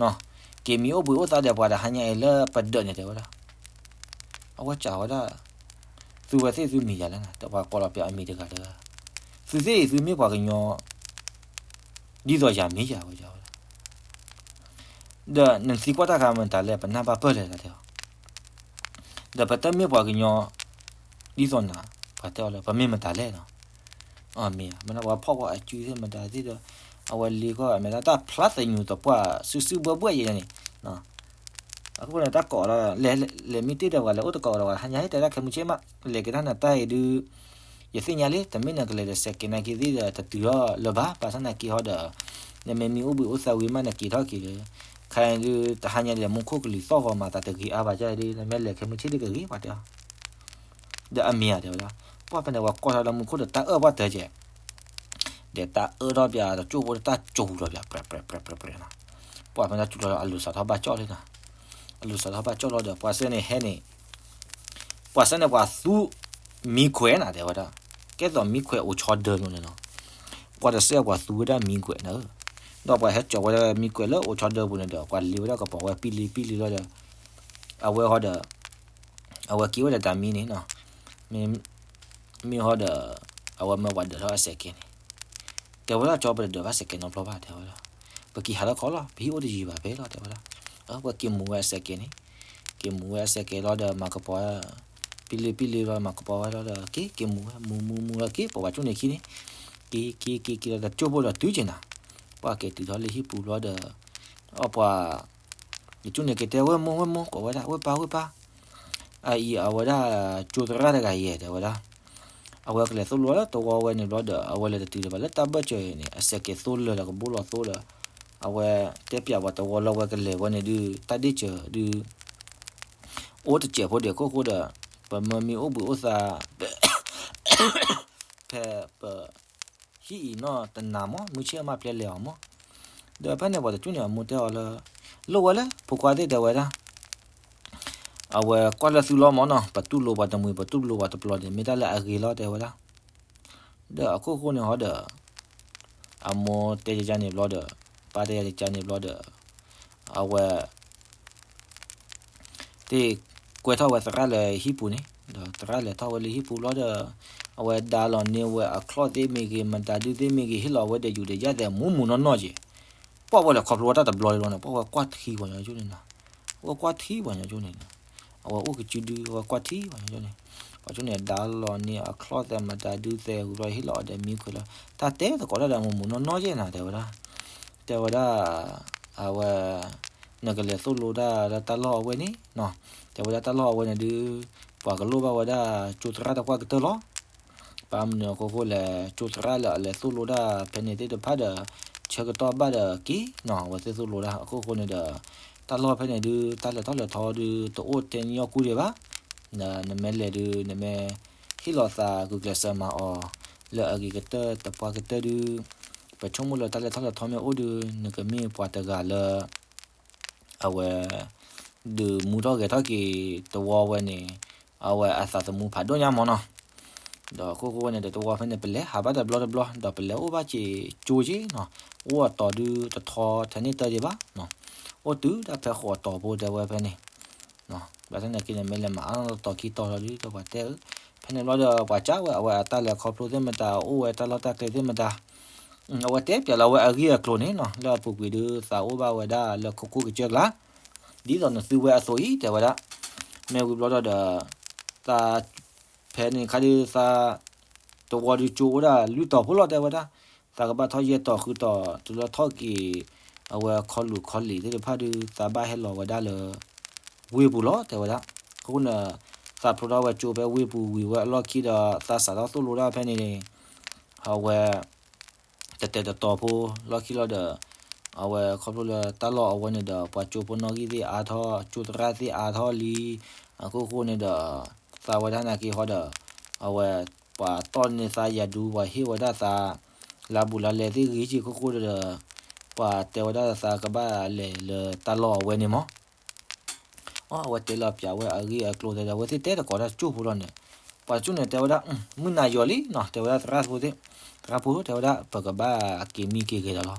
က့ၤမံအိၣ်ဘှံးအိၣ်သါဒီးပှၤတဟါညါအံၤလၢပဒၢးန့ၣ် တဲဝဲဒၣ်, အဝဲစံးဝဲဒၣ် သုဝဲသ့ၣ်သုမံၤယၤလဲၣ်နၤ တပှၤကိးလီၤပၠးအမံၤတဂၤတဂၤ, သုသ့ၣ်အံၤသုမ့ၢ်ပှၤကညီ ဒ်သိးယၤမ့ၢ်ယၤဝဲဒၣ်, ဒီးနသံကွၢ်တၢ်ခါမတၤလဲၣ် ပနၢ်ဘၣ်ပၢၢ်လဲၣ်တၢ်တဲအီၤ, ဒီးပတမ့ၢ်ပှၤကညီ ဒ်သိးနၤ ပှၤတဲအီၤလၢ ပမ့ၢ်မတၤလဲၣ်နီၤ, အမ့ၢ် မ့ၢ်ပှၤဖီၣ်ကွၢ်အစုသ့ၣ်မတၤသ့ၣ်ဒီး အဝဲလ့ကီၢ်အမဲာ်တၢ်ဖျါသညူးသပှၢ်စုစုဘှဲဘှဲယဲန့ၣ် အဃိန့ၣ် တၢ်ကိးဒီး လဲၤမံတ့ၢ်ဒီးပှၤ လဲၤအိၣ်တကိးဒီးပှၤ ဟါညါဟဲတဲဒၣ်ခဲမုၢ်ဆ့ၣ်မး လဲၤက့ၤတၢ်နတၢ်အံၤဒုး ယသ့ၣ်ညါလံ တမ့ၢ်နကလဲၤဒီးစဲးကဲးနာ်က့သ့ၣ်ဒီး တတုၤထီၣ်လၢၤဘၣ် ဘၣ်ဆၣ်နာ်က့ဟီဒီး နမ့ၢ်မံအိၣ်ဘှံးအိၣ်သါဝံၤမး နက့ၤထီၣ်က့ၤလၢ ခါအံၤဒုး တဟါညါဒီး မူခိၣ်ကလံၤသီၣ်ဂီၤမၤသးတဂ့ၤအါဘၣ်ကဲဒုး နမ့ၢ်လဲၤခဲမုၢ်ဆ့ၣ်ဒုးကဂ့ၤ ပှၤတဲအီၤ ဒီးအမ့ၢ်ဧါ တဲဝဲဒၣ်, ပှၢ်ဖဲန့ၣ် ပှၤကွၢ်ထီၣ်လၢမူခိၣ်ဒီး တၢ်အၢၣ်ပှၢ်တၢၢ်ကဲး, ဒီးတၢ်အၢၣ်ထီၣ်ပၠး တကၠိၢ်ဖိဒီး တၢ်ကၠိၤလီၤပၠး ပြဲးပြဲးပြဲးပြဲးပြဲးနီၤ, ပှၢ်ဖဲန့ၣ် တၢ်ကၠိၤလီၤ အလိၤစးထီၣ်ဘၣ်ကၠီၣ်လံနီၤ, အလိၤစးထီၣ်ဘၣ်ကၠီၣ်လီၤဒီး ပှၤစဲန့ၣ်ဟဲန့ၣ်, ပှၤစဲန့ၣ် ပှၤသူမံခွဲးနၤ တဲဝဲဒၣ်, ကဲသိးမံခွဲးအိၣ်ဆီဒၢလိၤန့ၣ်လီၤ. ပှၤတစဲးပှၤသူဝဲဒၣ်မံခွဲးန့ၣ်, ဒီးပှၤဟဲကၠီၤဝဲဒၣ်မံခွဲးလၢအိၣ်ဆီဒၢပူၤန့ၣ်ဒီး ပှၤလ့ၤဝဲဒၣ်ကပီၤဝဲပံလ့ပံလ့လီၤဒီး အဝဲဟီဒီး အဝဲက့ၤဝဲဒၣ်တၢ်မံန့ၣ်နီၤ, မ့ၢ်ဟီဒီး အဝဲမၢပှၤဒၢးထီၣ်အစဲးကဲန့ၣ်, တဲဝဲဒၣ် ကၠီ ပတဒၢးဘၣ်စဲးကဲနီတဘျီဘၣ် တဲဝဲဒၣ်, ပက့ၤဟးလၢခီလီၤ ပဟံၣ်အိၣ်တယံၤဘၣ်ဖဲလီၤ တဲဝဲဒၣ်. ပှၤက့ၤမူၤဝဲအစဲးကဲန့ၣ်, က့ၤမူၤဝဲအစဲးကဲလီၤဒီးမၤကပီၤဝဲ ပံလ့ပံလ့လီၤ မၤကပီၤဝဲလီၤဒီး က့ၤက့ၤမူၤဝဲ မူၤမူၤမူၤလီၤက့ၤ ပှၤပှၤကၠိန့ၣ်ခံန့ၣ်, က့ၤက့ၤက့ၤက့ၤလီၤတကၠိဖိဒီးတုၤက့ၤနၤ, ပှၤက့ၤတုၤထီၣ်လၢဟံၣ်ပူၤလီၤဒီး အပှၤ ယကၠိန့ၣ်က့ၤတဲ ဝဲၢ်မိၢ်ဝဲၢ်မိၢ် ကိးဝဲဒၣ် ဝဲၢ်ပၢ်ဝဲၢ်ပၢ်, အအံၤအဝဲဒၣ် ကၠိသရၣ်တဂၤယဲၢ် တဲဝဲဒၣ်, အဝဲကလဲၤသိၣ်လိလၢတဝီဝဲန့ၣ်ဘျီဒီး အဝဲလဲၤတတုၤလၢၤဘၣ်လၢတၢ်ဘၢၣ်စၢၤအံၤန့ၣ် အစဲးကဲသိလၢာ်ဒီးကဘိလီၤသိဒီး အဝဲတဲပျးပှၤတဝီလၢအဝဲကလဲၤဝဲန့ၣ်ဒုး တၢ်ဒ့ၣ်စၢၤဒုး အိၣ်တစဲးဖိဒံးခိၣ်ဃိဒီး ပမၢမံအိၣ်ဘှံးအိၣ်သါ ဖဲပ ဟံၣ်အံၤနီၢ်တနၤမး မုၢ်ဆ့ၣ်အမးပျဲလဲၤအီၤမး, ဒီးဖဲန့ၣ်ပှၤတကၠိန့ၣ် အမိၢ်တဲအီၤလၢ လိၣ်ဝဲလၢ ဖိခွါသ့ၣ် တဲဝဲဒၣ်, အဝဲကွၢ်လၢသုလီၤမးနီၤ ပတူၢ်လိာ်ပှၤတမှံၤ ပတူၢ်လိာ်ပှၤတပျီၤန့ၣ် မ့ၢ်တၢ်လၢအဂ့ၤလီၤ တဲဝဲဒၣ်. ဒီးအခိၣ်ဃိန့ၣ်ဟီဒီး အမိၢ်တဲယၤန့ၣ်ဘျီဒီး ပၢ်တဲယၤန့ၣ်ဘျီဒီး အဝဲ သ့ၣ်ကွဲထီၣ်ဝဲသရၣ်လၢဟံၣ်ပူၤန့ၣ် ဒီးသရၣ်လဲၤထီၣ်ဝဲလၢဟံၣ်ပူၤဘျီဒီး အဝဲဒါလီၤန့ၢ်ဝဲအချီၣ်သ့ၣ်မ့ၢ်ဂ့ၤ မတၤဒုသ့ၣ်မ့ၢ်ဂ့ၤ ဟ့ၣ်လီၤဝဲဒီးယူၤဒီးယၣ်သဲးမူးမူးနီၢ်နီၢ်က့ၤ, ပှၢ်ဝဲလဲၤခီဖျိဝဲတၢ်တဘျီလီၤန့ၣ် ပှၢ်ဝဲကွၢ်ထံပှၤညီကၠိန့ၣ်နီၤ, ဝဲကွၢ်ထံပှၤညီကၠိန့ၣ်နီၤ, အဝဲအိၣ်ကစုဒု အဝဲကွၢ်ထံပှၤညီကၠိန့ၣ်, ပှၤကၠိန့ၣ် ဒါလီၤန့ၢ်အချီၣ်သဲးမတၤဒုသဲးဝံၤဘျီ ဟ့ၣ်လီၤအီၤဒီးမံခွဲးလီၤ တၢ်တဲသကိးတၢ်ဒီးမူးမူးနီၢ်နီၢ်က့ၤနၤ တဲဝဲဒၣ်, တဲဝဲဒၣ် အဝဲ နကလဲၤသိၣ်လိတၢ်လၢတၢ်လီၢ်အဝဲန့ၣ်နီၤ, တဲဝဲဒၣ်တၢ်လီၢ်အဝဲန့ၣ်ဒုး ပှၤကလိၣ်ဘၣ်ဝဲဒၣ်ကၠိသရၣ်တကွၢ်ကတၢၢ်လီၤ. ဘၣ်မနုၤအခိၣ်ဃိလဲၣ် ကၠိသရၣ်လၢအလဲၤသိၣ်လိတၢ်ဖဲန့ၣ်သ့ၣ်တဖၣ်ဒီး ဆၢကတီၢ်ဘၣ်ဒီးက့ၤနီၤ အဝဲသ့ၣ်သိၣ်လိတၢ်အခိၣ်ဃိန့ၣ်ဒီး တၢ်လီၢ်ဖဲန့ၣ်ဒုး တၢ်လဲၤထီၣ်လဲၤထီဒုး တအိၣ်ထဲညီကူဒံးဘၣ်. နမ့ၢ်လဲၤဒုး နမ့ၢ်ဟ့ၣ်လီၤသးဂုာ်ကျဲးစၢးမၤအီၤ လၢအဂ့ၤကတၢၢ်တပှၢ်ကတၢၢ်ဒုး ပဆိကမိၣ်လၢတၢ်လဲၤထီၣ်လဲၤထီမ့ၢ်အိၣ်ဒုး နကမ့ၢ်ပှၤတဂၤလၢ အဝဲ ဒုးမူထီၣ်ဂဲၤထီၣ်က့ၤတဝီဝဲန့ၣ် အဝဲအသးသမူဖးဒိၣ်ညါမးနီၤ. ဒီးအခိၣ်ဃိန့ၣ်ဒီးတဝီဖဲန့ၣ် ပလဲၤဟးဘၣ်တဘျီတဘျီ ဒီးပလဲၤအိၣ်ဘၣ်က့ၤကၠိက့ၤနီၤ, အိၣ်အတီၤဒုးတထီထဲန့ၣ်တၢ်ဒံးဘၣ်နီၤ, အိၣ်တုၤတၢ်ဖဲဃိးတီၤဖိတဲဝဲဖဲန့ၣ် ဘၣ်ဆၣ်သနာ်က့န့ၣ် မ့ၢ်လဲၤမၤအါတီၤခံတီၤလီၤဒုး ဒီးပှၤတဲအၢ, ဖဲန့ၣ်ဘျီဒီး ပှၤကးဝဲ အဝဲအတၢ်လဲၤခီဖျိသ့ၣ်မတၤ အိၣ်ဝဲတၢ်လီၢ်တၢ်ကျဲသ့ၣ်မတၤ အဝဲတဲပျးလီၤဝဲအဂ့ၢ်အကျိၤန့ၣ်နီၤ လၢအပူၤကွံာ်ဒုး သးအိၣ်ဘၣ်ဝဲဒၣ်လၢခိခိၣ်ကစၢၢ်ကျါ ဒ်သိးနသုဝဲအသိးအံၤ တဲဝဲဒၣ်, မ့ၢ်ဝံၤဘျီဒီး သး ဖဲန့ၣ်ခါဒုးသး တဝီဒုးကၠိအိၣ်ဒၣ်လွံၢ်တီၤဖိလီၤ တဲဝဲဒၣ်, သးကဘၣ်ထီၣ်ယဲၢ်တီၤဃုတီၤ တုၤလၢထီၣ်က့ၤ အဝဲခီလူၤခီလံာ်သ့ၣ်တဖၣ်ဒုး သးဘၣ်ဟဲလီၤဝဲဒၣ်လၢ ဝ့ၢ်ပူၤလီၤ တဲဝဲဒၣ်. အဃိန့ၣ် သးဖျိထီၣ်ဝဲကၠိဖဲဝ့ၢ်ပူၤဝံၤဝဲအလီၢ်ခံဒီး သးစးထီၣ်သိၣ်လိတၢ်ဖဲန့ၣ် အဝဲ တတဲာ်တတီၤဖိလီၢ်ခံလီၤဒီး အဝဲခီဖျိလၢတၢ်လီၢ်အဝဲန့ၣ်ဒီး ပှၤကၠိဖိနီၣ်ဂံၢ်သ့ၣ်အါထီၣ် ကၠိသရၣ်သ့ၣ်အါထီၣ်လံ, အခိၣ်ဃိန့ၣ်ဒီး သးဝဲဒၣ်နာ်က့ဟီဒီး အဝဲ ပှၤတီၢ်န့ၢ်သးယၤဒူ ပှၤဟ့ၣ်ဝဲဒၣ်သး လါဘူးလါလဲသ့ၣ်ဂ့ၤက့ၤခိၣ်ဃိဒီး ပှၤတဲဝဲဒၣ်သးကဘၣ်လဲၤလၢတၢ်လီၢ်အဝဲန့ၣ်မး အဝဲတဲလီၤပျးဝဲအဂ့ၢ်အကျိၤတဲဒီး အဝဲသ့ၣ်တဲတကိးတၢ်ကၠိဖိလီၤန့ၣ်, ပှၤကၠိန့ၣ်တဲဝဲဒၣ် မုၢ်နၤယီၤလံနီၤ တဲဝဲဒၣ်သရၣ်ဖိသ့ၣ်, သရၣ်ဖိတဲဝဲဒၣ် ပကဘၣ်က့ၤမံက့ၤဂဲၤဒီးလီၤ,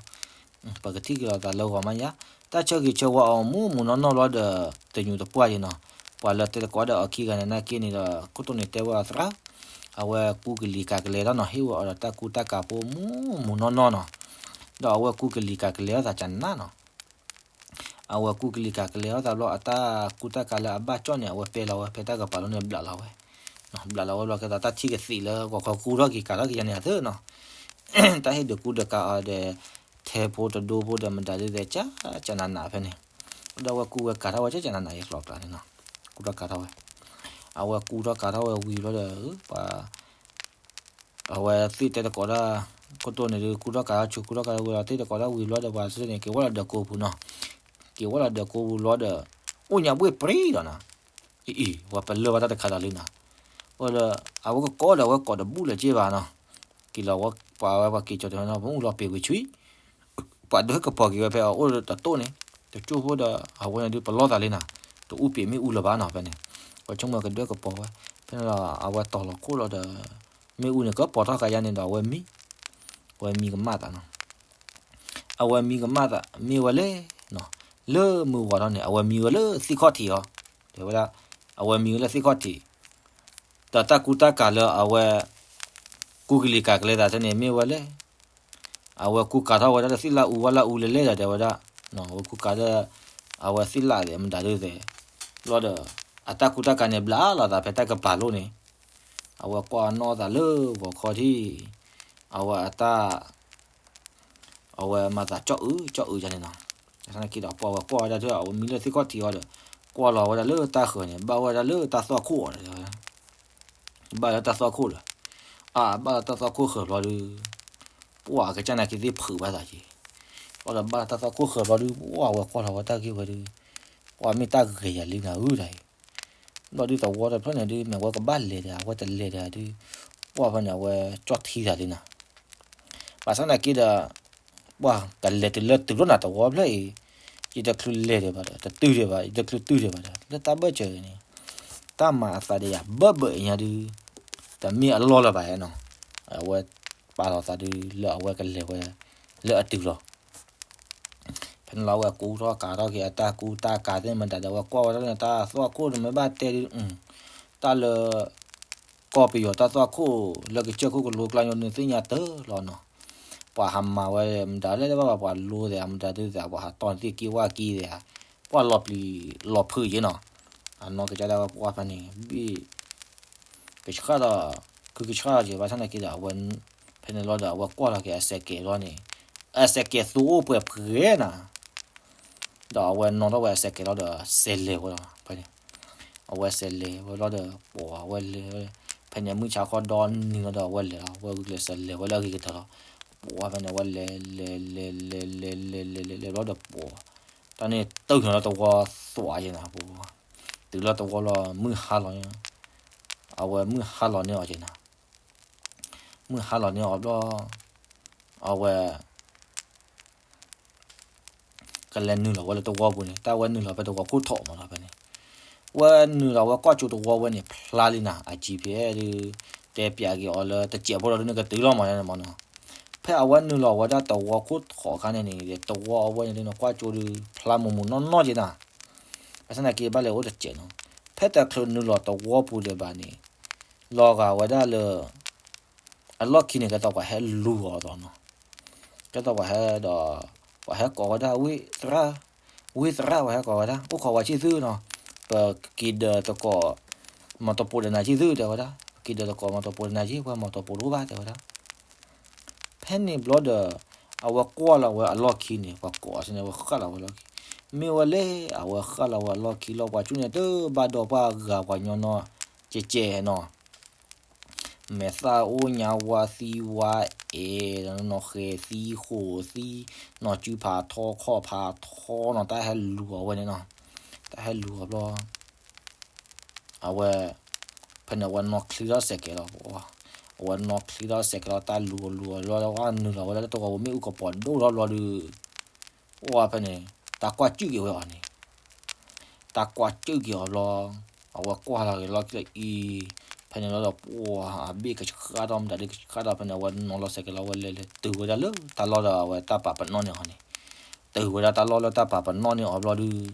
ပကထံၣ်က့ၤလီၤသးလၢဂီၤမးယါ, တၢ်ဆၢဂ့ၤဆၢဝါအီၤမူးမူးနီၢ်နီၢ်လီၤဒီး တညူးတပှၢ်ယံၤနီၤ, ပှၤလၢတဲတကိးဒီးအီၤခံဂၤန့ၣ်နာ်က့န့ၣ်ဒီး ခိၣ်တိန့ၣ်တဲဝဲအီၤသရၣ်, အဝဲကူကလံၤကၤကလဲၤထီၣ်နီၤ ဟ့ၣ်ဝဲအီၤဒီးတၢ်ကူတၢ်ကၤဖိမူးမူးနီၢ်နီၢ်နီၤ, ဒီးအဝဲကူကလံၤကၤကလဲၤထီၣ်သးကနးနီၤ အဝဲကူကလံၤကၤကလဲၤထီၣ်သးဘျီ အတၢ်ကူတၢ်ကၤလၢအဘၣ်ကၠီၣ်န့ၣ် အဝဲပဲလီၤဝဲဖဲတၢ်ကပၤလီၤန့ၣ် ဘျးလီၤဝဲ, ဘျးလီၤဝဲဘျီ ကဲသိးတၢ်ထံၣ်ကသံးလၢဂီၤခီကူထီၣ်က့ၤကၤထီၣ်က့ၤယါန့ၣ်အသၢနီၤ, တၢ်ဟ့ၣ်ဒုးကူဒုးကၤအီၤဒီး ထဲဖိတဒိဖိဒီးမတၤဒုးသဲး ကၠကနးနးဖဲန့ၣ်, ဒီးအဝဲကူဝဲကၤထီၣ်ဝဲ ကၠကနးနးယကျိၤကျါန့ၣ်နီၤ, ကူထီၣ်ကၤထီၣ်ဝဲ, အဝဲကူထီၣ်ကၤထီၣ်ဝဲဝံၤဘျီဒီး ပှၤ အဝဲသ့ၣ်တဲတကိးတၢ် ခိၣ်တိန့ၣ်ဒုး ကူထီၣ်ကၤထီၣ်ဆူ ကူထီၣ်ကၤထီၣ်ဝံၤဒီး သ့ၣ်တကိးတၢ်ဝံၤဘျီဒီး ပှၤသ့ၣ်န့ၣ် က့ၤဝဲလီၤဒီးကိးပူၤနီၤ, က့ၤဝဲလီၤဒီးကိးပူၤဘျီဒီး အိၣ်ညါဘှ့ၣ်ပြံဒီးနီၤ, အံၤ ပှၤပလၢၢ်ဘၣ်တၢ်တခါဒီးလံနီၤ, အိၣ်ဒီး အဝဲကကိးဒီး အဝဲကိးတဘူၣ်လၢၤက့ဘၣ်နီၤ, က့ၤလီၤဝဲပှၤဝဲပှၤက့ၤကၠီၤတနီၤ ပမူလီၤပ့ၤဝံၤဆံ ပှၤဒၢကပီၤက့ၤဝဲဖဲအအိၣ်တတိၢ်န့ၣ်, တကၠိၢ်ဖိဒီး အဝဲန့ၣ်ဒုးပလီၢ်သးလံနီၤ, တအူပံာ်မ့ၣ်အူလၢၤဘၣ်နီၤဖဲန့ၣ်, ပှၤဆိကမိၣ်ကဒၢကပီၤဝဲ, ဖဲန့ၣ်ဒီး အဝဲတီၤလီၤခိၣ်လီၤဒီး မ့ၣ်အူန့ၣ် ကပိာ်ထီၣ်ဃာ်ယါန့ၣ်ဒီး အဝဲမံ, အဝဲမံကမၣ်သးနီၤ. အဝဲမံကမၣ်သး မ့ၢ်ဝဲလဲၣ်နီၤ, လၢမုၢ်ဝါထီၣ်န့ၣ် အဝဲမံဝဲလၢသ့ၣ်ခီၣ်ထံးအီၤ, တဲဝဲဒၣ်, အဝဲမံဝဲလၢသ့ၣ်ခီၣ်ထံး, ဒီးတၢ်ကူတၢ်ကၤလၢအဝဲ ကူကလံၤကၤကလဲၤသးန့ၣ် မ့ၢ်ဝဲလဲၣ် အဝဲကူကၤထီၣ်ဝဲဒၣ်လၢသ့ၣ်လၣ်အူဝဲလၣ်အူလဲလဲၣ်ဒီး တဲဝဲဒၣ်, အဝဲကူကၤဒီး အဝဲသ့ၣ်လၣ်သ့ၣ်မတၤဒုးသ့ၣ်, ဘျီဒီး အတၢ်ကူတၢ်ကၤန့ၣ် ဘျးလိာ်သးဖဲတၢ်ကပၤလိၤန့ၣ်, အဝဲကွၢ်နီၣ်သးလၢဂီၤခီထံး, အဝဲအတၢ် အဝဲမၤသးကၠီၣ်အုးကၠီၣ်အုးယါန့ၣ်နီၤ. ဘၣ်ဆၣ်သနာ်က့ဒီး ပှၤဝဲကွၢ်ဝဲဒၣ်ဒီး အဝဲမံလၢသ့ၣ်ခီၣ်ထံးအီၤဒီး ကွၢ်လီၤဝဲဒၣ်လၢတၢ်ဃၢၤန့ၣ် ဘၣ်ဝဲဒၣ်လၢတၢ်သွၣ်ခိၣ်အီၤဒီး ဘၣ်လၢတၢ်သွၣ်ခိၣ်ဒီး, အဘၣ်လၢတၢ်သွၣ်ခိၣ်ဃၢၤဘျီဒီး, ပှၤကစၢ်နာ်က့သ့ၣ်ဖုးဘၣ်သးက့ၤ, ဘျီဒီးဘၣ်လၢတၢ်သွၣ်ခိၣ်ဃၢၤဘျီဒီး ပှၤဝဲကွၢ်လီၤဝဲတၢ်ဂ့ၢ်ဝဲဒီး, ပှၤမ့ၢ်တၢ်ဂ့ၤယၤလံနၤဧၢတၢ်အံၤ, ဘျီဒီးသဝီတဖျၢၣ်န့ၣ်ဒုး မ့ၢ်ဝဲကဘၣ်လဲၤဒီး အဝဲတလဲၤဒီးဒုး, ပှၤဖဲန့ၣ် အဝဲကၠီၣ်ထံသးလံနၤ. ဘၣ်ဆၣ်သနာ်က့ဒီး ပှၤကလဲၤတုၤလၢတုၤလီၤနၤသဝီဖျၢၣ်အံၤ, ယတချုးလဲၤဒံးဘၣ်ဒီး တတုၤဒံးဘၣ်, ယတချုးတုၤဒံးဘၣ်ဒီး လၢတၢ်ဘၢၣ်စၢၤန့ၣ်, တၢ်မၤအသးဒီးယၤဘၢၣ်ဘၢၣ်အံၤညါဒုး, တမ့ၢ်အလီၢ်လၢၤဘၣ်နီၤ, အဝဲပာ်လီၤသးဒုးလၢအဝဲကလဲၤဝဲ လၢအတုၤလီၤ ဖဲန့ၣ်လီၤ အဝဲကူထီၣ်ကၤထီၣ်က့ၤအတၢ်ကူတၢ်ကၤသ့ၣ်မတၤဒီး အဝဲကွၢ်ဝဲဒၣ်လၢတၢ်သွၣ်ခိၣ်တမ့ၢ်ဘၣ်တဲဒုး, တၢ်လၢ ကီၢ်ပယီၤတၢ်သွၣ်ခိၣ် လၢကစၢၢ်ခိၣ်ကလိကျါညိန့ၣ်သ့ၣ်ညါတၢ်လီၤနီၤ, ပှၤဟးမၤဝဲမတၤလဲၣ်ဘၣ် ပှၤလိသ့ၣ် မတၤဒုးသ့ၣ် ပှၤဟးတီၢ်န့ၣ်သ့ၣ်က့ၤဝါက့ၤသ့ၣ်, ပှၤလီၤပျံၤလီၤဖုးယ့ၣ်နီၤ, အနီၢ်ကစၢ်ဒၣ်ဝဲပှၤဖဲန့ၣ် ဘ့ၣ် ကဆှၣ်ဒီး ခုကဆှၣ်ဒီးက့ၤ ဘၣ်ဆၣ်သနာ်က့ဒီး အဝဲ ဖဲန့ၣ်လီၤဒီး အဝဲကွၢ်လီၤက့ၤအစဲးကဲးလီၤန့ၣ်, အစဲးကဲးသူအိၣ်ပှဲၤပှဲၤနၤ, ဒီးအဝဲနီၣ်ထီၣ်ဝဲအစဲးကဲးလီၤဒီး စဲးလဲၤဝဲလီၤ ဖဲန့ၣ်, အဝဲစဲးလဲၤဝဲလီၤဒီး ပှၤဝဲလဲၤ, ဖဲန့ၣ်မုၢ်ဆါခီဒီနံၤလီၤဒီး အဝဲလဲၤလီၤ အဝဲဂုာ်ကျဲးစၢးလဲၤဝဲလၢအဂ့ၤကတၢၢ်လီၤ, ပှၤဖဲန့ၣ် အဝဲလဲၤလဲၤလဲၤလဲၤလဲၤလဲၤလဲၤလဲၤဘျီဒီး ပှၤ တၢ်န့ၣ်တုၤန့ၣ်လီၤတဝီသွးယ့ၣ်နၤ ပှၤ တုၤလီၤတဝီလီၤ မုၢ်ဟါလီၤန့ၣ်, အဝဲမုၢ်ဟါလီၤန့ၢ်အီၤက့ၤနၤ, မုၢ်ဟါလီၤန့ၢ်အီၤဘျီ, အဝဲ ကလဲၤနုာ်လီၤဝဲလၢတဝီပူၤန့ၣ် တၢ်ဝဲနုာ်လီၤဖဲတဝီခိၣ်ထီၣ်မးလီၤဖဲန့ၣ်, ဝဲနုာ်လီၤဝဲကွၢ်ကၠိတဝီဝဲန့ၣ် ဖျါလံနၤ အ GPS ဒုး တဲပၠးက့ၤအီၤလၢတစဲးဖိလီၤဒုးန့ၣ်ကတုၤလီၤမးန့ၣ်မးနီၤ, ဖဲအဝဲနုာ်လီၤဝဲဒၣ်တဝီခိၣ်ထီၣ်အခါန့ၣ်န့ၣ် တဝီအဝဲန့ၣ်ဒုးန့ၣ် ကွၢ်ကၠိဒုး ဖျါမူးမူးနီၢ်နီၢ်က့ၤနၤ, ဘၣ်ဆၣ်သနာ်က့ဘၣ်လဲၤအိၣ်တစဲးနီၤ, ဖဲတချုးနုာ်လီၤတဝီပူၤဒံးဘၣ်န့ၣ် လီၤဂာ်ဝဲဒၣ်လၢ အလီၢ်ခံန့ၣ် ကဲသိးပှၤဟဲလူၤအီၤလီၤနီၤ, ကဲသိးပှၤဟဲဒီး ပှၤဟဲကိးဝဲဒၣ်ဝ့ၢ်သရၣ်, ဝ့ၢ်သရၣ်ပှၤဟဲကိးဝဲဒၣ် အိၣ်ခိးဝဲဆံၣ်သုနီၤ, ပက့ၤဒၢးသကိး မီၤတပိၤဒီးနၤဆံၣ်သုတဲဝဲဒၣ်, ပက့ၤဒၢးသကိးမီၤတပိၤဒီးနၤဆံၣ် ပှၤမီၤတပိၤတအိၣ်ဘၣ်တဲဝဲဒၣ် ဖဲန့ၣ်ဘျီဒီး အဝဲကွၢ်လီၤဝဲအလီၢ်ခံန့ၣ် ပှၤကိးအီၤန့ၣ် အဝဲဃၣ်လီၤဝဲလီၢ်ခံ, မ့ၢ်ဝဲလဲၣ် အဝဲဃၣ်လီၤဝဲအလီၢ်ခံလီၤ ပှၤကၠူၣ်န့ၣ်တဘၣ်ဒီးပှၤဂၤပှၤညီနီၤ ကဲကဲနီၤ, မဲာ်သၣ်အိၣ်ညါဝါသံဝါအဲၣ်, နီၢ်ဃဲၤသံဃိးသံ, နီၢ်စုဖးထီခီၣ်ဖးထီနီၤ တၢ်ဟဲလူၤအီၤဝဲန့ၣ်နီၤ, တၢ်ဟဲလူၤအီၤဘျီ အဝဲ ဖဲန့ၣ် အဝဲနီၢ်ချံထီၣ်စဲးကဲးလီၤ, အဝဲနီၢ်ချံထီၣ်စဲးကဲးလီၤ တၢ်လူၤအီၤလူၤအီၤလီၤ ဝဲနုာ်လီၤဝဲလၢတဝီပူၤမ့ၣ်အူကပီၤဒိၣ်ထီၣ်ဘျီဒီး အိၣ်ဖဲန့ၣ် တၢ်ကွၢ်ကၠုၣ်က့ၤဝဲအီၤန့ၣ်, တၢ်ကွၢ်ကၠုၣ်က့ၤအီၤဘျီ အဝဲကွၢ်လီၤက့ၤလီၢ်ခံလၢအံၤ, ဖဲန့ၣ်လီၤဒီး ပှၤအဘ့ၣ်ကဆှၣ်ထီၣ်မတၤဒ်ကဆှၣ်ထီၣ် ဖဲန့ၣ် အဝဲနီၢ်လီၤစဲးကဲးလီၤ အဝဲလဲၤလဲၤတုၤဝဲဒၣ်လၢတၢ်လီၢ်ဒီးအဝဲတၢ်ပာ်ပနီၣ်န့ၢ်အီၤန့ၣ်, တုၤဝဲဒၣ်တၢ်လီၢ်လၢတၢ်ပာ်ပနီၣ်န့ၢ်အီၤဘျီဒီး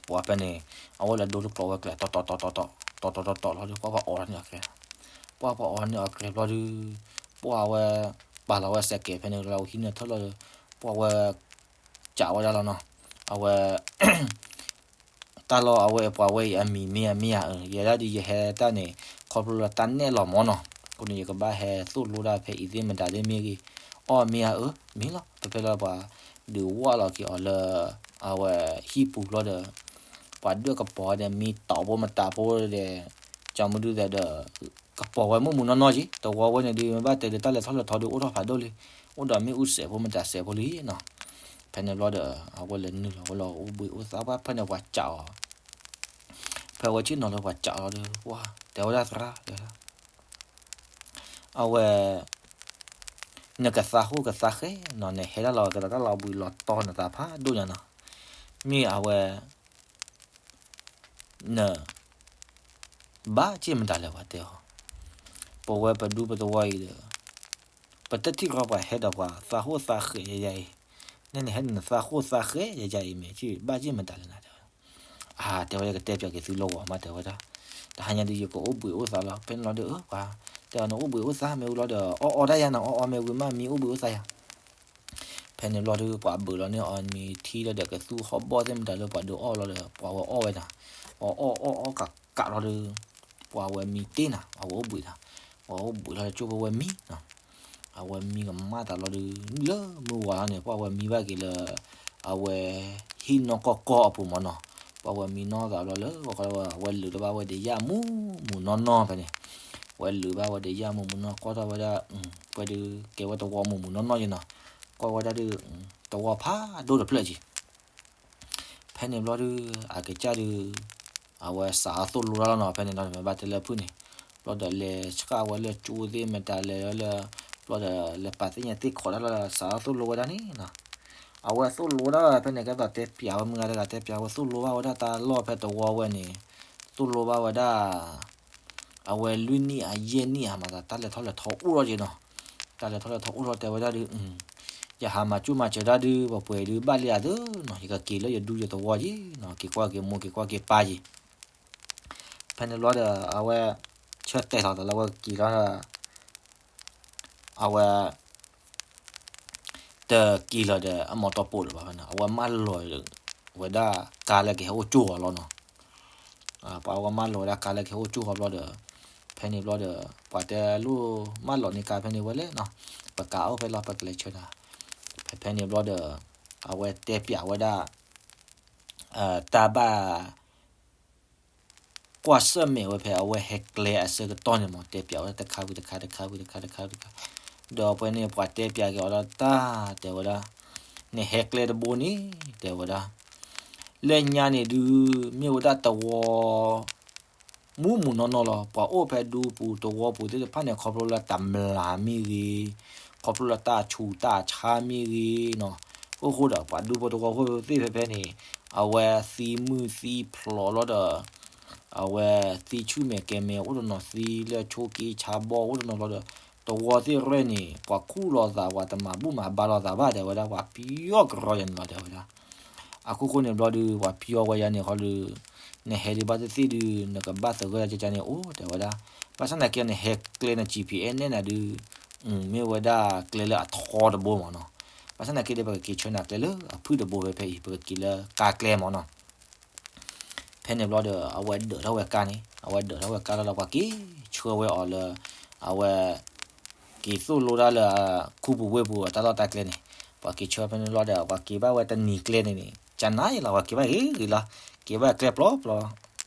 ပှၤဖဲန့ၣ် အဝဲလဲၤဒိလၢကျိးဝဲကျဲ တီတီတီတီတီ တီတီတီတီလီၤဒီး ပှၤပှၤအိးထီၣ်န့ၢ်အကျဲ, ပှၤပှၤအိးထီၣ်န့ၢ်အကျဲဘျီဒီး ပှၤဝဲ ပာ်လီၤဝဲစဲးကဲးဖဲန့ၣ်လီၤ ဟံးန့ၢ်ထၢၣ်လီၤဒီး ပှၤဝဲ ကးဝဲဒၣ်လီၤနီၤ, အဝဲ တၢ်လီၢ်အဝဲပှၤဝဲအံၤအမံၤမ့ၢ်ဧါမ့ၢ်ဧါအၢ, ယဲဒၣ်ဒ်ယဟဲတၢ်န့ၣ် ခီဖျိလၢတၢ်နဲၣ်လီၤမၢ်နီၤ, အဃိန့ၣ် ယကဘၣ်ဟဲသိၣ်လိတၢ်ဖဲအံၤသ့ၣ်မတၤသ့ၣ်မ့ၢ်ဂ့ၤ, အီၣ်မ့ၢ်ဧါအၢ, မ့ၢ်လီၤ, ဖဲဖဲလၢပှၤဒုးဝၢ်လီၤက့ၤအီၤလၢ အဝဲဟံၣ်ပူၤဘျီဒီး ပှၤဒွဲၣ်ကပီၤဝဲဒီး မံတီၤဖိမတၤဖိဒီး ကၠီမုၢ်ဒုသဲးဒီး ကပီၤဝဲမုၢ်မုၢ်နီၢ်နီၢ်က့ၤ, တဝီဝဲန့ၣ်ဒုး မ့ၢ်ဘၣ်တဲဒီးတၢ်လဲၤထီၣ်လဲၤထီဒုးအိၣ်ထီၣ်ဖးဒိၣ်လံ, အိၣ်ဒီးမ့ၣ်အူစဲးဖိမတၤစဲးဖိလံနီၤ, ဖဲန့ၣ်ဘျီဒီး အဝဲလဲၤနုာ်လီၤဝဲလီၤအိၣ်ဘှံးအိၣ်သါပှၢ်ဖဲန့ၣ် ပှၤကးအီၤ, ဖဲဝဲဆ့ၣ်နီၤလၢပှၤကးအီၤဒီး ပှၤတဲဝဲဒၣ်သရၣ်တဲဝဲဒၣ် အဝဲ နကသးဟူကသးဃဲနီၤ နဟဲတၢ်လီၤကသးတၢ်လီၤဘှံးလီၤတီၤနသးဖးဒိၣ်ညါနီၤ, မ့ၢ်အဝဲ န ဘၣ်က့ၢ်မတၤလဲၣ်ပှၤတဲအီၤ, ပဝဲပဒူပသဝီအံၤဒီး ပတထံၣ်ဃီပှၤဟဲဒီးပှၤသးဟိၣ်သးဃဲးယဲယဲအံၤ, နဲနဟဲန့ၣ်နသးဟိၣ်သးဃဲးယဲယဲအံၤမ့ၢ် ဘၣ်ယ့ၢ်မတၤလဲၣ်နၤတဲဝဲ, အါ တဲဝဲယကတဲပၠးက့ၤသုလီၤဂီၤမး တဲဝဲဒၣ်, တဟါညါဒုးယကအိၣ်ဘှံးအိၣ်သါလီၤ ဖဲန့ၣ်လီၤဒီး ပှၤတဲအီၤနအိၣ်ဘှံးအိၣ်သါမ့ၢ်ဝံၤလီၤဒီး အီၣ်အီဒၣ်ယၤနီၤ အီၣ်အီမ့ၢ်ဝံၤမးမံအိၣ်ဘှံးအိၣ်သါယၤ ဖဲန့ၣ်ဘျီဒီး ပှၤဘုးလီၤန့ၢ်အီၤမံထံလီၤဒီး ကသူဟီၣ်ဘီၣ်သ့ၣ်မတၤလၢပှၤဒုးအီၣ်လီၤဒီး ပှၤဝဲအီၣ်ဝဲနၤ, ပှၤအီၣ်အီၣ်အီၣ်ကးကးလီၤဒီး ပှၤဝဲမံတ့ၢ်နၤ အဝဲအိၣ်ဘှံးနၤ, ပှၤအိၣ်ဘှံးလီၤဒီး ကၠိဖိဝဲမံနီၤ, အဝဲမံကမၣ်တၢ်လီၤဒီး လၢမုၢ်ဝါလီၤန့ၣ် ပှၤဝဲမံဘၣ်က့ၤလၢ အဝဲ ဟံၣ်နီၢ်ကီၢ်ကီၢ်အပူၤမၢ်နီၤ, ပှၤဝဲမံနီၢ်သးဘျီလၢ ဝဲလုးတဘၣ်ဝဲဒီးယၣ်မူးမူးနီၢ်နီၢ်ဖဲန့ၣ် ဝဲလုးဘၣ်ဝဲဒီးယၣ်မူးမူးနီၢ် ကွၢ်ထီၣ်ဝဲဒၣ် ပှဲၤဒုးကဲဝဲတဝီမူးမူးနီၢ်နီၢ်ယဲနီၤ, ကွၢ်ဝဲဒၣ်ဒီး တဝီဖးဒိၣ်တဖျၢၣ်က့ၤ ဖဲန့ၣ်ဘျီဒုး အကစၢ်ဒုး အဝဲစးအသိၣ်လိတၢ်လီၤနီၤ ဖဲန့ၣ်နီၤ မ့ၢ်ဘၣ်တဲလၢဖုၣ်န့ၣ် ဘျီဒီးလဲၤဆှၣ်ဝဲလၢကၠိသ့ၣ်မတၤလဲၤလၢ ဘျီဒီးလဲၤပာ်သ့ၣ်ညါသ့ၣ်ခိးတၢ်လီၤဒီး စးအသိၣ်လိဝဲဒၣ်န့ၣ်နီၤ, အဝဲသိၣ်လိဝဲဒၣ်ဖဲန့ၣ် ကဲသိးတဲပၠးဝဲမုၢ်ဂၤတဂၤတဲပၠးဝဲ သိၣ်လိဘၣ်ဝဲဒၣ်တၢ်လီၢ်ဖဲတဝီဝဲန့ၣ် သိၣ်လိဘၣ်ဝဲဒၣ် အဝဲလွံၢ်နံၣ်အယဲၢ်နံၣ်အမၤသး တၢ်လဲၤထီၣ်လဲၤထီအိၣ်ထီၣ်က့ၤနီၤ, တၢ်လဲၤထီၣ်လဲၤထီအိၣ်ထီၣ်တဲဝဲဒၣ်ဒီး ယဟးမၤစူၣ်မၤစၢၤတၢ်ဒုး ပှဲၤပှဲၤဒုးဘၣ်လံဧါသၢနီၤ ယကက့ၤလၢယဒူယသဝီက့ၤနီၤ က့ၤကွၢ်က့ၤမိၢ်က့ၤကွၢ်က့ၤပၢ်က့ၤ ဖဲန့ၣ်ဘျီဒီး အဝဲ ဆၢတဲာ်လီၤသးလၢအဝဲက့ၤလီၤ အဝဲ တက့ၤလီၤဒီး အမီၢ်တီပိာ်လၢၤဘၣ်ဖဲန့ၣ် အဝဲမၢလီၤဝဲဒၣ်ကါလၢကဟဲအိၣ်ကၠိၢ်အီၤလီၤနီၤ, ပှၤဝဲမၢလီၤဝဲဒၣ်ကါလၢကဟဲအိၣ်ကၠိၢ်အီၤဘျီဒီး ဖဲန့ၣ်ဘျီဒီး ပှၤတဲလိၣ်မၢလီၤန့ၢ်ကါဖဲန့ၣ်ဝဲလဲၣ်နီၤ, ပကးအိၣ်ဖဲလီၤ ပကလဲၤဆၢနၤ, ဖဲဖဲန့ၣ်ဘျီဒီး အဝဲတဲပၠးဝဲဒၣ် တၢ်ဘၣ် ကွၢ်ဆၢၣ်မဲာ်ဝဲဖဲအဝဲဟဲကျဲအဆၢကတီၢ်န့ၣ်မး တဲပၠးဝဲဒၣ်တခါဝံၤတခါ တခါဝံၤတခါ တခါဝံၤတခါ, ဒီးဖဲန့ၣ် ပှၤတဲပၠးက့ၤအီၤဒီးတၢ်တဲဝဲဒၣ်, နဟဲကျဲတဘိန့ၣ် တဲဝဲဒၣ်, လၢညါန့ၣ်ဒုး မ့ၢ်ဝဲဒၣ်တဝီ မူးမူးနီၢ်နီၢ်လီၤ. ပှၤအိၣ်ဖဲဒူပူၤတဝီပူၤသ့ၣ်တဖၣ်န့ၣ် ခီဖျိလၢတၢ်မျၢ်မ့ၢ်ဂ့ၤ, ခီဖျိလၢတၢ်ဆူးတၢ်ဆါမ့ၢ်ဂ့ၤနီၤ, အဃိဒီး ပှၤဒူဖိတဝီဖိသ့ၣ်ဖဲဖဲန့ၣ် အဝဲသံမုၢ်သံဖျိးလီၤဒီး အဝဲသံဆူၣ်မဲာ်ကဲမဲာ် အိၣ်တနီၤသံလၢဆိးက့ဆါဘီၣ် အိၣ်တနီၤလီၤဒီး တဝီသ့ၣ်ရဲၣ်န့ၣ် ပှၤခူၣ်လိာ်သး ပှၤတမၤဘူၣ်မၤဘါလိာ်သးဘၣ် တဲဝဲဒၣ် ပှၤပယီၤကရီယၤန့ၣ်လီၤ တဲဝဲဒၣ်. အခိၣ်ဃိန့ၣ်ဘျီဒုး ပှၤပယီၤဝဲယၤန့ၣ်ခီဒုး နဟဲဒုးဘၣ်သ့ၣ်သ့ၣ်ဒုး နကဘၣ်သဂၢၢ်တၢ်ကကန့ၣ်အိၣ် တဲဝဲဒၣ်. ဘၣ်ဆၣ်သနာ်က့န့ၣ် ဟဲကျဲန GPS နဲၣ်နၤဒုး မ့ၢ်ဝဲဒၣ်ကျဲလၢအထီတဘိမးနီၤ. ဘၣ်ဆၣ်သနာ်က့ဒီး ပကက့ၤဆၢနၤကျဲလၢအဖုၣ်တဘိဖဲဖဲအံၤ ပကက့ၤလၢကါကျဲမးနီၤ. ဖဲန့ၣ်ဘျီဒီး အဝဲဒၢးထီၣ်ဝဲကါန့ၣ် အဝဲဒၢးထီၣ်ဝဲကါလီၤလီၤ ပှၤက့ၤဆှၢဝဲအီၤလၢ အဝဲ က့ၤသိၣ်လိတၢ်လၢ ခူပူၤဝ့ၢ်ပူၤအတၢ်လီၢ်တၢ်ကျဲန့ၣ် ပှၤက့ၤဆှၢဖဲန့ၣ်ဘျီဒီး ပှၤက့ၤဘၣ်ဝဲတနံၤကျဲန့ၣ်န့ၣ် ကနၤအံၤလီၤ ပှၤက့ၤဘၣ်ဂ့ၤဂ့ၤလီၤ က့ၤဘၣ်ကျဲပျီပျီ ဘျီဒီးပှ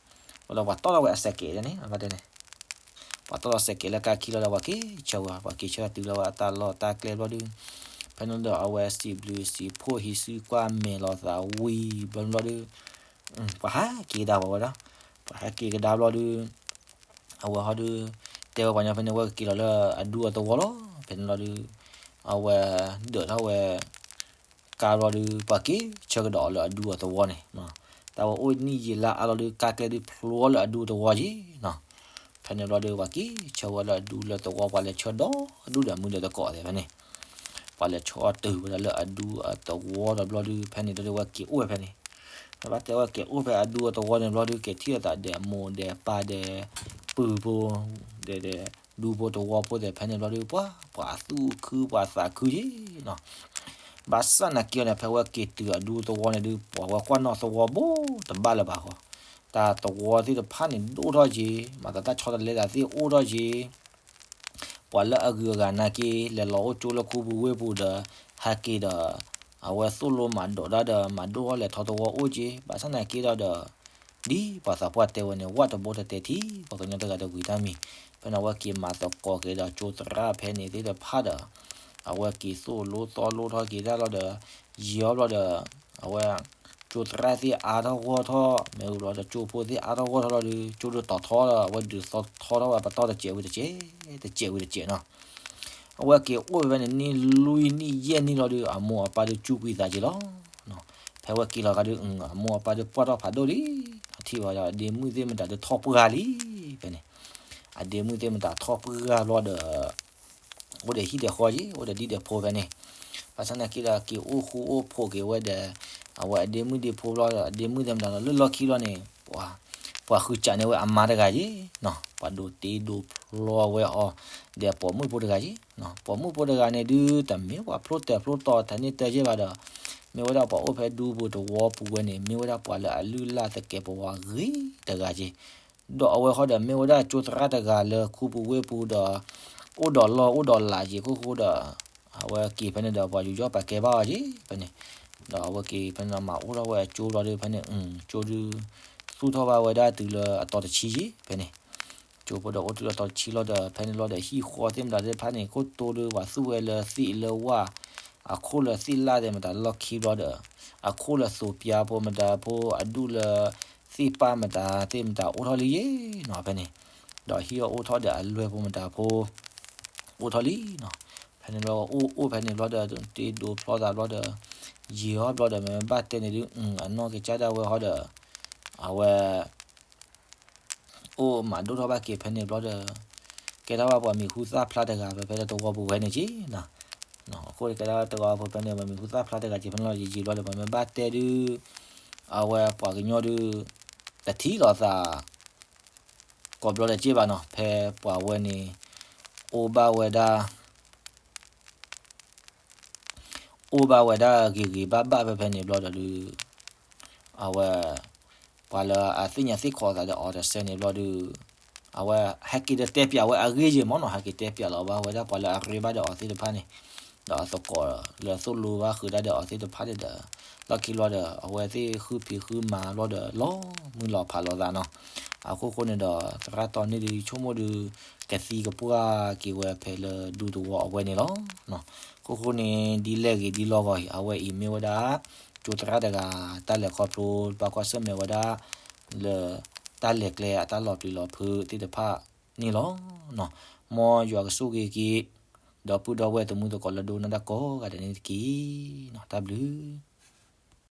ၤတီၢ်ထီၣ်ဝဲအစဲးကဲးန့ၣ် ဘၣ်တဲန့ၣ် ပှၤတီၢ်လီၤစဲးကဲးလၢကါခံလီၤဒီး ပှၤက့ၤဆှၢဝဲ ပှၤက့ၤဆှၢတုၤလၢဝဲအတၢ်လီၢ်တၢ်ကျဲဘျီဒုး ဖဲန့ၣ်ဒီးအဝဲစံးဘျုးစံးဖှိၣ်ဟံးစုကွၢ်မဲာ်လိာ်သးဝံၤဘျီဒုး ပှၤဟးက့ၤကဒါဝဲဝဲဒၣ် ပှၤဟးက့ၤကဒါဘျီဒုး အဝဲဟီဒုး တဲဝဲပှၤညီဖဲန့ၣ် ဝဲကက့ၤလီၤလၢအဒူအသဝီလီၤ ဖဲန့ၣ်လီၤဒုး အဝဲ ဒၢးထီၣ်ဝဲ ကါဘျီဒုး ပှၤက့ၤဆၢကဒီးအီၤလၢအဒူအသဝီန့ၣ် တၢ်ဝဲအိၣ်နံၣ်ယံာ်လါအါလီၤဒုး ကါကျဲဒုးဖျိလၢအဒူအသဝီက့ၤနီၤ ဖဲန့ၣ်ဘျီဒုး ပှၤက့ၤဆၢဝဲလၢအဒူလၢသဝီ ပှၤလဲၤဆၢဒီဒူၣ်ဒီးမုၢ်ဒီးတကိးသ့ၣ်ဖဲန့ၣ် ပှၤလဲၤဆၢအီၤတုၤဝဲဒၣ်လၢအဒူအသဝီဒီးဘျီဒုး ဖဲန့ၣ်ဒီးဝဲက့ၤအိၣ်ဝဲဖဲန့ၣ် ပဘၣ်တဲဝဲက့ၤအိၣ်ဖဲအဒူအသဝီန့ၣ်ဘျီဒုး က့ၤထံၣ်လိာ်သးဒီးအမိၢ်ဒီးပၢ်ဒီး ပုၢ်ဖိ ဒီး ဒူဖိသဝီဖိသ့ၣ်ဖဲန့ၣ်ဘျီဒုး ပှၤ ပှၤသူၣ်ခုပှၤသးခုက့ၤနီၤ ဘၣ်ဆၣ်သနာ်က့န့ၣ် ဖဲဝဲက့ၤတုၤအဒူသဝီန့ၣ်ဒုး ပှၤဝဲကွၢ်နီၣ်သဝီဘိတဘၣ်လၢၤဘၣ်ဃီ, တၢ်သဝီသ့ၣ်တဖၣ်န့ၣ်ဒိၣ်ထီၣ်က့ၤ မၤသးတၢ်ဆီတလဲသးသ့ၣ်အိၣ်ထီၣ်က့ၤ ပှၤလၢအဂုၤအဂၤနာ်က့ လဲၤလီၤအိၣ်ကၠိလၢခူပူၤဝ့ၢ်ပူၤဒီး ဟဲက့ၤဒီး အဝဲသိၣ်လိမၤဒိးတၢ်ဒီး မၤဒိၣ်ထီၣ်လဲၤထီသဝီအိၣ်က့ၤ ဘၣ်ဆၣ်သနာ်က့ဒီး ဒ်ပှၤသးပှၢ်တဲဝဲန့ၣ် ဝၣ်တဘိတတဲထံ ပှၤကညီတဂၤတဝံၤတၢ်မံၤ ဖဲန့ၣ်အဝဲက့ၤမၤသကိးက့ၤဒီးကၠိသရၣ်ဖဲန့ၣ်သ့ၣ်တဖၣ်ဒီး အဝဲက့ၤသိၣ်လိသီလိထီၣ်က့ၤတၢ်လီၤဒီး ယံာ်အီၤဘျီဒီး အဝဲ ကၠိသရၣ်သ့ၣ်အါထီၣ်ဂီၢ်ထီၣ် မ့ၢ်ဝံၤဘျီဒီးကၠိဖိသ့ၣ်အါထီၣ်ဂီၢ်ထီၣ်လီၤဒီး ကၠိဒုးတီၤထီဒီး အဝဲဒုးသီထီထီၣ်ဝဲပတီၢ်တစဲးဝံၤတစဲး တစဲးဝံၤတစဲးနီၤ အဝဲက့ၤအိၣ်ဖဲန့ၣ် နံၣ်လွံၢ်နံၣ်ယဲၢ်နံၣ်လီၤဒီး အမိၢ်အပၢ်ဒုးစူးကွံာ်သးက့ၤလီၤ. ဖဲဝဲက့ၤလီၤခါဒုး အမိၢ်အပၢ်ဒုးပှၢ်ထီၣ်ဖးဒိၣ်လံ, ထံၣ်ဝဲဒၣ်ဒ့မုၣ်သ့ၣ်မတၤဒုးထီၣ်ပှၢ်လံ, ဖဲန့ၣ်, အဒ့မုၣ်သ့ၣ်မတၤထီၣ်ပှၢ်ဘျီဒီး အိၣ်ဒီးဟံၣ်ဒီးဃီက့ၤ အိၣ်ဒီးဒံဒီးဖိဖဲန့ၣ်, ဘၣ်ဆၣ်သနာ်က့ဒီးက့ၤအိၣ်ဃူအိၣ်ဖိးက့ၤဝဲဒီး အဝဲအဒ့မုၣ်ဒ့ဖိဘျီဒီး အဒ့မုၣ်သ့ၣ်မတၤဒီး လၢလီၢ်ခံဘျီန့ၣ် ပှၤဃုစးန့ၢ်ဝဲအမါတဂၤက့ၤနီၤ, ပှၤဒိးတ့ဒိးဖျီဝဲအီၤ ဒီးပိာ်မုၣ်ဖိတဂၤက့ၤနီၤ, ပိာ်မုၣ်ဖိတဂၤန့ၣ်ဒုး တမ့ၢ်ပှၤဖျိတၢၢ်ဖျိတီၤထဲန့ၣ်တၢ်က့ၤဘၣ်ဒီး မ့ၢ်ဝဲဒၣ်ပှၤအိၣ်ဖဲဒူပူၤသဝီပူၤဝဲန့ၣ် မ့ၢ်ဝဲဒၣ်ပှၤလၢအလုၢ်အလၢ်သကဲးပဝးဂ့ၤတဂၤက့ၤ ဒီးအဝဲဃီဒီးမ့ၢ်ဝဲဒၣ်ကၠိသရၣ်တဂၤလၢခူပူၤဝ့ၢ်ပူၤဒီး အိၣ်ဒီးလီၢ်အိၣ်ဒီးလးက့ၤခိၣ်ဃိဒီး အဝဲက့ၤဖဲန့ၣ်ဒီးပှၤယူးယီၣ်ပာ်ကဲဘၣ်အီၤက့ၤဖဲန့ၣ်, ဒီးအဝဲက့ၤဖဲန့ၣ်ဒီးမၤအိၣ်ထီၣ်ဝဲအကၠိဘျီဒီးဖဲန့ၣ် ကၠိဒုး သူၣ်ထီၣ်ဘၣ်ဝဲဒၣ်တုၤလၢအတီၤတဆံက့ၤဖဲန့ၣ် ကၠိဖိဒီးအိၣ်တုၤလၢတီၤတဆံလီၤဒီး ဖဲန့ၣ်ဘျီဒီးဟံၣ်ဃီသ့ၣ်မတၤသ့ၣ်တဖၣ်န့ၣ် ခိၣ်တိဒီးပှၤသူၣ်ဝဲလၢသ့ၣ်လၢဝၣ် အခိၣ်လၢသ့ၣ်လၣ်သ့ၣ်မတၤလီၢ်ခံဘျီဒီး အခိၣ်လၢသိးပၠါဖိမတၤဖိ အဒူၣ်လၢသ့ၣ်ပၢ်မတၤသ့ၣ်မတၤအိၣ်ထီၣ်လံယ့ၤနီၤဖဲန့ၣ်, ဒီးဟံၣ်အအိၣ်ထီၣ်ဒီးအလွဲၢ်ဖိမတၤဖိ အိၣ်ထီၣ်လံနီၤ, ဖဲန့ၣ်ဘျီအိၣ်အိၣ်ဖဲန့ၣ်ဘျီဒီး တ့ဒိးဖျီသးဘျီဒီး ယံာ်ဟီၣ်ဘျီဒီး မ့မ့ၢ်ဘၣ်တဲန့ၣ်ဒုး အနီၢ်ကစၢ်ဒၣ်ဝဲဃီဒီး အဝဲ အိၣ်မၤဒိၣ်ထီၣ်ဘၣ်က့ၤဖဲန့ၣ်ဘျီဒီး ကဲထီၣ်ဘၣ်ပှၤမံၤဟူသၣ်ဖျါတဂၤဖဲဖဲလၢသဝီပူၤဝဲန့ၣ်က့ၤနီၤ, အဃိကဲထီၣ်သဝီဖိဖဲန့ၣ် ပှၤမံၤဟူသၣ်ဖျါတဂၤက့ၤဖဲန့ၣ်လီၤ ယံာ်ယံာ်ဘျီဒီး ပှၤမ့ၢ်ဘၣ်တဲဒုး အဝဲပှၤကညီဒုး တထံၣ်လိာ်သး ကိးဘျီဒီးက့ၤဘၣ်နီၤ ဖဲပှၤဝဲန့ၣ် အိၣ်ဘၣ်ဝဲဒၣ် အိၣ်ဘၣ်ဝဲဒၣ်ဂ့ၤဂ့ၤဘၣ်ဘၣ်ဖဲဖဲန့ၣ်ဘျီဒီးဒုး အဝဲ ပှၤလၢအသ့ၣ်ညါသ့ၣ်ခီသးဒီးအီၤတစဲးန့ၣ်ဘျီဒုး အဝဲဟဲက့ၤဒီးတဲပျးဝဲအဂ့ၢ်ယဲၢ်မးနီၤ ဟဲက့ၤတဲပျးလီၤဘၣ်ဝဲဒၣ်ပှၤလၢအရ့ဘၣ်ဒီးအီၤသ့ၣ်တဖၣ်န့ၣ် ဒီးအသကိးလၢသိၣ်လိဘၣ်ဃုာ်ဒၣ်ဒီးအီၤသ့ၣ်တဖၣ်န့ၣ်ဒီး လီၢ်ခံဘျီဒီး အဝဲသ့ၣ်ဃုဖံးဃုမၤဘျီဒီး လီၤမုၢ်လီၤဖးလိာ်သးနီၤ အခိၣ်ဃိန့ၣ်ဒီး သရၣ်တီန့ၢ်ဒုး ဆိကမိၣ်ဒုး ကသံကပှၢ်က့ၤဝဲဖဲလၢဒူသဝီအဝဲန့ၣ်လီၤ. အခိၣ်ဃိန့ၣ် ဒ်လဲၣ်ဂ့ၤဒ်လီၢ်ဂီၤအံၤ အဝဲအံၤမ့ၢ်ဝဲဒၣ် ကၠိသရၣ်တဂၤ တၢ်လဲၤခီဖျိ ဘၣ်ကွၢ်ဆၢၣ်မဲာ်ဝဲဒၣ် လၢ တၢ်လဲၤကျဲအတၢ်လီၤပျံၤလီၤဖုးသ့ၣ်တဖၣ်န့ၣ်လီၤ. မ်ယွၤကဆိၣ်ဂ့ၤက့ၤ ဒီပုၢ်ဒီဝဲၢ်သမူသကိးလၢဒိကနၣ်တၢ်ကိးဂၤဒဲးန့ၣ်တက့ၢ်. တၢ်ဘျုး